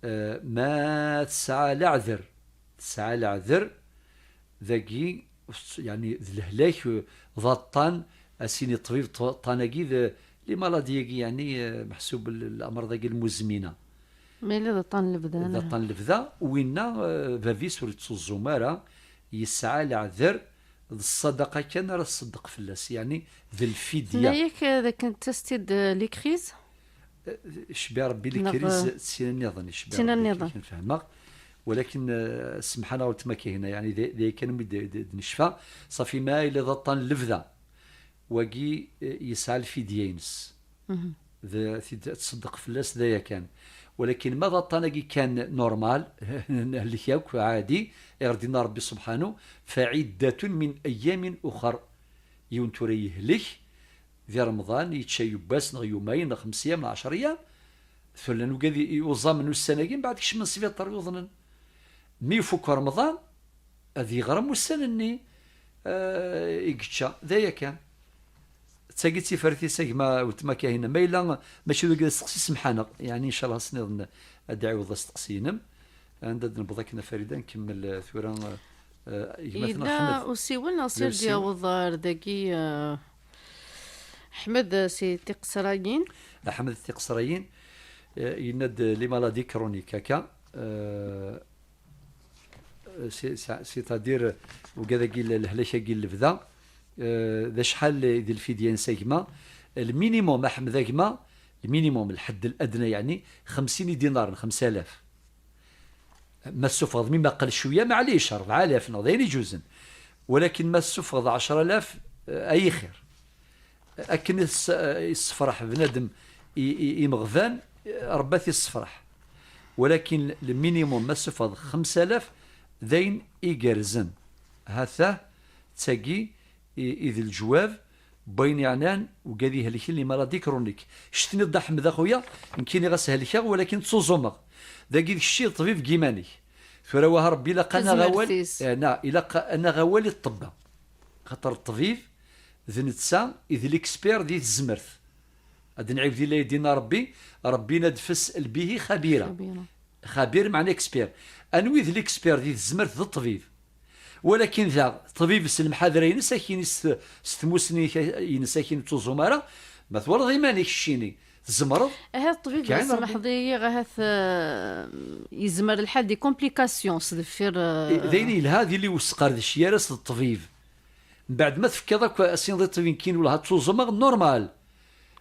eh, ma tesɛa leɛder, tesɛa leɛder, dagi, yeɛni d lehlak, eh, d aṭṭan, a s-yini ṭṭbib, ṭṭ-, aṭṭan-agi d, les maladies-agi, yeɛni, eh, meḥsub l-, lamer-agi lmuzmina. Ma yella d aṭṭan n lebda, d aṭṭan n lebda, winna, eh, bab-is ur yettuẓum ara, yesɛa leɛder, d ṣṣadaqa kan ara tṣeddeq fell-as, yeɛni d lfidya. Tenna-yak, eh, d akken ttasen-t-id, eh, les crises? Eh, icbi Rebbi les crises, eh, d tin nniḍen, icbi Rebbi, d tin nniḍen. Akken fehmeɣ. Walakin, eh, semḥ-aneɣ weltma Kahina, yeɛni d, d ayen kan umi d, d, d-necfa. Ṣafi ma yella d aṭṭan n lebda. Wagi, eh, yesɛa lfidya-ines. D, tid-, ad tṣeddeq fell-as d aya kan. Walakin ma d aṭṭan-agi kan normal, nehlek akk, ɛadi, iɣer d-yenna Rebbi subḥanu, فعدة من أيام أخر. Yiwen tura yehlek, di Remḍan, yečča yiwwas neɣ yumayen neɣ xems ayyam neɣ ɛecr ayyam, tura llan wigad i, i uẓamen ussan-agi, mbeɛd kecmen sbiṭar yuḍnen. Mi ifuk Remḍan, ad yeɣrem ussan-nni, eh, i yečča. D aya kan. D tagi d tifrat-is a gma weltma Kahina. Ma yella mačči d wagi d asteqsi, semḥ-aneɣ. Yeɛni, ncallah, ass-nniḍen ad d-ɛiwḍeḍ asteqsi-inem. Anda d-nebbeḍ akken a Farida, nkemmel, eh, tura, eh, gma-tneɣ Ḥmed. Yella usiwel neɣ s d-yaweḍ ar dagi, eh, Ḥmed, eh, si Tiqesrayin. Ḥmed Tiqesrayin, eh, yenna-d, eh, les maladies chroniques, akka. Eh, c'est-, c'est-, c'est-à-dire, wigad-agi, le-, lehlak-agi n lebda, eh, d acḥal di lfidya-ines a gma? Le minimum, a Ḥmed a gma, le minimum, lḥedd ladna, yeɛni, xemsin idinaren, xemsa alaf. Ma tessufɣeḍ mi maqel cwiya, maɛlic, rebɛa alaf neɣ d ayen iǧuzen. Walakin ma tessufɣeḍ ɛecra alaf, eh, ay ixir. Akken i tess-, eh, yessefreḥ bnadem i, i, imeɣban, eh, Rebbi ad t-yessefreḥ. Walakin le minimum ma tessufɣeḍ xemsa alaf, d ayen igerrzen. Ha-t-a, d tagi i, i d leǧwab n wayen yeɛnan ugad ihelken les maladies chroniques. Ctiniḍ Dda Ḥmed a xuya, nekkini ɣas helkeɣ, walakin ttuẓumeɣ. Dagi d kečč i d ṭṭbib deg yiman-ik. Tura wah Rebbi ilaq ad naɣ awal, eh, na, ilaq ad naɣ awal i ṭṭebba. Xaṭer ṭṭbib d netta i d l'expert di tezmert. Ad nɛiwed illa yeddina Rebbi, Rebbi ad fes lbihi xabira. Xabira. Xabir meɛna expert. Anwi d l'expert di tezmert d ṭṭbib. Walakin daɣ, ṭṭbib s lemḥadra-ines, akini s, s tmussni-ines, akini ur ttuẓum ara, ma twalaḍ iman-ik keččini, tzemreḍ. Ahat ṭṭbib, kɛin Rebbi. Smeḥ-iyi, ahat, eh, yezmer lḥal des complications deffir, eh, d ayen yelha, d ili usqerdec gar-as d ṭṭbib. Mbeɛd ma tefkiḍ akk asiniḍ i ṭṭbib nekkini, welha ttuẓumeɣ, normal.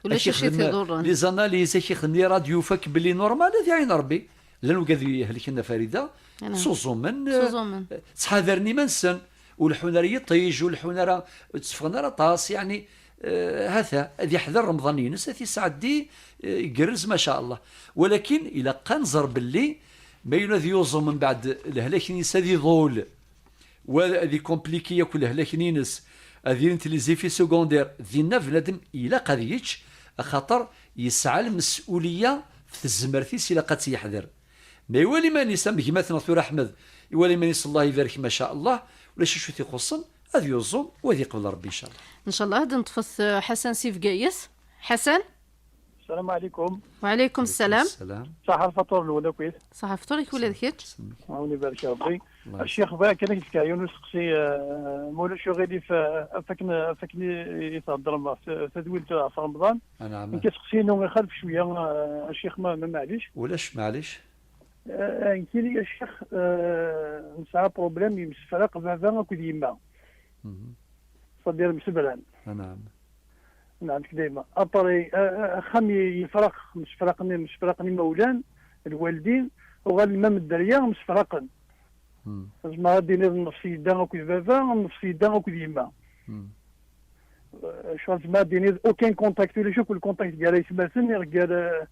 Ulac acu i t-iḍurren. Les analyses, ak ixdem les radios, fakk belli normal, ad iɛin Rebbi. Llan wigad ihelken a Farida, ttuẓumen, eh, ttḥadaren iman-nsen, ur leḥḥun ara i yiṭij, ur leḥḥun ara, ur tteffɣen ara aṭas, yeɛni, eh, ha-t-a, ad iḥder Remḍan-ines, ad t-isɛeddi, eh, igerrez, maca Allah. Walakin, ilaq ad nẓer belli, ma yella ad yuẓum mbeɛd lehlak-ines ad iḍul, wa ad ikompliki akk lehlak-ines, ad ilint les effets secondaires, dinna bnadem ilaq ad yečč, axaṭer yesɛa lmes'uliya f tezmert-is, ilaq ad tt-yeḥder. Ma iwala iman-is am gma-tneɣ tura Ḥmed, iwala iman-is Allah ibarek, maca Allah, ulac acu t-ixuṣṣen, ad yuẓum u ad yeqbel Rebbi, ncallah. Ncallah, ad neṭṭfet, eh, Ḥasan si Bgayet. Ḥasan? Salam ɛlikum. Wa ɛlikum salam. Salam. Saḥa lfaṭur-nwen akkit. Saḥa lfaṭur-ik ula d kečč. Awen ibarek Rebbi. A Ccix, bɣiɣ kan ad k-d-fkeɣ yiwen usteqsi, eh, ma ulac uɣilif, eh, af akken, af akken i, i theddrem ɣef t-, tadwilt ɣef Remḍan. Anɛam. Nekk asteqsi-inu ixalef cwiya, eh, a Ccix, ma, ma maɛlic. Ulac, maɛlic. Eh, eh, nekkini a Ccix, eh, nesɛa problème, yemsefraq baba akked yemma. C'est-à-dire msebran. Anɛam. Nɛam, dayma. Après, a-, a-, axxam i-, yefreq, msefraqen, msefraqen imawlan, lwaldin, uɣalen même dderya, msefraqen. Tzemreḍ ad d-tiniḍ nnefs yedda akked baba, nnefs yedda akked yemma. Eh, ccɣel tzemreḍ ad d-tiniḍ aucun contact, ulac akk le contact gar aytmaten, neɣ gar, eh,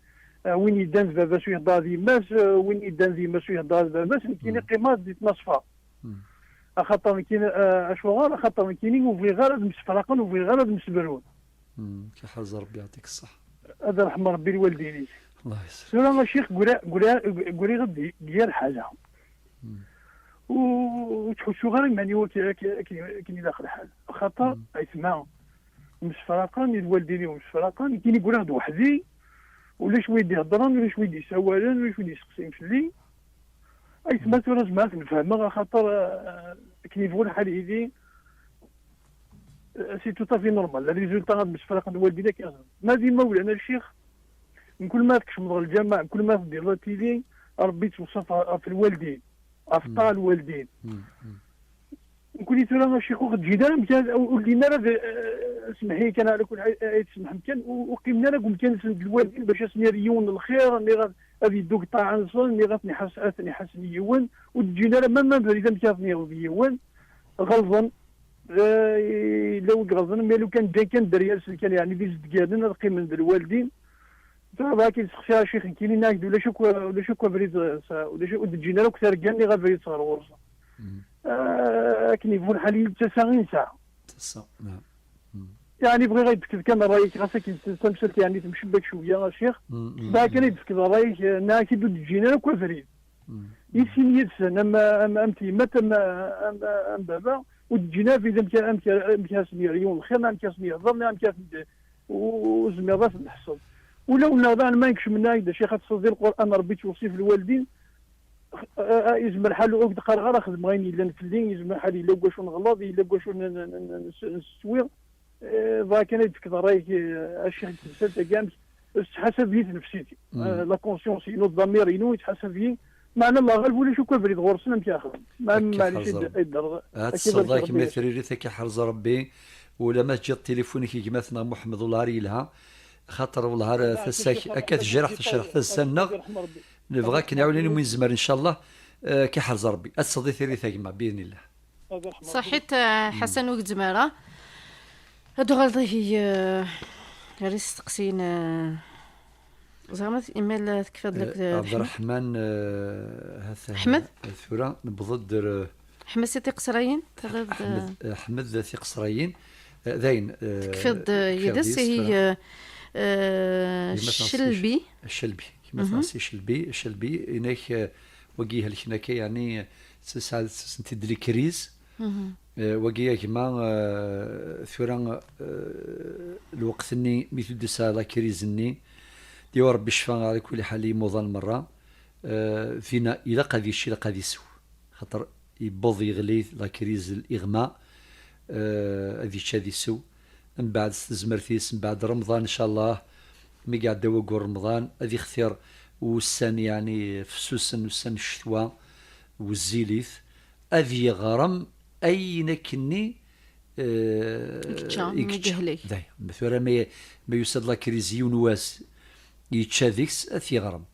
eh, win yeddan d baba-s u ihedder d yemma-s, eh, win yeddan d yemma-s u ihedder d baba-s, nekkini qqimeɣ di tnaṣfa. Axaṭer nekkini, eh, acuɣer? Axaṭer nekkini ur bɣiɣ ara ad msefraqen, ur bɣiɣ ara ad msebrun. Ka ḥerz Rebbi, yeɛṭik ṣṣeḥ. Ad rḥem Rebbi lwaldin-ik. Allah yesɛa. Tura a Ccix, gura-, gura-, guriɣ-d di yir ḥala. U-, ur ttḥussuɣ ara iman-iw akken, akken, akken, akken ilaq lḥal. Axaṭer aytma msefraqen, i lwaldin-iw msefraqen, nekkini guriɣ-d weḥd-i, ulac wi d-iheddren, ulac wi d-isawalen, ulac wi d-iseqsin fell-i. Aytma tura zemreɣ ad ten-fehmeɣ, axaṭer, eh, akken yebɣu lḥal yili, eh, c'est tout à fait normal. Le résultat ad msefraqen lwaldin akka. Ma d imawlan a Ccix, mkul ma tkecmeḍ ɣer lǧameɛ, mkul ma teddiḍ ad tili, Rebbi yettweṣṣaf ɣef lwaldin, ɣef ṭṭaɛa n lwaldin. Nekkni tura a Ccix ur ɣ-ǧǧin ara amkan, ur llin ara d, eh, semmeḥ-iyi kan, ɛla kulli ḥal, eh, ay tsemḥem kan, ur, ur qqimen ara deg umkan-nsen d lwaldin bac ad sen-yerr yiwen n lxir, niɣ ad, ad yeddu deg ṭṭaɛa-nsen, niɣ ad ten-iḥas-, ad ten-iḥassen yiwen, ur d-ǧǧin ara, ma, ma abrid amek ara ten-yaweḍ yiwen, ɣelḍen. Eh, yella wi iɣelḍen, mi lukan ǧǧan kan dderya-nsen kan, yeɛni d izedganen, ad qqimen d lwaldin. Tura bɣiɣ ad k-id-sseqsiɣ a Ccix, nekkini nniɣ-ak-d ulac akk, ulac akk abrid, eh, s-, ulac, ur d-ǧǧin ara akk targa, niɣ abrid sɣer ɣur-sen. Eh, akken yebɣu lḥal, yili d tasa i nesɛa. Tasa, naɛam. Yeɛni bɣiɣ ad d-tefkeḍ kan ṛṛay-ik, ɣas akken t-, tamsalt yeɛni temcebbak cwiya a Ccix. Bɣiɣ kan ad d-tefkeḍ ṛṛay-ik, eh, nniɣ-ak-id ur d-ǧǧin ara akk abrid. I sin yid-sen, am, am, am tyemmat, am, am, am baba, ur d-ǧǧin ara abrid amek, amek, amek ara sen-yerr yiwen lxir, neɣ amek ara sen-yehder, neɣ amek ara ten-, ur, ur zmireḍ ad ten-tḥesseḍ. Ulawen-nneɣ daɣen ma nekcem nniɣ-ak-d a Ccix ad tesleḍ i Lqur'an, Rebbi yettweṣṣif lwaldin, eh, eh, yezmer lḥal ur k-d-qqareɣ ara xedmeɣ ayen yellan fell-i, yezmer lḥal yella deg wacu neɣleḍ, yella deg wacu n, n, n, n, n, nessewwi. Eh, bɣiɣ kan ad d-tefkeḍ ṛṛay-ik, eh, a Ccix, deg temsalt-agi, amek tettḥasab-iyi tnefsit-iw. Eh, la conscience-inu, ddamir-inu yettḥasab-iyi. Meɛna, Allah ɣaleb, ulac akk abrid ɣur-sen amek ara xedmen. Ma, akka maɛlic, ḥerz Rebbi. Ad tesseḍ ak ma tiririt, akka ḥerz Rebbi. Ula ma teǧǧiḍ tilifun-ik i gma-tneɣ Muḥemmed, wellah ar yelha. Xaṭer wellah ar tasa-k, akka tejreḥ tejreḥ tasa-nneɣ. Nebɣa akken iɛunen imi nezmer, ncallah. Eh, k-iḥrez Rebbi. Ad tesseḍ i tiri tagma, bi'idnillah. Ṣaḥit, eh, Ḥasan ur gezmeɣ ara. Ad uɣaleḍ ihi, eh, ar isteqsiyen, eh, ẓriɣ ma t-, imal, eh, tekfiḍ lak, eh, Abderrahman, eh, ha-t-a. Ḥmed? Tura newweḍ-d ar, eh, Ḥmed si Tiqesrayin, terriḍ, Ḥmed, eh, eh, Ḥmed Tiqesrayin. Eh, dayen, eh, tekfiḍ, eh, tekfiḍ yid-s, yid-s, ihi, tura. Eh, eh, Gma-tneɣ si Celbi. Celbi. Gma-tneɣ si Celbi, Celbi, inak, eh, wagi ihelken akka, yeɛni, tesɛa, tesɛa-tent-id les crises. Eh, wagi a gma, eh, tura, eh, lweqt-nni, mi tebda tesɛa la crise-nni, d yawa Rebbi ccfa, ɛla kulli ḥal, i yimuḍan merra, eh, dinna ilaq ad yečč, ilaq ad isew. Xaṭer yewweḍ yeɣli la crise, l'iɣma, eh, ad yečč, ad isew. Mbeɛd s tezmert-is, mbeɛd Remḍan, ncallah, mi iɛedda waggur Remḍan, ad ixtir wussan, yeɛni, fessusen, ussan n ccetwa, wezzilit, ad yeɣrem ayen akkenni, eh, i yečča, i mi yečča. Yehlek. Day, ma tura ma, ma yusa-d la crise yiwen wass, yečča deg-s, ad t-yeɣrem.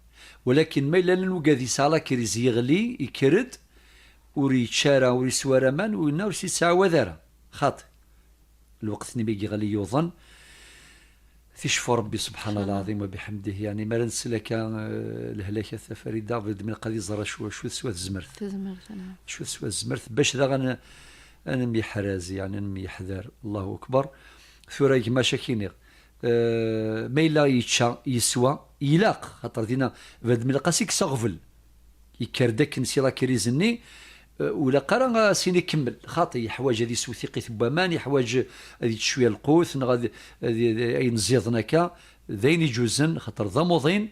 Walakin ma yella llan wigad yesɛa la crise, yeɣli, yekker-d, ur yečči ara, ur yeswi ara aman, winna ur s-yettɛawad ara. Xaṭi. Lweqt-nni mi yeɣli yuḍen, ticfu Rebbi subḥan Llah lɛaḍim wa biḥemdih, yeɛni, mi ara nsel akka, eh, lehlak a Farida, bnadem ilaq ad iẓer acu, acu teswa tezmert. Tezmert, naam. Acu teswa tezmert, bac daɣ ad n-, ad nemyeḥraz, yeɛni, ad nemyeḥdar. Allahu akbar. Tura gma, acu ak-iniɣ, eh, ma yella yečča, yeswa, ilaq, xaṭer dinna, bnadem ilaq ad s-ikkes aɣbel. Yekker-d akken si la crise-nni, eh, ur ilaq ara a s-yini kemmel. Xaṭi, yeḥwaǧ ad isew tiqit n waman, yeḥwaǧ ad yečč cwiya lqut, neɣ ad, ad, ad, ayen ẓiḍen akka, d ayen iǧuzen, xaṭer d amuḍin,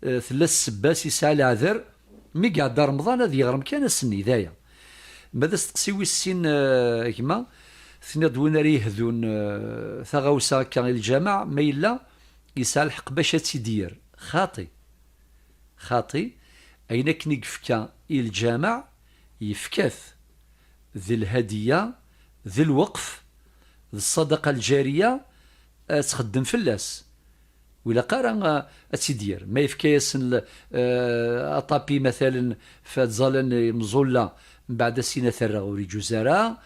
eh, tella ssebba-s, yesɛa leɛder, mi iɛedda Remḍan ad yeɣrem kan ass-nni, d aya. Ma d asteqsi wis sin, eh, a gma, tenniḍ-d win ara yehdun, eh, taɣawsa akka i lǧameɛ, ma yella yesɛa lḥeqq bac ad tt-id-yerr. Xaṭi. Xaṭi, ayen akken i yefka i lǧameɛ, yefka-t d lhadiya, d lweqf, d ṣṣadaqa lǧariya, ad txeddem fell-as. Ur ilaq ara, eh, ad tt-id-yerr. Ma yefka-yasen l-, eh, aṭapi, matalen, f-, ad ẓẓalen imẓulla, mbeɛd ad s-yini ad t-rreɣ, ur iǧuz ara.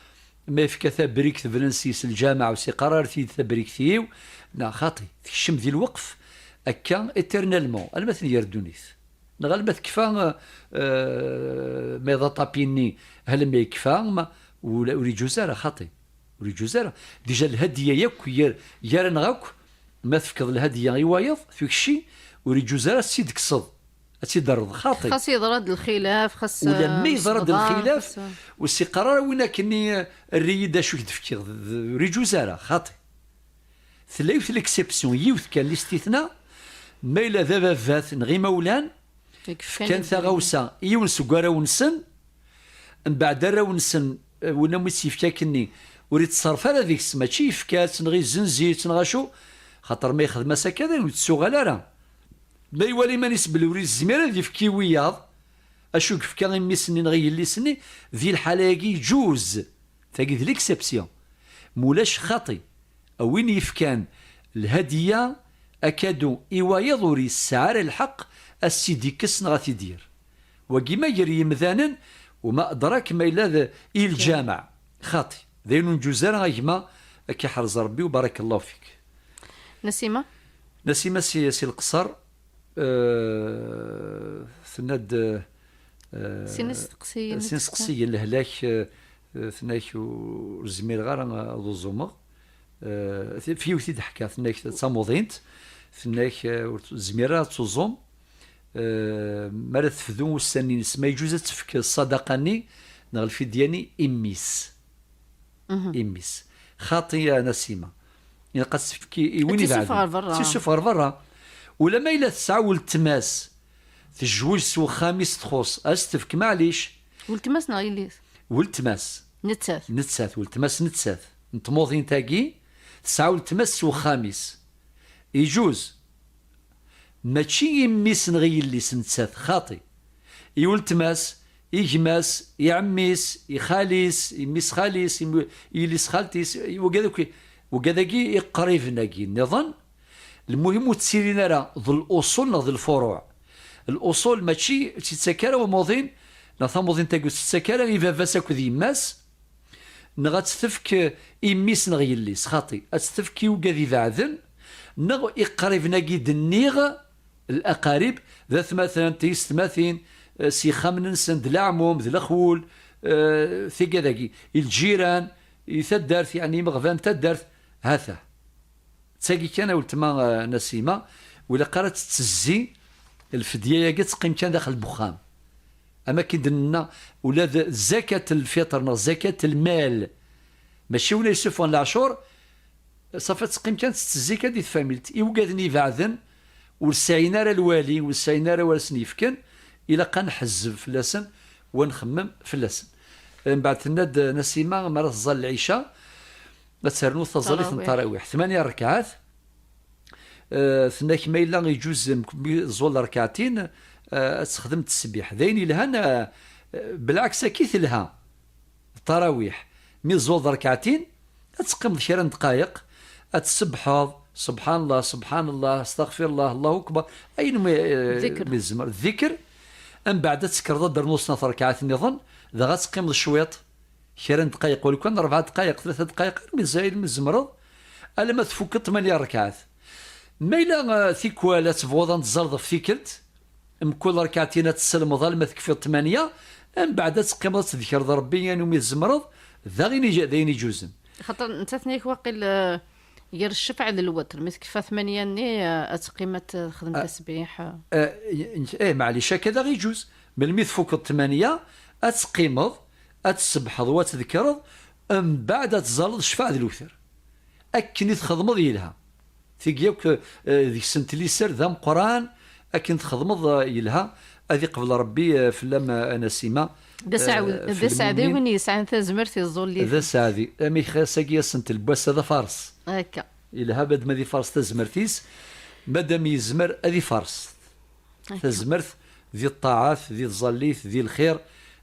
Ma yefka tabrikt, bnan s-yes lǧameɛ, ur s-yeqqar ara: "Tiyid tabrikt-iw." Neɣ xaṭi, tekcem di lweqf, akka, éternellement, alma ten-yerr ddunit. Neɣ alma tekfa, eh, ma d aṭapi-nni, alma yekfa, ma, ur, ur iǧuz ara, xaṭi. Ur iǧuz ara. Dija lhadiya yakk, gar-, gar-aneɣ akk, ma tefkeḍ lhadiya i wayeḍ, tukci, ur iǧuz ara ad tt-id-tekkseḍ. Ad tt-id-terreḍ, xaṭi. Xas yeḍra-d lxilaf, xas, ula eh, ma yeḍra-d lxilaf, xas, eh, ur s-iqqar ara win akkenni, eh, err-iyi-d acu i k-d-fkiɣ, d, d, ur iǧuz ara, xaṭi. Tella yiwet l'exception, yiwet kan, listitna, ma yella d ababat neɣ imawlan, fkan taɣawsa i yiwen seg warraw-nsen, mbeɛd arraw-nsen, eh, win umi tt-yefka akkenni, ur ittṣerrif ara deg-s, mačči yefka-tt neɣ izzenz-itt neɣ acu, xaṭer ma yexdem-as akka, d ayen ur d-tuɣal ara. Ma iwala iman-is belli ur yezmir ad yefk i wiyaḍ acu yefka i mmi-s-nni neɣ i yelli-s-nni, di lḥala-agi iǧuz. Tagi d l'exception. Mulac, xaṭi. A win yefkan lhadiya, akadu i wayeḍ, ur yesɛi ara lḥeqq ad s-tt-id-ikkes neɣ ad t-id-yerr. Wagi ma gar yimdanen, وما أدراك ma yella d i lǧameɛ. Xaṭi. D ayen ur nǧuz ara, a gma, ad k-iḥrez Rebbi, وبارك الله فيك. Nasima? Nasima si, si Leqṣer, eh, tenna-d, eh, sin isteqsiyen, sin isteqsiyen, lehlak, eh, eh, tenna-k ur zmireɣ ara ad uẓumeɣ. Eh, f-, f yiwet i d-ḥka, tenna-k d tamuḍint, tenna-k, eh, ur t-, zmireɣ ara ad tuẓum. Eh, mi ara tefdu ussan-ines, ma yeǧuz ad tefk ṣṣadaqa-nni neɣ lfidya-nni i mmi-s. Mhm. I mmi-s. Xaṭi, a Nasima. Ilaq ad s-tefk i, i win ibeɛden. Ad tt-issufeɣ ɣer berra. Ad tt-issufeɣ ɣer berra. Ulamma yella tesɛa weltma-s, tejwej s wexxam-is txuṣ, ad s-tefk, maɛlic. Weltma-s neɣ yelli-s? Weltma-s. Nettat. Nettat, weltma-s nettat. N tmuḍint-agi, tesɛa weltma-s s wexxam-is. Iǧuz. Mačči i mmi-s neɣ i yelli-s nettat, xaṭi. I weltma-s, i gma-s, i ɛemmi-s, i xali-s, i mmi-s xali-s, i mu-, i yelli-s xalti-s, i wigad akk, wigad-agi iqriben-agi nniḍen, lmuhim ur ttilin ara d l'uṣul neɣ d lfuruɛ. L'uṣul mačči ur tt-ittak ara umuḍin, Neɣ tamuḍint-agi ur tettak ara i baba-s akked yemma-s, neɣ ad tt-tefk i mmi-s neɣ yelli-s, xaṭi, ad tt-tefk i wigad ibeɛden, neɣ iqriben-agi d-nniɣ, laqarib, d atmaten, tiyessetmatin, eh, s yixxamen-nsen, d leɛmum, d lexwul, eh, tigad-agi, i lǧiran, i taddart, yeɛni imeɣban n taddart, ha-t-a. D tagi kan, a weltma, eh, Nasima, ur ilaq ara ad tettezzi lfedya-agi, ad teqqim kan daxel n wexxam. Am akken d-nenna, ula d zakat lfiṭer neɣ zakat lmal, mačči win ay yessufɣen leɛcur, ṣafi ad teqqim kan tettezzi kan di tfamilt. I ugaden ibeɛden, ur sɛin ara lwali, ur sɛin ara wara sen-yefken, ilaq ad nḥezzeb fell-asen, u ad nxemmem fell-asen. Mbeɛd tenna-d Nasima, mi ara tẓall lɛica, ad ternu taẓallit n ttarawiḥ. Tmanya rrekɛat, eh, tenna-k ma yella iǧuz mi tẓul rrekɛatin, eh, ad texdem ttesbiḥ. D ayen yelhan, eh, belɛeks, akka i telha. Ttarawiḥ. Mi tẓul rrekɛatin, ad teqqimeḍ kra n ddqayeq, ad tsebbḥeḍ, subḥan Allah, subḥan Allah, astaɣfir Allah, Allahu akbar, ayen mi, eh, mi tzemreḍ. Ddikr. Mbeɛd ad tekkreḍ ad d-ternuḍ snat rrekɛat nniḍen, dɣa ad teqqimeḍ cwiṭ, kra n ddqayeq, walu kan rebɛa ddqayeq, tlata ddqayeq, armi z-, armi tzemreḍ, alamma tfukeḍ tmanya rrekɛat. Ma yella, eh, tikwal ad tebɣuḍ ad n-tẓalleḍ ɣef tikkelt, mkul rrekɛatin ad tesselmeḍ alma tekfiḍ tmanya, mbeɛd ad teqqimeḍ ad tdekreḍ Rebbi, yan umi tzemreḍ, d ayen ij-, d ayen iǧuzen. Xaṭer nettat-nni waqil, eh, gar ccefɛ d lwetr, mi tekfa tmanya-nni, eh, ad teqqim ad texdem tasbiḥ, eh. Eh, y-, eh, maɛlic, akka d aɣ-iǧuz. Melmi tfukeḍ tmanya, ad teqqimeḍ, ad tsebbḥeḍ, u ad tdekreḍ, mbeɛd ad tẓalleḍ ccefɛ d lwetr. Akken i txedmeḍ yelha. Tigi akk, eh, deg-sent liser d ameqqran, akken txedmeḍ, eh, yelha, ad iqbel Rebbi, eh, fell-am, eh, a Nasima. D aseɛdi, eh, d aseɛdi win yesɛan tazmert iẓẓul-it. D aseɛdi. Amek xas-agi asent lbasa d afares. Akka. Yelha madam ad ifares tazmert-is, madam yezmer ad ifares. Akka. Tazmert di ṭṭaɛat, di tẓallit, di lxir,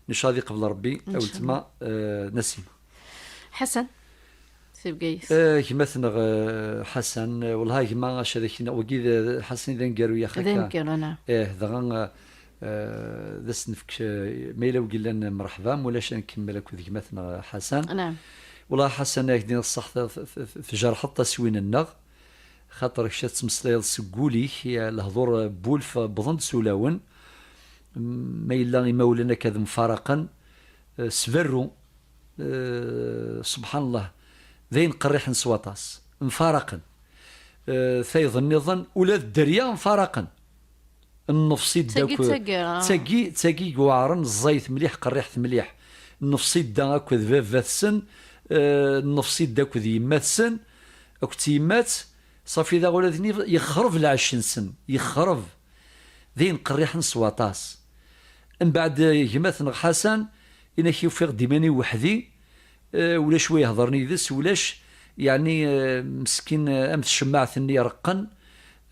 nicca ad iqbel Rebbi, a weltma, eh, Nasima. Ḥasan, si Bgayet. Eh, gma-tneɣ, eh, Ḥasan, eh, wellah a gma, acu ad ak-iniɣ, wagi d, Ḥasan d aneggaru, yaxi akka. D aneggaru, naɛam. Eh, dɣa, eh, eh, d as-nefk, eh, ma yella wigi llan, mreḥba, ma ulac ad nkemmel akked gma-tneɣ Ḥasan. Naɛam. Wellah a Ḥasan, ad ak-d-iniɣ ṣṣeḥ, t-, t-, t-, tjerḥeḍ taswin-nneɣ, xaṭer kečč ad tettmeslayeḍ seg wul-ik, eh, lehdur, eh, n wulef, eh, wwḍen-d s ulawen. Ma yella imawlan akka ad mfaraqen, eh, s berru, eh, subḥan Allah, d ayen qerriḥen s waṭas. Mfaraqen. Eh, tayeḍ nniḍen, ula d dderya mfaraqen. Nnefṣ-id d tagi akk, d taggara. D tagi, d tagi iweɛren, ẓẓayet mliḥ, qerriḥet mliḥ. Nnefṣ-id da akked baba-tsen, eh, nnefṣ-id akked yemma-tsen, akked tyemmat, ṣafi daɣ ula d nni-, yexreb lɛecc-nsen, yexreb. D ayen qerriḥen s waṭas. Mbeɛd, eh, gma-tneɣ Ḥasan, inak ufiɣ-d iman-iw weḥd-i, eh, ulac wa iheḍren yid-s, ulac, yeɛni, eh, meskin, eh, am tcemmaɛt-nni reqqen,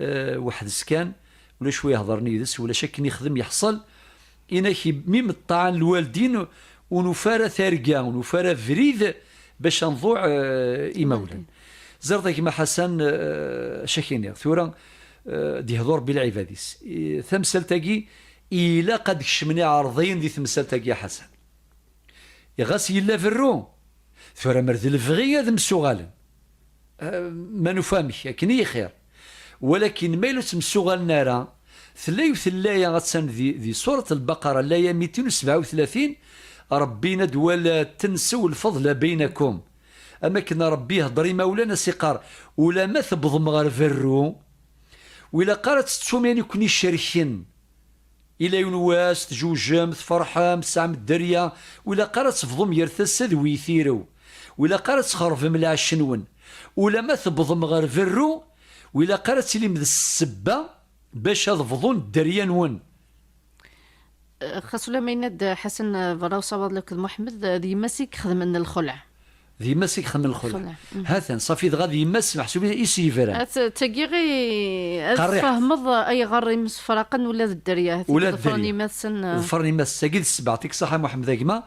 eh, weḥd-s kan, ulac wa iheḍren yid-s, ulac akken ixdem yeḥṣel. Inak mi meṭṭaɛen lwaldin, ur nufi ara targa, ur nufi ara abrid bac ad nḍuɛ, eh, imawlan. Ẓriɣ a gma Ḥasan, eh, acu ak-iniɣ, tura, eh, d-ihḍu Rebbi lɛibad-is. I, tamsalt-agi, ilaq ad d-kecmen iɛerḍiyen di temsalt-agi a Ḥasan. Ɣas yella berru, tura mer d lebɣi ad msuɣalen. Eh, ma nufa amek, akken i xir. Walakin ma yella ur ttemsuɣalen ara, tella yiwet n laya attan di, di surat Lbaqara, laya mitin u sebɛa u tlatin, Rebbi yenna-d: "Wala tensew lfeḍla beynakum." Am akken Rebbi ihedder imawlan, as-iqqar, ulama tewwḍem ɣer berru, ur ilaq ara ad tettum ayen i ken-icerken. Ila yiwen wass, tjewjem, tferḥem, tesɛam dderya, ur ilaq ara ad tebḍum gar tasa d weytirew. Ur ilaq ara ad txerbem lɛecc-nwen. Ulama tewwḍem ɣer berru, ur ilaq ara ad tilim d ssebba bac ad bḍun dderya-nwen. Eh, xas ulamma yenna-d Ḥasan, eh, berra usawaḍ akked Muḥemmed, eh, d yemma-s i ixedmen lxelɛa. D yemma-s i ixedmen lxelɛa. Lxelɛa. Mhm. Ha-t-an, ṣafi dɣa d yemma-s meḥsub i s-yebran. Ad t-, tagi ɣi-, ad tfehmeḍ ayɣer imsefraqen ula d dderya. Ula d dderya. Ḍefren yemma-tsen, eh. Ḍefren yemma-tsen. Tagi d ssebɛa, tik ṣaḥa Muḥemmed a gma.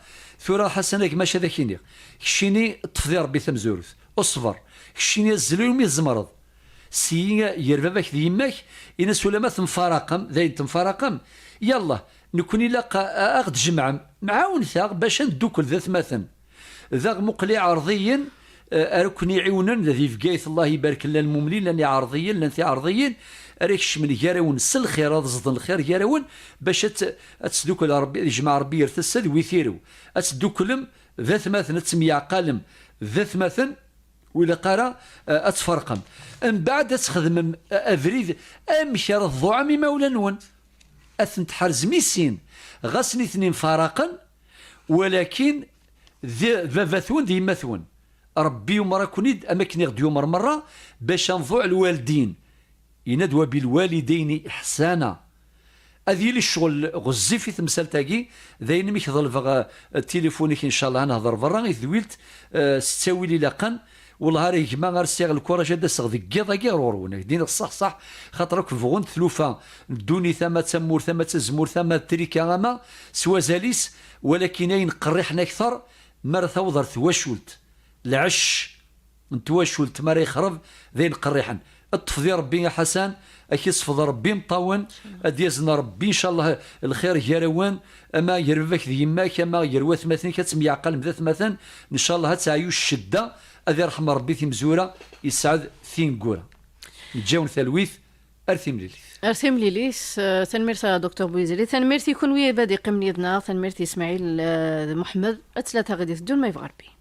Tura Ḥasan a gma, acu ad ak-iniɣ? Keččini ṭṭef di Rebbi tamezwarut. Ṣber. Keččini azzel umi tzemreḍ. Syi gar baba-k d yemma-k, in-as ulamma temfaraqem, d ayen temfaraqem, yallah, Nekkni ilaq a aɣ-d-jemɛem, mɛawnet-aɣ bac ad neddukel d atmaten. Daɣ muqel iɛerḍiyen ara ken-iɛiwnen da di Bgayet, Allah ibarek, llan lmumnin, llan iɛerḍiyen, llan tiɛerḍiyin ara ikecmen gar-awen s lxir, ad ẓden lxir gar-awen, bac ad ad teddukel Rebbi, ad ijmeɛ Rebbi yir tasa d wi tirew, ad tedduklem d atmaten, ad temyeɛqalem d atmaten, ur ilaq ara ad tferqem. Mbeɛd ad txedmem abrid amek ara tḍuɛem imawlan-nwen, ad ten-tḥerzem i sin, ɣas nitni mfaraqen, walakin d baba-twen d yemma-twen. Rebbi yumer-aken-id am akken i ɣ-d-yumer merra, bac ad nḍuɛ lwaldin. Yenna-d: "Wa bilwalidayni iḥsana." Ad yili ccɣel ɣezzif i temsalt-agi, d ayen mi k-ḍelbeɣ tilifun-ik, ncallah ad nehder berra i tedwilt, eh, s ttawil ilaqen. Wellah ara gma ar sɛiɣ lkuraj ad d-aseɣ deg yiḍ-agi ɣer ɣur-wen, ak-d-iniɣ ṣṣeḥ ṣṣeḥ, xaṭer akk bɣun tlufa n ddunit, ama d tamurt, ama d tazmurt, ama d trika, ama s wazal-is, walakin ayen qerriḥen akteṛ mi ara taweḍ ar twacult, lɛecc n twacult mi ara yexreb, d ayen qerriḥen. Ṭṭef di Rebbi a Ḥasan, ad k-isfeḍ Rebbi imeṭṭawen, ad d-yazen Rebbi ncallah lxir gar-awen, ama gar baba-k d yemma-k, ama gar watmaten-ik, ad temyeɛqalem d atmaten, ncallah ad teɛyu ccedda, ad irḥem Rebbi timezwura, yesɛed tineggura. Neǧǧa-wen talwit, ar timlilit. Ar timlilit, eh, tanemmirt a Docteur Bouizali, tanemmirt i kunwi i bad iqqimen yid-neɣ, tanemmirt i Smaɛil, eh, d Muḥemmed, ad tlata ɣid iteddun ma yebɣa Rebbi.